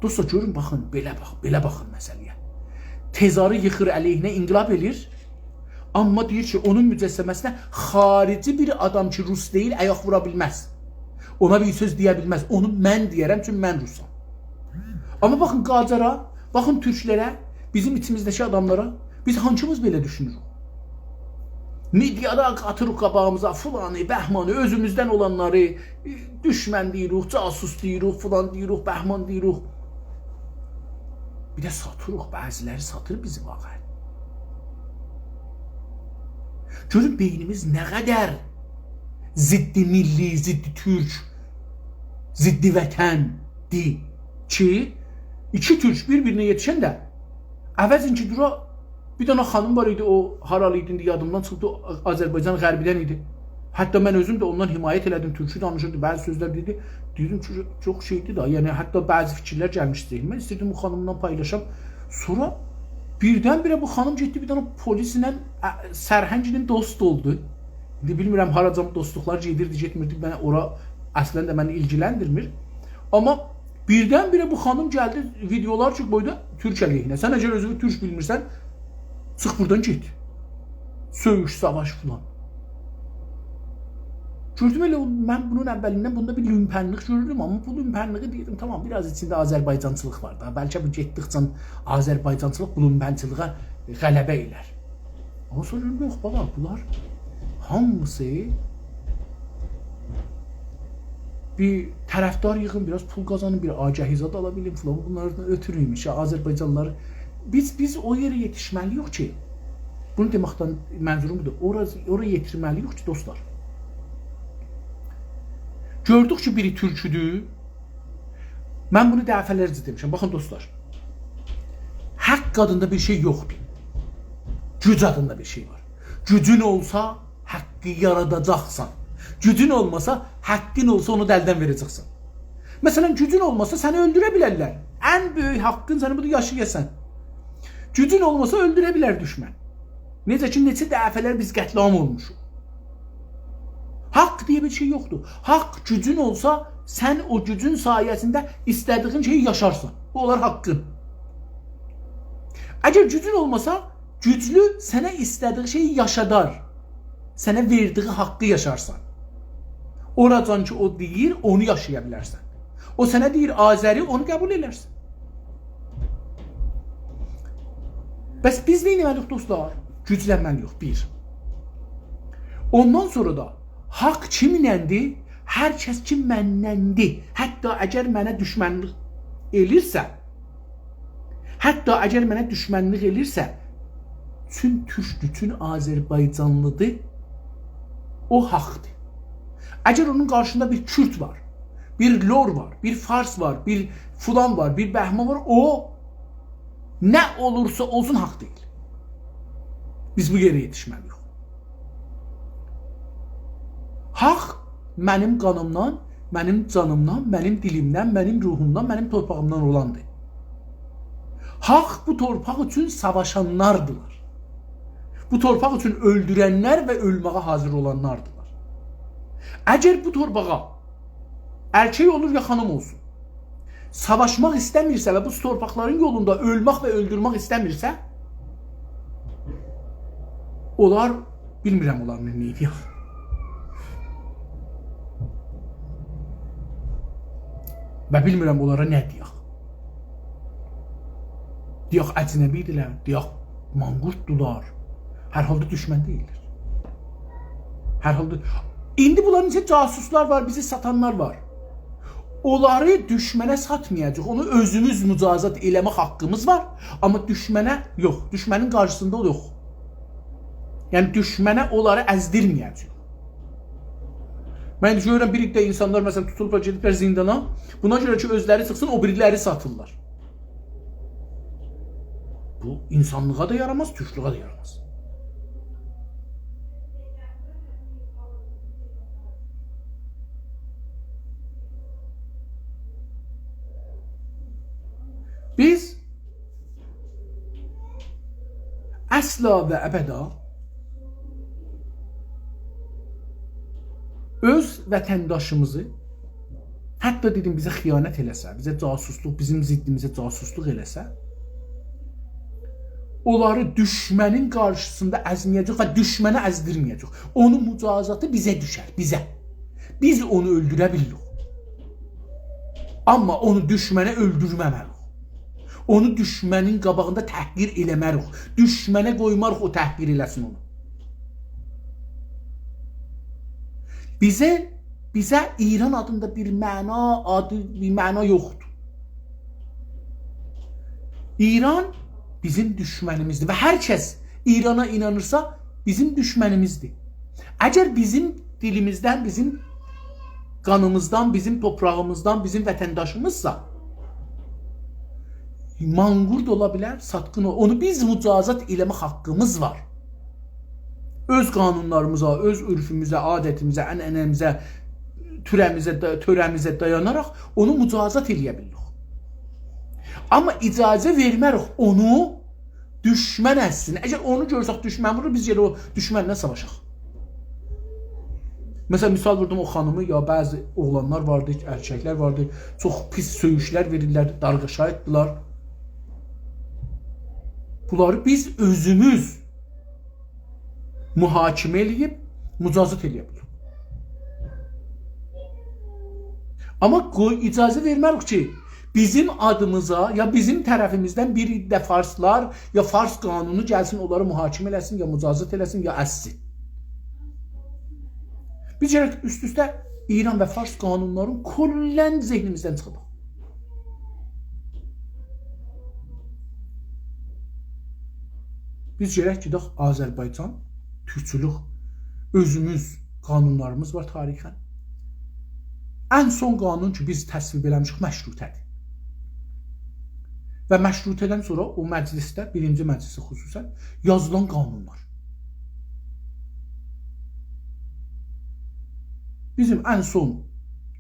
دوستلار، گؤرون، باخین، بئله باخ، بئله باخین مسئله‌یه. تزاری ییخیر، علیهینه انقلاب ائله‌ییر. آمما دئییر کی، اونون مجسمه‌سینه خارجی بیر آدام کی، روس دئییل، آیاق وورا بیلمز. اونا بیر سؤز دئیه بیلمز. اونو من دئیه‌رم، چونکی من روسام. آمما باخین قاجارا، باخین تورکلره، بیزیم ایچیمیزده‌کی آداملارا، بیز هانسیمیز بئله دوشونوروک؟ مئدیادا آتیریق قاباغیمیزا فلانی، بهمانی، اؤزوموزدن اولانلاری، ائ، دوشمن دئییریک، جاسوس دئییریک، فلان دئییریک، بهمان دئییریک. بیر ده ساتیریق، بعضی‌لری ساتیر بیزی واقعاً. گؤرون بئینیمیز نه قدر ضد ملی، ضد تورک، ضد وطندیر کی، ایکی تورک بیر-بیرینه یئتیشنده عوضین کی، دورا، بیر دنه خانیم وار ایدی، او هارالی ایدی، ایندی یادیمدان چیخدی، او آذربایجان غربیدن ایدی. حتی من اؤزوم ده اوندان حمایت ائله‌دیم، تورکو دانیشیردی، بعضی سؤزلر دئییردی. دئییردیم کی، چوخ شئیدیر دا، یعنی حتی بعضی فیکیرلر گلمیشدی ذهنیمه، ایستیردیم بو خانیملا پایلاشام. سونرا بیردن-بیره بو خانیم گئتدی، بیر دنه پلیسله، ا، سرهنگله دوست اولدو. ایندی بیلمیرم، هاراجان دوستلوقلار گئدیردی، گئتمیردی، من اورا اصلاً ده منی ایلگیلندیرمیر. آمما بیردن-بیره بو خانیم گلدی، ویدئولار کی، قویدو تورک علیهینه. سن اگر اؤزونو تورک بیلمیرسن، چیخ بورادان گئت. سؤیوش، ساواش فلان. گؤردوم ائله او، من بونون اوّلیندن بوندا بیر لومپنلیک گؤروردوم، آمما بو لومپنلیگی دئییردیم، تامام، بیر آز ایچینده آذربایجانچیلیق وار دا، بلکه بو گئتدیکجه آذربایجانچیلیق بو لومپنچیلیگه غلبه ائلر. آمما سونرا گؤردوم، یوخ، بابا، بونلار هامیسی بیر طرفدار ییغیم، بیر آز پول قازانیم، بیر آگهی زاد آلا بیلیم فلان، بونلاردان اؤترو ایمیش. یا، آذربایجانلیلار، بیز، بیز او یئره یئتیشمه‌لی‌ییک کی، بونو دئمکدن منظوروم بودور، اورا، اورا یئتیرمه‌لی‌ییک کی، دوستلار. گؤردوک کی، بیری تورکودور، من بونو دفعه‌لرجه دئمیشم. باخین، دوستلار، حاق آدیندا بیر شئی یوخدور. گوج آدیندا بیر شئی وار. گوجون اولسا، حاققی یاراداجاقسان. گوجون اولماسا، حاققین اولسا، اونو دا الدن وئره‌جکسن. مثلاً، گوجون اولماسا، سنی اؤلدوره بیلرلر. ان بؤیوک حاققین سنین بودور، یاشایاسان. گوجون اولماسا، اؤلدوره بیلر دوشمن. نئجه کی، نئچه دفعه‌لر بیز قتل‌عام اولموشوق. حاق دئیه بیر شئی یوخدور. حاق گوجون اولسا، سن او گوجون سایه‌سینده ایسته‌دیگین شئیی یاشارسان. بو اولار حاققین. اگر گوجون اولماسا، گوجلو سنه ایسته‌دیگی شئیی یاشادار. سنه وئردیگی حاققی یاشارسان. اوراجان کی، او دئییر، اونو یاشایا بیلرسن. او سنه دئییر آذری، اونو قبول ائلرسن. بس بیز نه ائتمه‌لی‌ییک، دوستلار؟ گوجلنمه‌لی‌ییک، بیر. اوندان سونرا دا حاق کیمینلندیر؟ هر کس کی، مننلندیر. حتی اگر منه دوشمنلیک ائله‌ییرسه، حتی اگر منه دوشمنلیک ائله‌ییرسه، چون تورکدور، چون آذربایجانلی‌دیر، او حاقدیر. اگر اونون قارشیسیندا بیر کورد وار، بیر لور وار، بیر فارس وار، بیر فلان وار، بیر بهمان وار، او نه اولورسا اولسون، حاق دئییل. بیز بو یئره یئتیشمه‌لی‌ییک. حاق منیم قانیمدان، منیم جانیمدان، منیم دیلیمدن، منیم روحومدان، منیم تورپاغیمدان اولاندیر. حاق بو تورپاق اوچون ساواشانلاردیلار. بو تورپاق اوچون اؤلدورنلر و اؤلمه‌یه حاضر اولانلاردیلار. اگر بو تورپاغا ارکک اولور یا خانیم اولسون، ساواشماق ایسته‌میرسه و بو تورپاقلارین یولوندا اؤلمک و اؤلدورمک ایسته‌میرسه، اونلار، بیلمیرم اونلارلا نه ائدک. و بیلمیرم اونلارا نه دئیک. دئیک اجنبی‌دیرلر، دئیک مانقورتدولار. هر حالدا دوشمن دئییللر. هر حالدا، ایندی بونلارین ایچینده جاسوسلار وار، بیزی ساتانلار وار. اونلاری دوشمنه ساتمایاجاغیق. اونو اؤزوموز مجازات ائله‌مک حاققیمیز وار. آمما دوشمنه یوخ. دوشمنین قارشیسیندا یوخ. یعنی دوشمنه اونلاری ازدیرمه‌یه‌جه‌ییک. من ایندی گؤرورم، بیر عده اینسانلار، مثلا، توتولوبلار، گئدیبلر زیندانا. بونا گؤره کی، اؤزلری چیخسین، او بیریلری ساتیرلار. بو اینسانلیغا دا یاراماز، تورکلویه ده یاراماز. بیز اصلا و ابدا اؤز وطنداشیمیزی، حتی دئدیم، بیزه خیانت ائله‌سه، بیزه جاسوسلوق، بیزیم ضدیمیزه جاسوسلوق ائله‌سه، اونلاری دوشمنین قارشیسیندا ازمه‌یه‌جه‌ییک و دوشمنی ازدیرمه‌یه‌جه‌ییک. اونون مجازاتی بیزه دوشر، بیزه. بیز اونو اؤلدوره بیلیریک. آمما اونو دوشمنه اؤلدورمه‌مه‌لی‌ییک. اونو دوشمنین قاباغیندا تحقیر ائله‌مه‌ریک. دوشمنه قویماریق او تحقیر ائله‌سین اونو. بیزه، بیزه ایران آدیندا بیر معنا، آدی، بیر معنا یوخدور. ایران بیزیم دوشمنیمیزدیر و هر کس ایرانا اینانیرسا، بیزیم دوشمنیمیزدیر. اگر بیزیم دیلیمیزدن، بیزیم قانیمیزدان، بیزیم توپراغیمیزدان، بیزیم وطنداشیمیزسا، مانقورت اولا بیلر، ساتقین او-، اونو بیز مجازات ائله‌مک حاققیمیز وار. اؤز قانونلاریمیزا، اؤز عرفوموزه، عادتیمیزه، عنعنه‌میزه، توره‌میزه، دا-، تؤره‌میزه دایاناراق اونو مجازات ائله‌یه بیلیریک. آمما اجازه وئرمه‌ریک اونو دوشمن ازسین. اگر اونو گؤرسک دوشمن وورور، بیز گلک او دوشمنله ساواشاق. مثلا، مثال ووردوم او خانیمی، یا بعضی اوغلانلار واردی، ارککلر واردی، چوخ پیس سؤیوشلر وئریرلر، دارغاشاییدیلار. بونلاری بیز اؤزوموز محاکمه ائله‌ییب مجازات ائله‌یه بیلیریک. آمما قوی، اجازه وئرمه‌ریک کی، بیزیم آدیمیزا یا بیزیم طرفیمیزدن بیر عده فارسلار یا فارس قانونو گلسین، اونلاری محاکمه ائله‌سین، یا مجازات ائله‌سین، یا ازسین. بیز گرک اوست-اوسته ایران و فارس قانونلارین کلاً ذهنیمیزدن چیخاداق. بیز گرک گئدک آذربایجان، تورکچولوک، اؤزوموز قانونلاریمیز وار تاریخاً. ان سون قانون کی، بیز تصویب ائله‌میشیک، مشروطه‌دیر. و مشروطه‌دن سونرا او مجلسده، بیرینجی مجلسده خصوصاً یازیلان قانونلار. بیزیم ان سون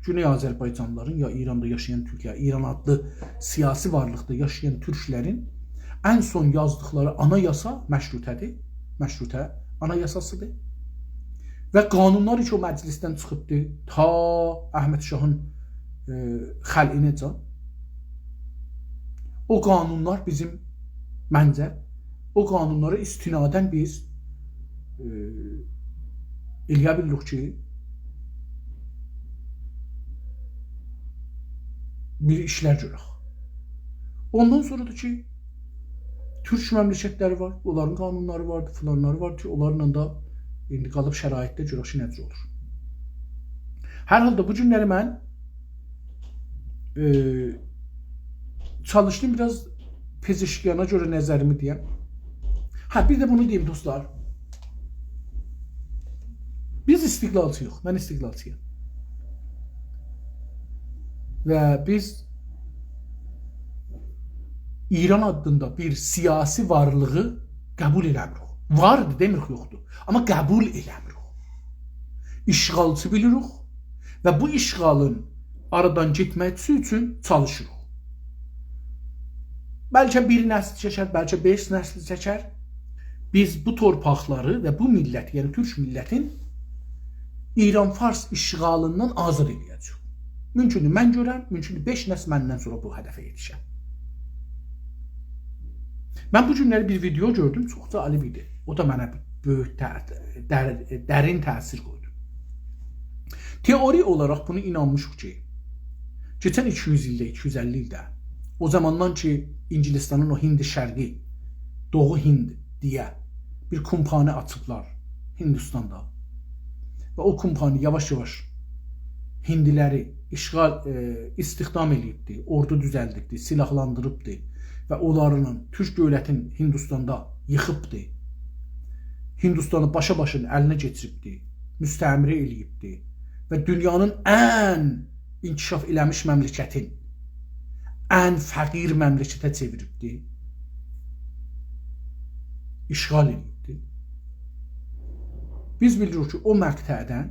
گونئی آذربایجانلیلارین، یا ایراندا یاشایان تورکلر، ایران آدلی سیاسی وارلیقدا یاشایان تورکلرین ان سون یازدیقلاری آنایاسا مشروطه‌دیر. مشروطه آنایاساسیدیر. و قانونلار کی، او مجلسدن چیخیبدی، تا احمد شاهین، ائ، خلعینه‌جن. او قانونلار بیزیم، منجه، او قانونلارا استناداً بیز، ائ، ائله‌یه بیلیریک کی، بیر ایشلر گؤرک. اوندان سونرا دا کی، تورک مملکتلری وار، اونلارین قانونلاری واردیر، فلانلاری وار کی، اونلارلا دا ایندی قالیب شرایطده گؤرک کی، نئجه اولور. هر حالدا بو گونلری من، ائ، چالیشدیم بیر آز پزشکیانا گؤره نظریمی دئیم. هه، بیر ده بونو دئییم، دوستلار. بیز استقلالچی‌ییق، من استقلالچی‌یام. و بیز ایران آدیندا بیر سیاسی وارلیغی قبول ائله‌میریک. واردیر، دئمیریک یوخدور. آمما قبول ائله‌میریک. اشغالچی بیلیریک و بو اشغالین آرادان گئتمه‌سی اوچون چالیشیریق. بلکه بیر نسل چکر، بلکه بئش نسل چکر. بیز بو تورپاقلاری و بو میللتی، یعنی تورک میللتین ایران فارس اشغالیندان آزاد ائله‌یه‌جه‌ییک. مومکوندور من گؤرم، مومکوندور بئش نسل مندن سونرا بو هدفه یئتیشه. من بو گونلری بیر ویدئو گؤردوم، چوخ جالب ایدی. او دا منه بؤیوک ته-، در-، درین تأثیر قویدو. تئوری اولاراق بونو اینانمیشیق کی، کئچن ایکی یوز ایلده، ایکی یوز اللی ایلده، او زاماندان کی، اینگیلیستانین او هند شرقی، دوغو هند دئیه بیر کومپانی آچیبلار هندوستاندا. و او کومپانی یاواش-یاواش هندیلری اشغال، ائ، استخدام ائله‌ییبدی، اوردو دوزلدیبدی، سیلاحلاندیریبدی و اونلارلا تورک دؤولتین هندوستاندا ییخیبدی. هندوستانی باشاباشین الینه کئچیریبدی، مستعمره ائله‌ییبدی و دونیانین ان انکشاف ائله‌میش مملکتین ان فقیر مملکته چئویریبدی، اشغال ائله‌ییبدی. بیز بیلیریک کی، او مقطعدن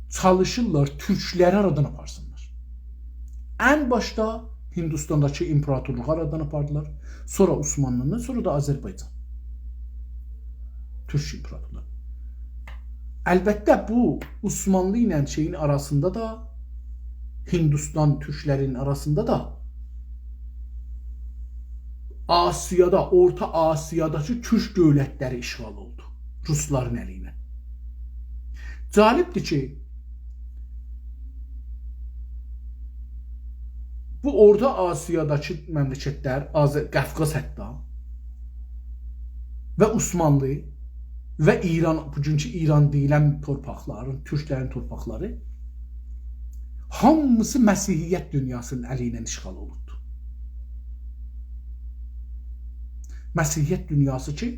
چالیشیرلار تورکلری آرادان آپارسینلار. ان باشدا هندوستانداکی ایمپراتورلوغو آرادان آپاردیلار، سونرا عثمانلینی، سونرا دا آذربایجان. تورک ایمپراتورلاری. البته، بو عثمانلی ایله شئیین آراسیندا دا، هندوستان تورکلرینین آراسیندا دا آسیادا، اورتا آسیاداکی تورک دؤولتلری اشغال اولدو روسلارین الی ایله. جالبدیر کی، بو اورتا آسیاداکی مملکتلر، آذر-، قافقاز حتی و عثمانلی و ایران، بوگونکو ایران دئییلن تورپاقلارین، تورکلرین تورپاقلاری، هامیسی مسیحیت دونیاسینین الی ایله اشغال اولوبدور. مسیحیت دونیاسی کی،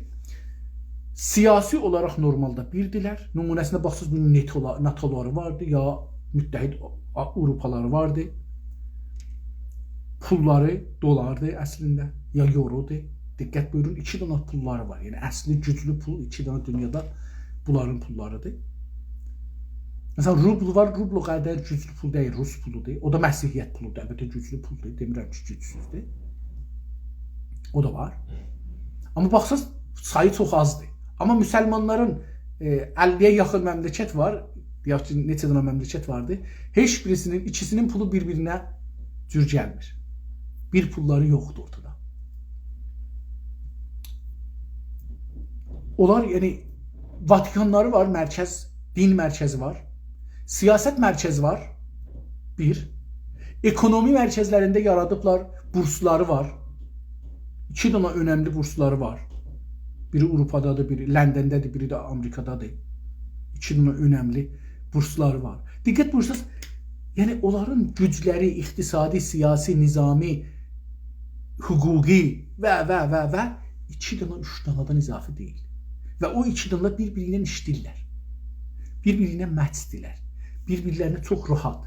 سیاسی اولاراق نورمالدا بیردیلر. نمونه‌سینه باخساز، بونون ناتولا-، ناتولاری واردی، یا متحد آ-، آوروپالاری واردی. پوللاری دولاردی اصلینده، یا یورودو. دقت بویورون، ایکی دنه پوللاری وار. یعنی، اصلی گوجلو پول ایکی دنه دونیادا بونلارین پوللاریدیر. مثلا، روبل وار، روبل او قدر گوجلو پول دئییل، روس پولودور. او دا مسیحیت پولودور، البته گوجلو پولدور، دئمیرم کی، گوجسوزدور. او دا وار. آمما باخساز، سایی چوخ آزدیر. آمما مسلمانلارین، ائ، اللی‌یه یاخین مملکت وار، دئیک کی، نئچه دنه مملکت واردی. هئچ بیریسینین، ایکیسینین پولو بیر-بیرینه جور گلمیر. بیر پوللاری یوخدور اورتادا. اونلار، یعنی، واتیکانلاری وار، مرکز، دین مرکزی وار. سیاست مرکزی وار. بیر. اکونومی مرکزلرینده یارادیبلار، بورسلاری وار. ایکی دنه اؤنملی بورسلاری وار. بیری آوروپادادیر، بیری لندنده‌دیر، بیری ده آمریکادادیر. ایکی دنه اؤنملی بورسلاری وار. دقت بویورساز، یعنی اونلارین گوجلری اقتصادی، سیاسی، نظامی، حقوقی و، و، و، و ایکی دنه، اوچ دنه‌دن اضافه دئییل. و او ایکی دنه بیر-بیری ایله ایشله‌ییرلر. بیر-بیری ایله مچ‌دیرلر. بیر-بیرلرینه چوخ راحت.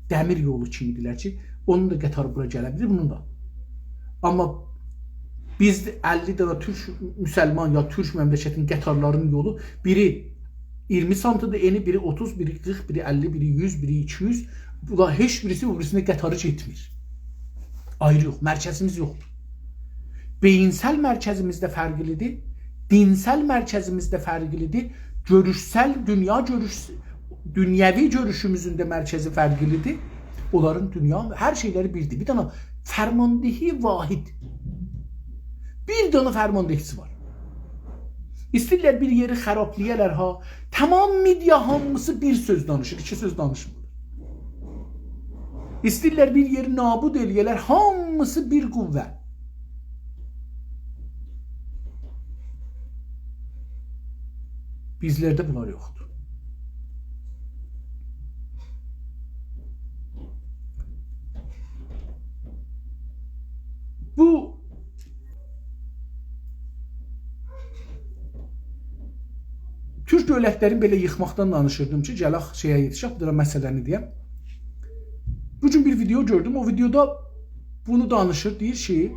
دمیر یولو کیمی‌دیرلر کی، اونون دا قطاری بورا گله بیلیر، بونون دا. آمما بیز اللی دنه تورک مسلمان یا تورک مملکتین قطارلارینین یولو، بیری اییرمی سانتی‌دیر انی، بیری اوتوز، بیری قیرخ، بیری اللی، بیری یوز، بیری ایکی یوز. بونلار هئچ بیریسی او بیریسینه قطاری گئتمیر. آیری یوخ، مرکزیمیز یوخدور. بئیینسل مرکزیمیز ده فرقلی‌دیر. دینسل مرکزیمیز ده فرقلی‌دیر. گؤروشسل، دونیا گؤروش-، دونیوی گؤروشوموزون ده مرکزی فرقلی‌دیر. اونلارین دونیا، هر شئیلری بیردیر. بیر دنه فرماندهی واحد. بیر دنه فرماندهی‌سی وار. ایسته‌ییرلر بیر یئری خرابلایالار ها. تمام مئدیا هامیسی بیر سؤز دانیشیر، ایکی سؤز دانیشمیر. ایسته‌ییرلر بیر یئری نابود ائله‌یه‌لر، هامیسی بیر قوه. بیزلرده بونلار یوخدور. بو تورک دؤولتلرین بئله ییخماقدان دانیشیردیم کی، گلک شئیه یئتیشک، بیر دنه مسئله‌نی دئیم. بو گون بیر ویدئو گؤردوم، او ویدئودا بونو دانیشیر، دئییر کی،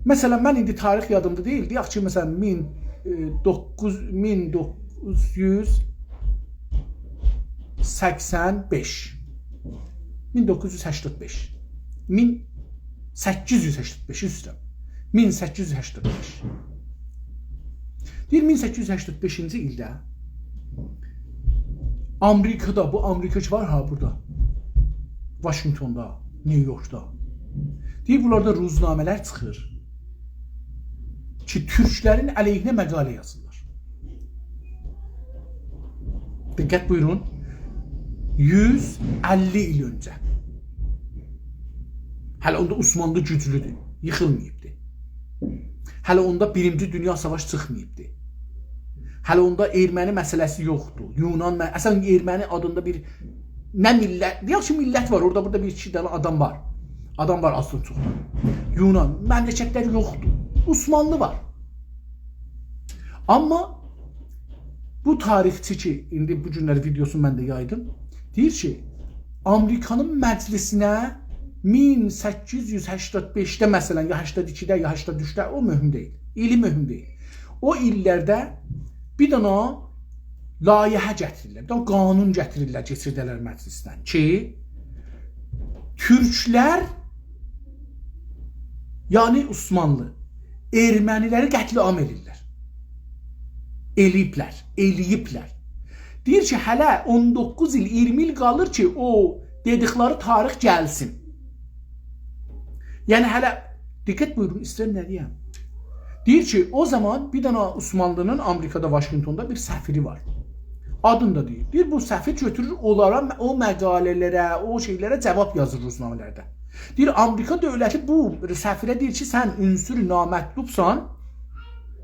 مثلا، من ایندی تاریخ یادیمدا دئییل، دئیک کی، مثلا، مین، ائ، دوققوز، مین دوققوز یوز سکسن بئش. مین دوققوز یوز سکسن بئش. مین سککیز یوز سکسن بئش، عذر ایسته‌ییرم. مین سککیز یوز سکسن بئش. دئییر، مین سککیز یوز سکسن بئشینجی ایلده آمریکادا، بو آمریکا کی وار ها بورادا، واشینگتوندا، نیویورکدا. دئییر، بونلاردا روزنامه‌لر چیخیر کی، تورکلرین علیهینه مقاله یازیرلار. دقت بویورون، یوز اللی ایل اؤنجه. هله اوندا عثمانلی گوجلودور، ییخیلماییبدی. هله اوندا بیرینجی دونیا ساواشی چیخماییبدی. هله اوندا ارمنی مسئله‌سی یوخدور. یونان، مه-، اصلاً ارمنی آدیندا بیر، نه میللت، دئیک کی، میللت وار، اورادا بورادا بیر ایکی دنه آدام وار. آدام وار آزدان چوخدان. یونان، مملکتلر یوخدور. عثمانلی وار. آمما بو تاریخچی کی، ایندی بو گونلری ویدئوسونو من ده یایدیم، دئییر کی، آمریکانین مجلسینه مین سککیز یوز هشتاد بئشده، مثلاً، یا هشتاد ایکیده، یا هشتاد اوچده، او مهم دئییل. ایلی مهم دئییل. او ایللرده بیر دنه لایحه گتیریرلر، بیر دنه قانون گتیریرلر، کئچیرده‌لر مجلسدن کی، تورکلر، یعنی عثمانلی، ارمنی‌لری قتل‌عام ائله‌ییرلر. ائله‌ییبلر، ائله‌ییبلر. دئییر کی، هله اون دوققوز ایل، اییرمی ایل قالیر کی، او دئدیکلری تاریخ گلسین. یعنی هله، دقت بویورون، ایسته‌ییرم نه دئیم. دئییر کی، او زامان بیر دنه عثمانلی‌نین آمریکادا، واشینگتوندا بیر سفیری وار. آدینی دا دئییر. دئییر، بو سفیر گؤتورور اونلارا، او مقاله‌لره، او شئیلره جاواب یازیر روزنامه‌لرده. دئییر، آمریکا دؤولتی بو سفیره دئییر کی، سن عنصر نامطلوبسان،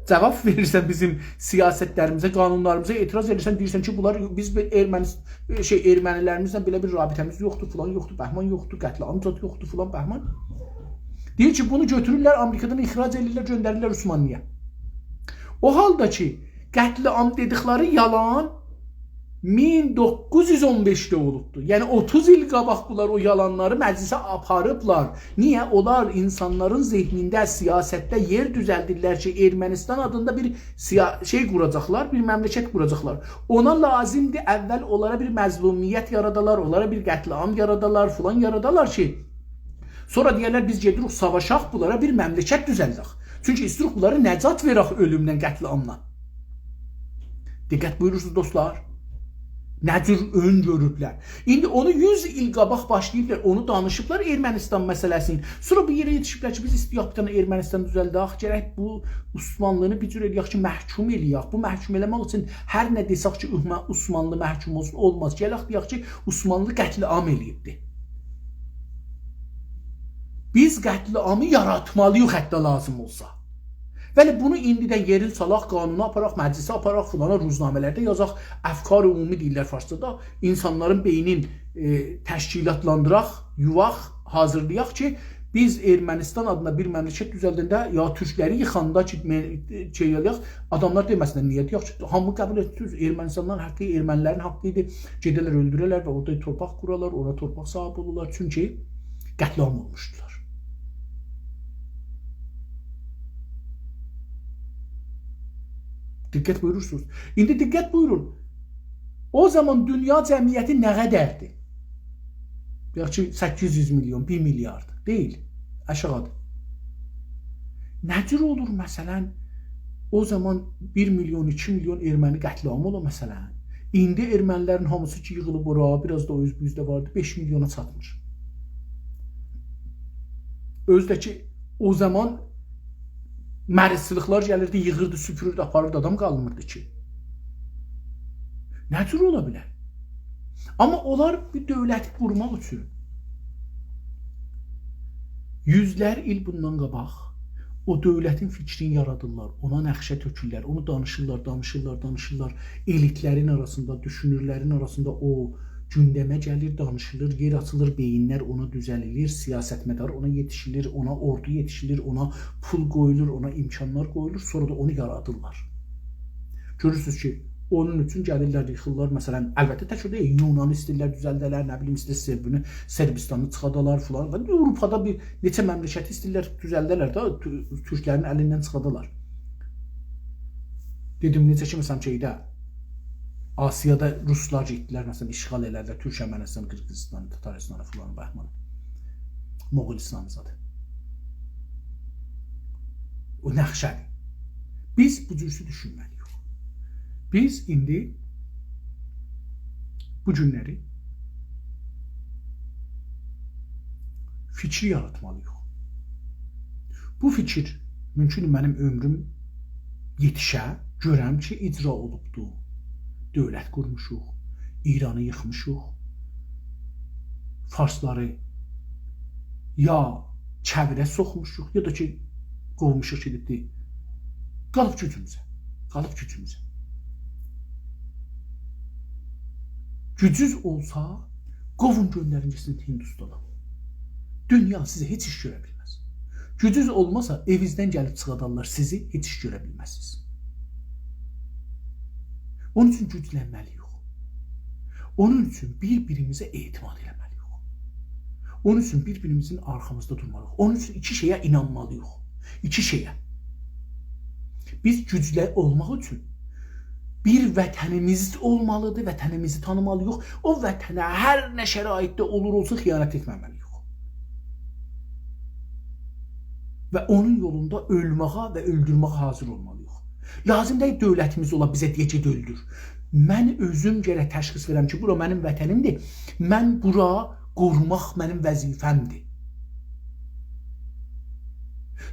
جاواب وئریرسن بیزیم سیاستلریمیزه، قانونلاریمیزا اعتراض ائدیرسن، دئییرسن کی، بونلار، بیز بیر ارمنی، شئی، ارمنی‌لریمیزله بئله بیر رابطه‌میز یوخدور، فلان یوخدور، بهمان یوخدور، قتل‌عام زاد یوخدور، فلان بهمان. دئییر کی، بونو گؤتورورلر، آمریکادان اخراج ائدیرلر، گؤندریرلر عثمانلی‌یا. او حالدا کی، قتل‌عام دئدیکلری یالان مین دوققوز یوز اون بئشده اولوبدور. یعنی اوتوز ایل قاباق بونلار او یالانلاری مجلسه آپاریبلار. نییه؟ اونلار اینسانلارین ذهنینده، سیاستده یئر دوزلدیرلر کی، ارمنستان آدیندا بیر سیا-، شئی قوراجاقلار، بیر مملکت قوراجاقلار. اونا لازیمدیر اول اونلارا بیر مظلومیت یارادالار، اونلارا بیر قتل‌عام یارادالار، فلان یارادالار کی، سونرا دئیرلر، بیز گئدیریک ساواشاق، بونلارا بیر مملکت دوزلدک. چونکی ایسته‌ییریک بونلاری نجات وئرک اؤلومدن، قتل‌عامدان. دقت بویورورسونوز، دوستلار؟ نه جور اؤن‌گؤروبلر. ایندی اونو یوز ایل قاباق باشلاییبلار، اونو دانیشیبلار ارمنستان مسئله‌سینی. سونرا بیر یئره یئتیشیبلر کی، بیز ایسته‌یک بیر دنه ارمنستان دوزلدک، گرک بو عثمانلی‌نی بیر جور ائله‌یک کی، محکوم ائله‌یک. بو محکوم ائله‌مک اوچون هر نه دئسک کی، عثما-، عثمانلی محکوم اولسون، اولماز. گلک دئیک کی، عثمانلی قتل‌عام ائله‌ییبدی. بیز قتل‌عامی یاراتمالی‌ییق، حتی لازیم اولسا. بلی، بونو ایندیدن یئرین سالاق، قانونا آپاراق، مجلسه آپاراق، فلانا، روزنامه‌لرده یازاق، افکار عمومی دئییرلر فارسجادا، اینسانلارین بئینین، ائ، تشکیلاتلاندیراق، یوواق، حاضیرلایاق کی، بیز ارمنستان آدینا بیر مملکت دوزلدنده، یا تورکلری ییخاندا کی، مه-، شئی ائله‌یک، آداملار دئمه‌سینلر، نییه دئیک کی، هامی قبول ائدیر، ارمنستانلارین حاقی، ارمنی‌لرین حاقی ایدی، گئده‌لر، اؤلدوره‌لر و اورادا تورپاق قورالار، اورا تورپاق صاحیبی اولورلار. چونکی قتل‌عام اولموشدولار. دقت بویورورسونوز. ایندی دقت بویورون. او زامان دونیا جمعیتی نه قدردیر؟ دئیک کی، سککیز یوز میلیون، بیر میلیارد. دئییل. آشاغیدیر. نه جور اولور، مثلا، او زامان بیر میلیون، ایکی میلیون ارمنی قتل‌عام اولا، مثلا؟ ایندی ارمنی‌لرین هامیسی کی، ییغیلیب اورا، بیر آز دا او اوز بو اوزده واردی، بئش میلیونا چاتمیر. اؤزو ده کی، او زامان مریضچیلیقلار گلیردی، ییغیردی، سوپوروردو، آپاریردی، آدام قالمیردی کی. نه جور اولا بیلر؟ آمما اونلار بیر دؤولتی قورماق اوچون یوزلر ایل بوندان قاباق او دؤولتین فیکرینی یارادیرلار، اونا نقشه تؤکورلر، اونو دانیشیرلار، دانیشیرلار، دانیشیرلار. ائلیتلرین آراسیندا، دوشونورلرین آراسیندا او گوندمه گلیر، دانیشیلیر، یئر آچیلیر، بئیینلر اونا دوزه‌لیلیر، سیاستمدار اونا یئتیشیلیر، اونا اوردو یئتیشیلیر، اونا پول قویولور، اونا امکانلار قویولور، سونرا دا اونو یارادیرلار. گؤرورسونوز کی، اونون اوچون گلیرلر، ییخیرلار. مثلا، البته، تک او دئییل، یونانی ایسته‌ییرلر دوزلده‌لر، نه بیلیم، ایسته‌ییر صربینی، صربستانی چیخادالار فلان. و آوروپادا بیر نئچه مملکتی ایسته‌ییرلر دوزلده‌لر ده، تو-، تورکلرین الیندن چیخادالار. دئدیم، نئجه کی، مثلا، شئیده، آسیادا روسلار گئتدیلر، مثلا، اشغال ائله‌دیلر تورکمنستان، قیرغیزستانی، تاتارستانی فلان، بهمان، مغولستانی زادی. او نقشه‌دیر. بیز بو جورسو دوشونمه‌لی‌ییک. بیز ایندی بو گونلری فیکری یاراتمالی‌ییق. بو فیکیر، مومکون منیم عؤمروم یئتیشه، گؤرم کی، اجرا اولوبدو. دؤولت قورموشوق، ایرانی ییخمیشیق، فارسلاری یا چئویره سوخموشوق، یا دا کی، قووموشوق، گئدیبدی. قالیب گوجوموزه، قالیب گوجوموزه. گوجونوز اولسا، قووون گؤندرین گئتسین هندوستانا. دونیا سیزه هئچ ایش گؤره بیلمز. گوجونوز اولماسا، ائوینیزدن گلیب چیخادارلار سیزی، هئچ ایش گؤره بیلمزسینیز. اونون اوچون گوجلنمه‌لی‌ییک. اونون اوچون بیر-بیریمیزه اعتماد ائله‌مه‌لی‌ییک. اونون اوچون بیر-بیریمیزین آرخامیزدا دورمالی‌ییق. اونون اوچون ایکی شئیه اینانمالی‌ییق. ایکی شئیه. بیز گوجلو اولماق اوچون بیر وطنیمیز اولمالیدیر، وطنیمیزی تانیمالی‌ییق. او وطنه هر نه شرایطده اولور اولسون خیانت ائتمه‌مه‌لی‌ییک. و اونون یولوندا اؤلمه‌یه و اؤلدورمه‌یه حاضر اولمالی‌ییق. لازیم دئییل دؤولتیمیز اولا بیزه دئیه کی، اؤلدور. من اؤزوم گرک تشخیص وئرم کی، بورا منیم وطنیمدیر. من بورا قوروماق منیم وظیفه‌مدیر.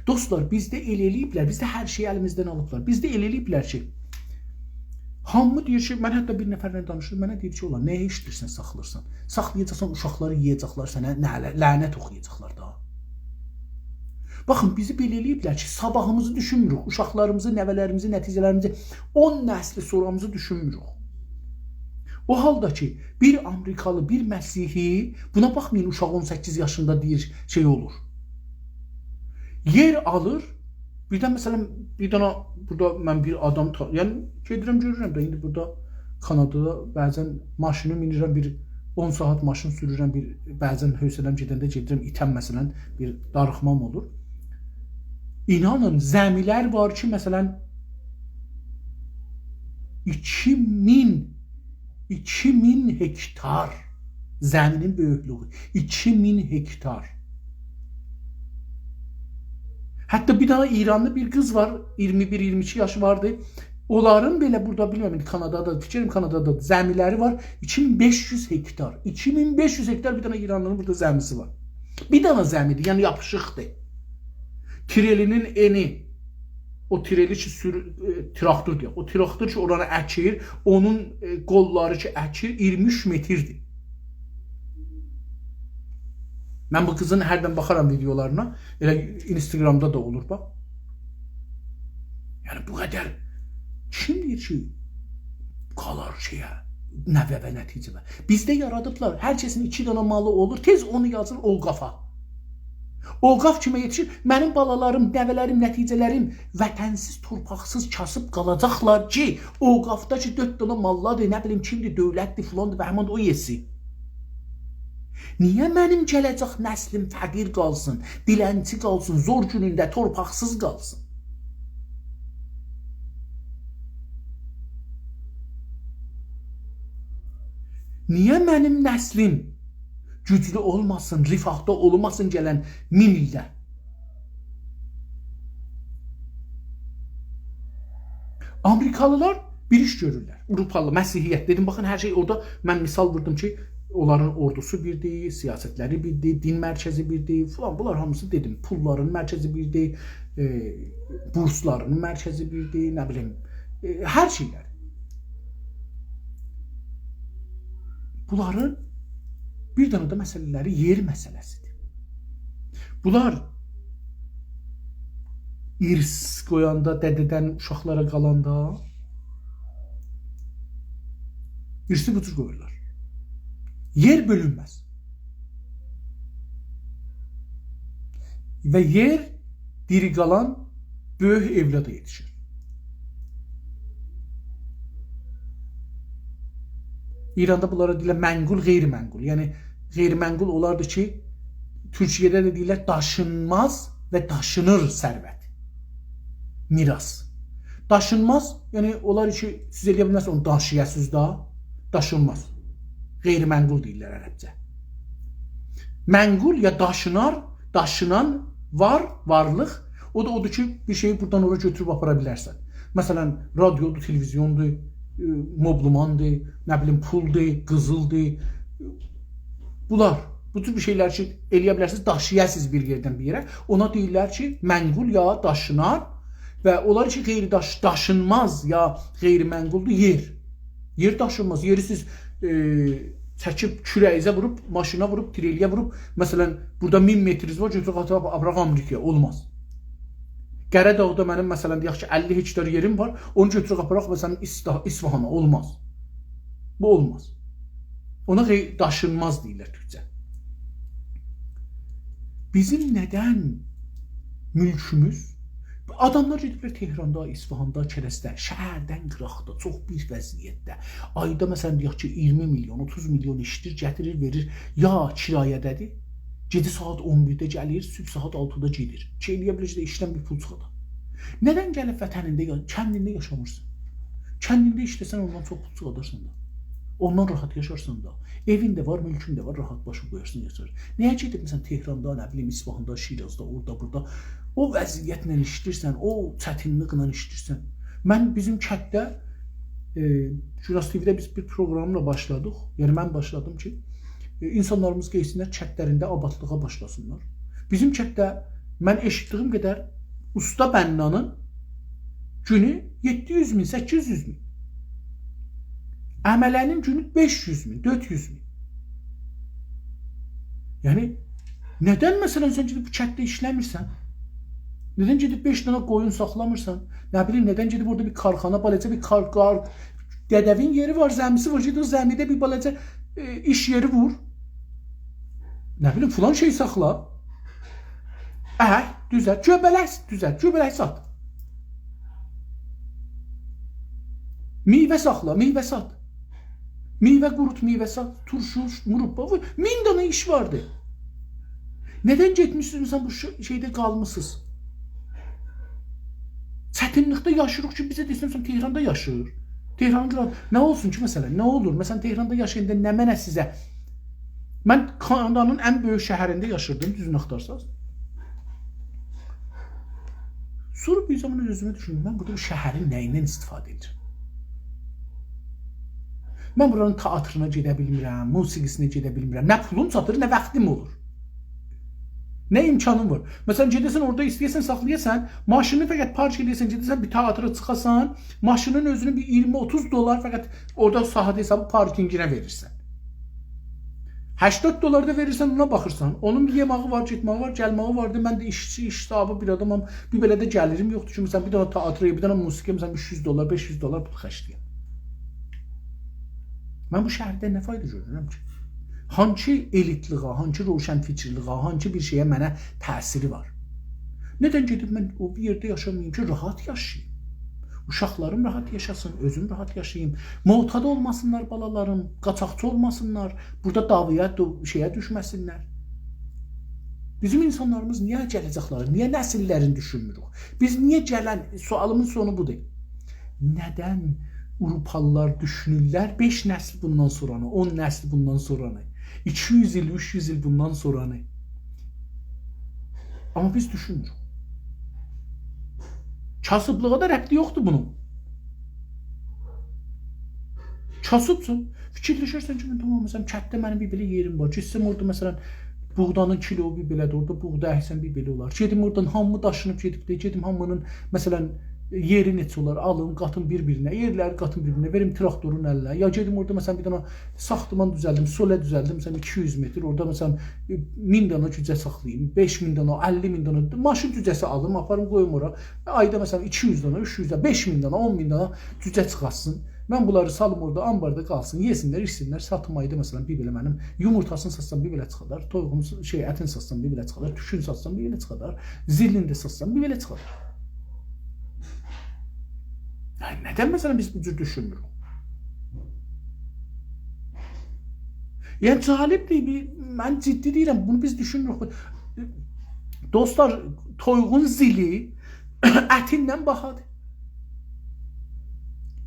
دوستلار، بیزده ائله ائله‌ییبلر، بیزده هر شئیی الیمیزدن آلیبلار. بیزده ائله ائله‌ییبلر کی، هامی دئییر کی، من حتی بیر نفرله دانیشیردیم، منه دئییر کی، «اولا، نه‌یه ایشله‌ییرسن، ساخلاییرسان؟ ساخلایاجاقسان، اوشاقلاری یئیه‌جکلر سنه، نعله-، لعنت اوخویاجاقلار دا.» باخین، بیزی بئله ائله‌ییبلر کی، صاباحیمیزی دوشونموروک، اوشاقلاریمیزی، نوه‌لریمیزی، نتیجه‌لریمیزی، اون نسلی سونرامیزی دوشونموروک. او حالدا کی، بیر آمریکالی، بیر مسیحی، بونا باخمایین، اوشاق اون سککیز یاشیندا دئییر، شئی اولور. یئر آلیر، بیردن، مثلا، بیر دنه بورادا من بیر آدام تا-، یعنی، گئدیرم، گؤرورم ده، ایندی بورادا کانادادا بعضا ماشینی مینیرم، بیر اون ساعات ماشین سورورم، بیر، بعضا حوصله‌م گئدنده گئدیرم، ایتم، مثلا، بیر داریخمام اولور. اینانین، زمی‌لر وار کی، مثلا، ایکی مین، ایکی مین هکتار زمی‌نین بؤیوکلویو، ایکی مین هکتار. حتی بیر دنه ایرانلی بیر قیز وار، اییرمی بیر، اییرمی ایکی یاشی واردی. اونلارین بئله بورادا، بیلمیرم، ایندی کانادادا، فیکریم کانادادا زمی‌لری وار، ایکی مین بئش یوز هکتار. ایکی مین بئش یوز هکتار بیر دنه ایرانلی‌نین بورادا زمی‌سی وار. بیر دنه زمی‌دیر، یعنی یاپیشیقدیر. تریلی‌نین انی، او تریلی کی، سور-، ائ، تراکتور دئیک. او تراکتور کی، اورانی اکیر، اونون، ائ، قوللاری کی، اکیر، اییرمی اوچ متردیر. من بو قیزین هردن باخارام ویدئولارینا. ائله اینستاگرامدا دا اولور، باخ. یعنی، بو قدر کیم دئییر کی، قالار شئیه، نوه و نتیجه‌وه؟ بیزده یارادیبلار. هر کسین ایکی دنه مالی اولور، تئز اونو یازیر اوقافا. اوقاف کیمه یئتیشیر؟ منیم بالالاریم، نوه‌لریم، نتیجه‌لریم وطنسیز، تورپاقسیز، کاسیب قالاجاقلار کی، اوقافدا کی، دؤرد دنه ماللادیر، نه بیلیم، کیمدیر، دؤولتدیر، فلاندیر، بهماندیر، او یئسین. نییه منیم گله‌جک نسلیم فقیر قالسین، دیلنچی قالسین، زور گونونده تورپاقسیز قالسین؟ نییه منیم نسلیم گوجلو اولماسین، رفاهدا اولماسین گلن مین ایلده؟ آمریکالیلار بیر ایش گؤرورلر. آوروپالی، مسیحیت. دئدیم، باخین، هر شئی اورادا، من مثال ووردوم کی، اونلارین اوردوسو بیردیر، سیاستلری بیردیر، دین مرکزی بیردیر، فلان. بونلار هامیسی، دئدیم، پوللارین مرکزی بیردیر، ائ، بورسلارین مرکزی بیردیر، نه بیلیم، ائ، هر شئیلر. بونلارین بیر دنه ده مسئله‌لری یئر مسئله‌سیدیر. بونلار ارث قویاندا، دده‌دن اوشاقلارا قالاندا ارثی بو جور قویورلار. یئر بؤلونمز. و یئر دیری قالان بؤیوک اولاددا یئتیشیر. ایراندا بونلارا دئییرلر منقول، غیرمنقول. یعنی، غیرمنقول اولاردیر کی، تورکیه‌ده ده دئییرلر داشینماز و داشینیر ثروت. میراث. داشینماز، یعنی اونلار کی، سیز ائلیه بیلمزسینیز اونو داشییاسینیز دا، داشینماز. غیرمنقول دئییرلر عربجه. منقول یا داشینار، داشینان وار، وارلیق، او دا اودور کی، بیر شئیی بورادان اورا گؤتوروب آپارا بیلرسن. مثلا، رادیودور، تلویزیوندور، ائ، مبلماندیر، نه بیلیم، پولدور، قیزیلدیر. بونلار، بو جور بیر شئیلر کی، ائلیه بیلرسینیز، داشییاسینیز بیر یئردن بیر یئره. اونا دئییرلر کی، منقول یا داشینار و اونلار کی، غیر داش-، داشینماز یا غیرمنقولدور، یئر. یئر داشینماز. یئری سیز، ائ، چکیب کوره‌ییزه ووروب، ماشینا ووروب، تریلی‌یه ووروب، مثلا، بورادا مین متریز وار، گؤتوروب آتیب آپاراق آمریکایا. اولماز. قره‌داغدا منیم، مثلا، دئیک کی، اللی هکتار یئریم وار، اونو گؤتوروب آپاراق، مثلا، ایستا-، اصفهانا. اولماز. بو اولماز. اونا غی-، داشینماز دئییرلر تورکجه. بیزیم ندن مولکوموز، آداملار گئدیبلر تهراندا، اصفهاندا، کرجده، شهردن قیراقدا، چوخ پیس وضعیتده. آیدا، مثلا، دئیک کی، اییرمی میلیون، اوتوز میلیون ایشله‌ییر، گتیریر، وئریر، یا کرایه‌ده‌دیر، گئجه ساعات اون بیرده گلیر، صبح ساعات آلتیدا گئدیر. کی، ائلیه بیله‌جک ده ایشدن بیر پول چیخادا. ندن گلیب وطنینده، یا-، کندینده یاشامیرسان؟ کندینده ایشله‌سن، اوندان چوخ پول چیخادارسان دا. اوندان راحت یاشارسان دا. ائوین ده وار، مولکون ده وار، راحات باشین قویارسان، یاشارسان. نییه گئدیب، مثلا، تهراندا، نه بیلیم، اصفهاندا، شیرازدا، اورادا، بورادا او وضعیتله ایشله‌ییرسن، او چتینلیکله ایشله‌ییرسن؟ من بیزیم کتده، ائ، گوناز تی‌وی‌ده بیز بیر پروگراملا باشلادیق. یعنی، من باشلادیم کی، ائ، اینسانلاریمیز گئتسینلر، کتلرینده آبادلیغا باشلاسینلار. بیزیم کتده من ائشیتدیگیم قدر اوستا بنانین گونو یئددی یوز مین، سککیز یوز مین. عمله‌نین گونو بئش یوز مین، دؤرد یوز مین. یعنی، ندن، مثلا، سن گئدیب بو کتده ایشله‌میرسن؟ ندن گئدیب بئش دنه قویون ساخلامیرسان؟ نه بیلیم، ندن گئدیب اورادا بیر کارخانا، بالاجا بیر کار-، کار-، دده‌وین یئری وار، زمی‌سی وار، گئدیب او زمی‌ده بیر بالاجا، ائ، ایش یئری وور. نه بیلیم، فلان شئی ساخلا. اه، دوزلت، گؤبه‌لک دوزلت، گؤبه‌لک سات. میوه ساخلا، میوه سات. میوه قوروت، میوه سات، تورشو، مربا، وور. مین دنه ایش واردی. ندن گئتمیسینیز، مثلا، بو ش-، شئیده قالمیسینیز؟ چتینلیکده یاشاییریق کی، بیزه دئسین، مثلا، تهراندا یاشاییر. تهرانین قیراغی-، نه اولسون کی، مثلا، نه اولور؟ مثلا، تهراندا یاشایاندا نمنه سیزه؟ من کانادانین ان بؤیوک شهرینده یاشیردیم، دوزونو آختارساز. سونرا بیر زامان اؤزومه دوشوندوم، من بورادا بو شهرین نه‌ییندن استفاده ائدیرم؟ من بورانین تئاترینا گئده بیلمیرم، موسیقی‌سینه گئده بیلمیرم. نه پولوم چاتیر، نه واختیم اولور. نه امکانیم وار. مثلا، گئده‌سن اورادا ایسته‌یه‌سن، ساخلایاسان، ماشینی فقط پارک ائله‌یه‌سن، گئده‌سن بیر تئاترا چیخاسان، ماشینین اؤزونون بیر اییرمی، اوتوز دلار فقط اورادا ساعت حسابی پارکینگینه وئریرسن. هشتاد دلار دا وئریرسن، اونا باخیرسان. اونون بیر یئماغی وار، گئتمه‌یی وار، گلمه‌یی واردی. من ده ایشچی، ایش صاحیبی بیر آدامام. بیر بئله ده گلیریم یوخدور کی، مثلا، بیر دنه تئاتره، بیر دنه موسیقی‌یه، مثلا، اوچ یوز دلار، بئش یوز دلار پول خرجله‌یم. من بو شهردن نه فایدا گؤرورم کی؟ هانسی ائلیتلیغا، هانسی روشنفکرلیغا، هانسی بیر شئیه منه تأثیری وار؟ ندن گئدیب من او بیر یئرده یاشاماییم کی، راحت یاشاییم؟ اوشاقلاریم راحت یاشاسین، اؤزوم راحت یاشاییم. معتاد اولماسینلار بالالاریم، قاچاقچی اولماسینلار، بورادا دعوایا، دو-، شئیه دوشمه‌سینلر. بیزیم اینسانلاریمیز نییه گله‌جکلری، نییه نسیللرینی دوشونموروک؟ بیز نییه گلن، سؤالیمین سونو بودور. ندن آوروپالیلار دوشونورلر بئش نسل بوندان سونرانی، اون نسل بوندان سونرانی، ایکی یوز ایل، اوچ یوز ایل بوندان سونرانی؟ آمما بیز دوشونموروک. کاسیبلیغا دا ربطی یوخدور بونون. کاسیبسان، فیکیرلشرسن کی، من تامام، مثلا، کتده منیم بیر بئله یئریم وار. گئتسم اورادا، مثلا، بوغدانین کیلو بیر بئله‌دیر، اورادا بوغدا اکسم بیر بئله اولار. گئدیم اورادان هامی داشینیب گئدیب ده، گئدیم هامینین، مثلا، یئری نئچه اولار، آلیم، قاتیم بیر-بیرینه، یئرلری قاتیم بیر-بیرینه، وئریم تراکتورون الینه. یا گئدیم اورادا، مثلا، بیر دنه ساختمان دوزلدیم، سوله دوزلدیم، مثلا، ایکی یوز متر، اورادا، مثلا، مین دنه جوجه ساخلاییم، بئش مین دنه، اللی مین دنه ماشین جوجه‌سی آلیم، آپاریم، قویوم اورا. آیدا، مثلا، ایکی یوز دنه، اوچ یوز دنه، بئش مین دنه، اون مین دنه جوجه چیخارتسین. من بونلاری سالیم اورادا، آنباردا قالسین، یئسینلر، ایچسینلر، ساتیم آیدا، مثلا، بیر بئله منیم یومورتاسینی ساتسام، بیر بئله چیخادار، تویوغون، شئی، اتینی ساتسام، بیر بئله چیخادار، توکونو ساتسام، بیر بئله چیخادار، زیلینی ده ساتسام، بیر بئله چیخادار. یعنی، ندن، مثلا، بیز بو جور دوشونموروک؟ یعنی، جالبدیر، بیر، من جدی دئییرم، بونو بیز دوشونموروک. دوستلار، تویوغون زیلی اتیندن باهادیر.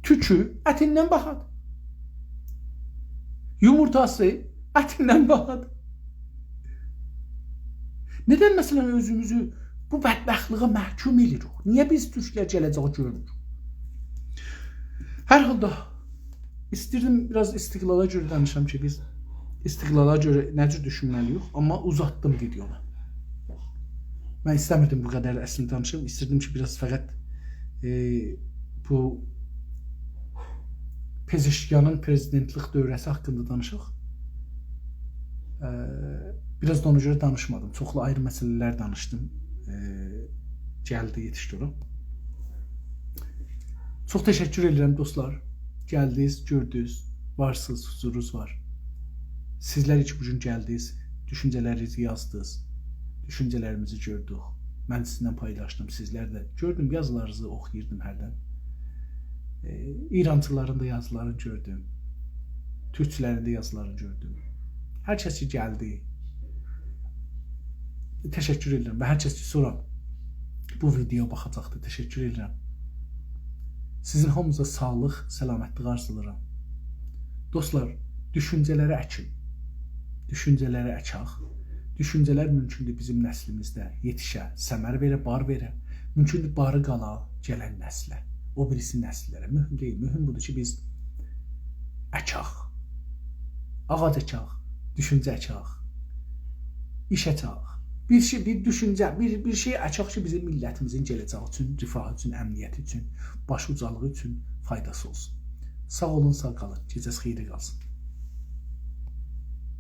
توکو اتیندن باهادیر. یومورتاسی اتیندن باهادیر. ندن، مثلا، اؤزوموزو بو بدبختلیگه محکوم ائله‌ییریک؟ نییه بیز تورکلر گله‌جه‌یی گؤرموروک؟ هر حالدا، ایستیردیم بیر آز استقلالا گؤره دانیشام کی، بیز استقلالا گؤره نه جور دوشونمه‌لی‌ییک، آمما اوزاتدیم ویدئونو. من ایسته‌میردیم بو قدر اصلینده دانیشیم، ایستیردیم کی، بیر آز فقط، ائ، بو پزشکیانین پرزیدنتلیک دوره‌سی حاقیندا دانیشاق. ائ، بیر آز دا اونا گؤره دانیشمادیم. چوخلو آیری مسئله‌لر دانیشدیم. ائ، گلدی، یئتیشدی اورا. چوخ تشکر ائدیرم، دوستلار. گلدینیز، گؤردونوز، وارسینیز، حضورونوز وار. سیزلر کی بو گون گلدینیز، دوشونجه‌لرینیزی یازدینیز، دوشونجه‌لریمیزی گؤردوک. من سیزینله پایلاشدیم، سیزلر ده. گؤردوم، یازیلارینیزی اوخویوردوم هردن. ائ، ایرانچیلارین دا یازیلارینی گؤردوم. تورکچولرین ده یازیلارینی گؤردوم. هر کس کی گلدی، تشکر ائدیرم. و هر کس کی سونرا بو ویدیویا باخاجاقدیر، تشکر ائدیرم. سیزین هامینیزا ساغلیق، سلامتلیک آرزولاییرام. دوستلار، دوشونجه‌لری اکین. دوشونجه‌لری اکاق. دوشونجه‌لر مومکوندور بیزیم نسلیمیزده یئتیشه، ثمر وئره، بار وئره. مومکوندور باری قالا گلن نسله، او بیریسی نسیللره. مهم دئییل. مهم بودور کی بیز اکاق. آغاج اکاق، دوشونجه اکاق، ایش اکاق. بیر شئی، بیر دوشونجه، بیر، بیر شئی اکاق کی بیزیم میللتیمیزین گله‌جه‌یی اوچون، رفاهی اوچون، امنیتی اوچون، باش اوجالیغی اوچون فایداسی اولسون. ساغ اولون، ساغ قالین. گئجه‌نیز خئیره قالسین.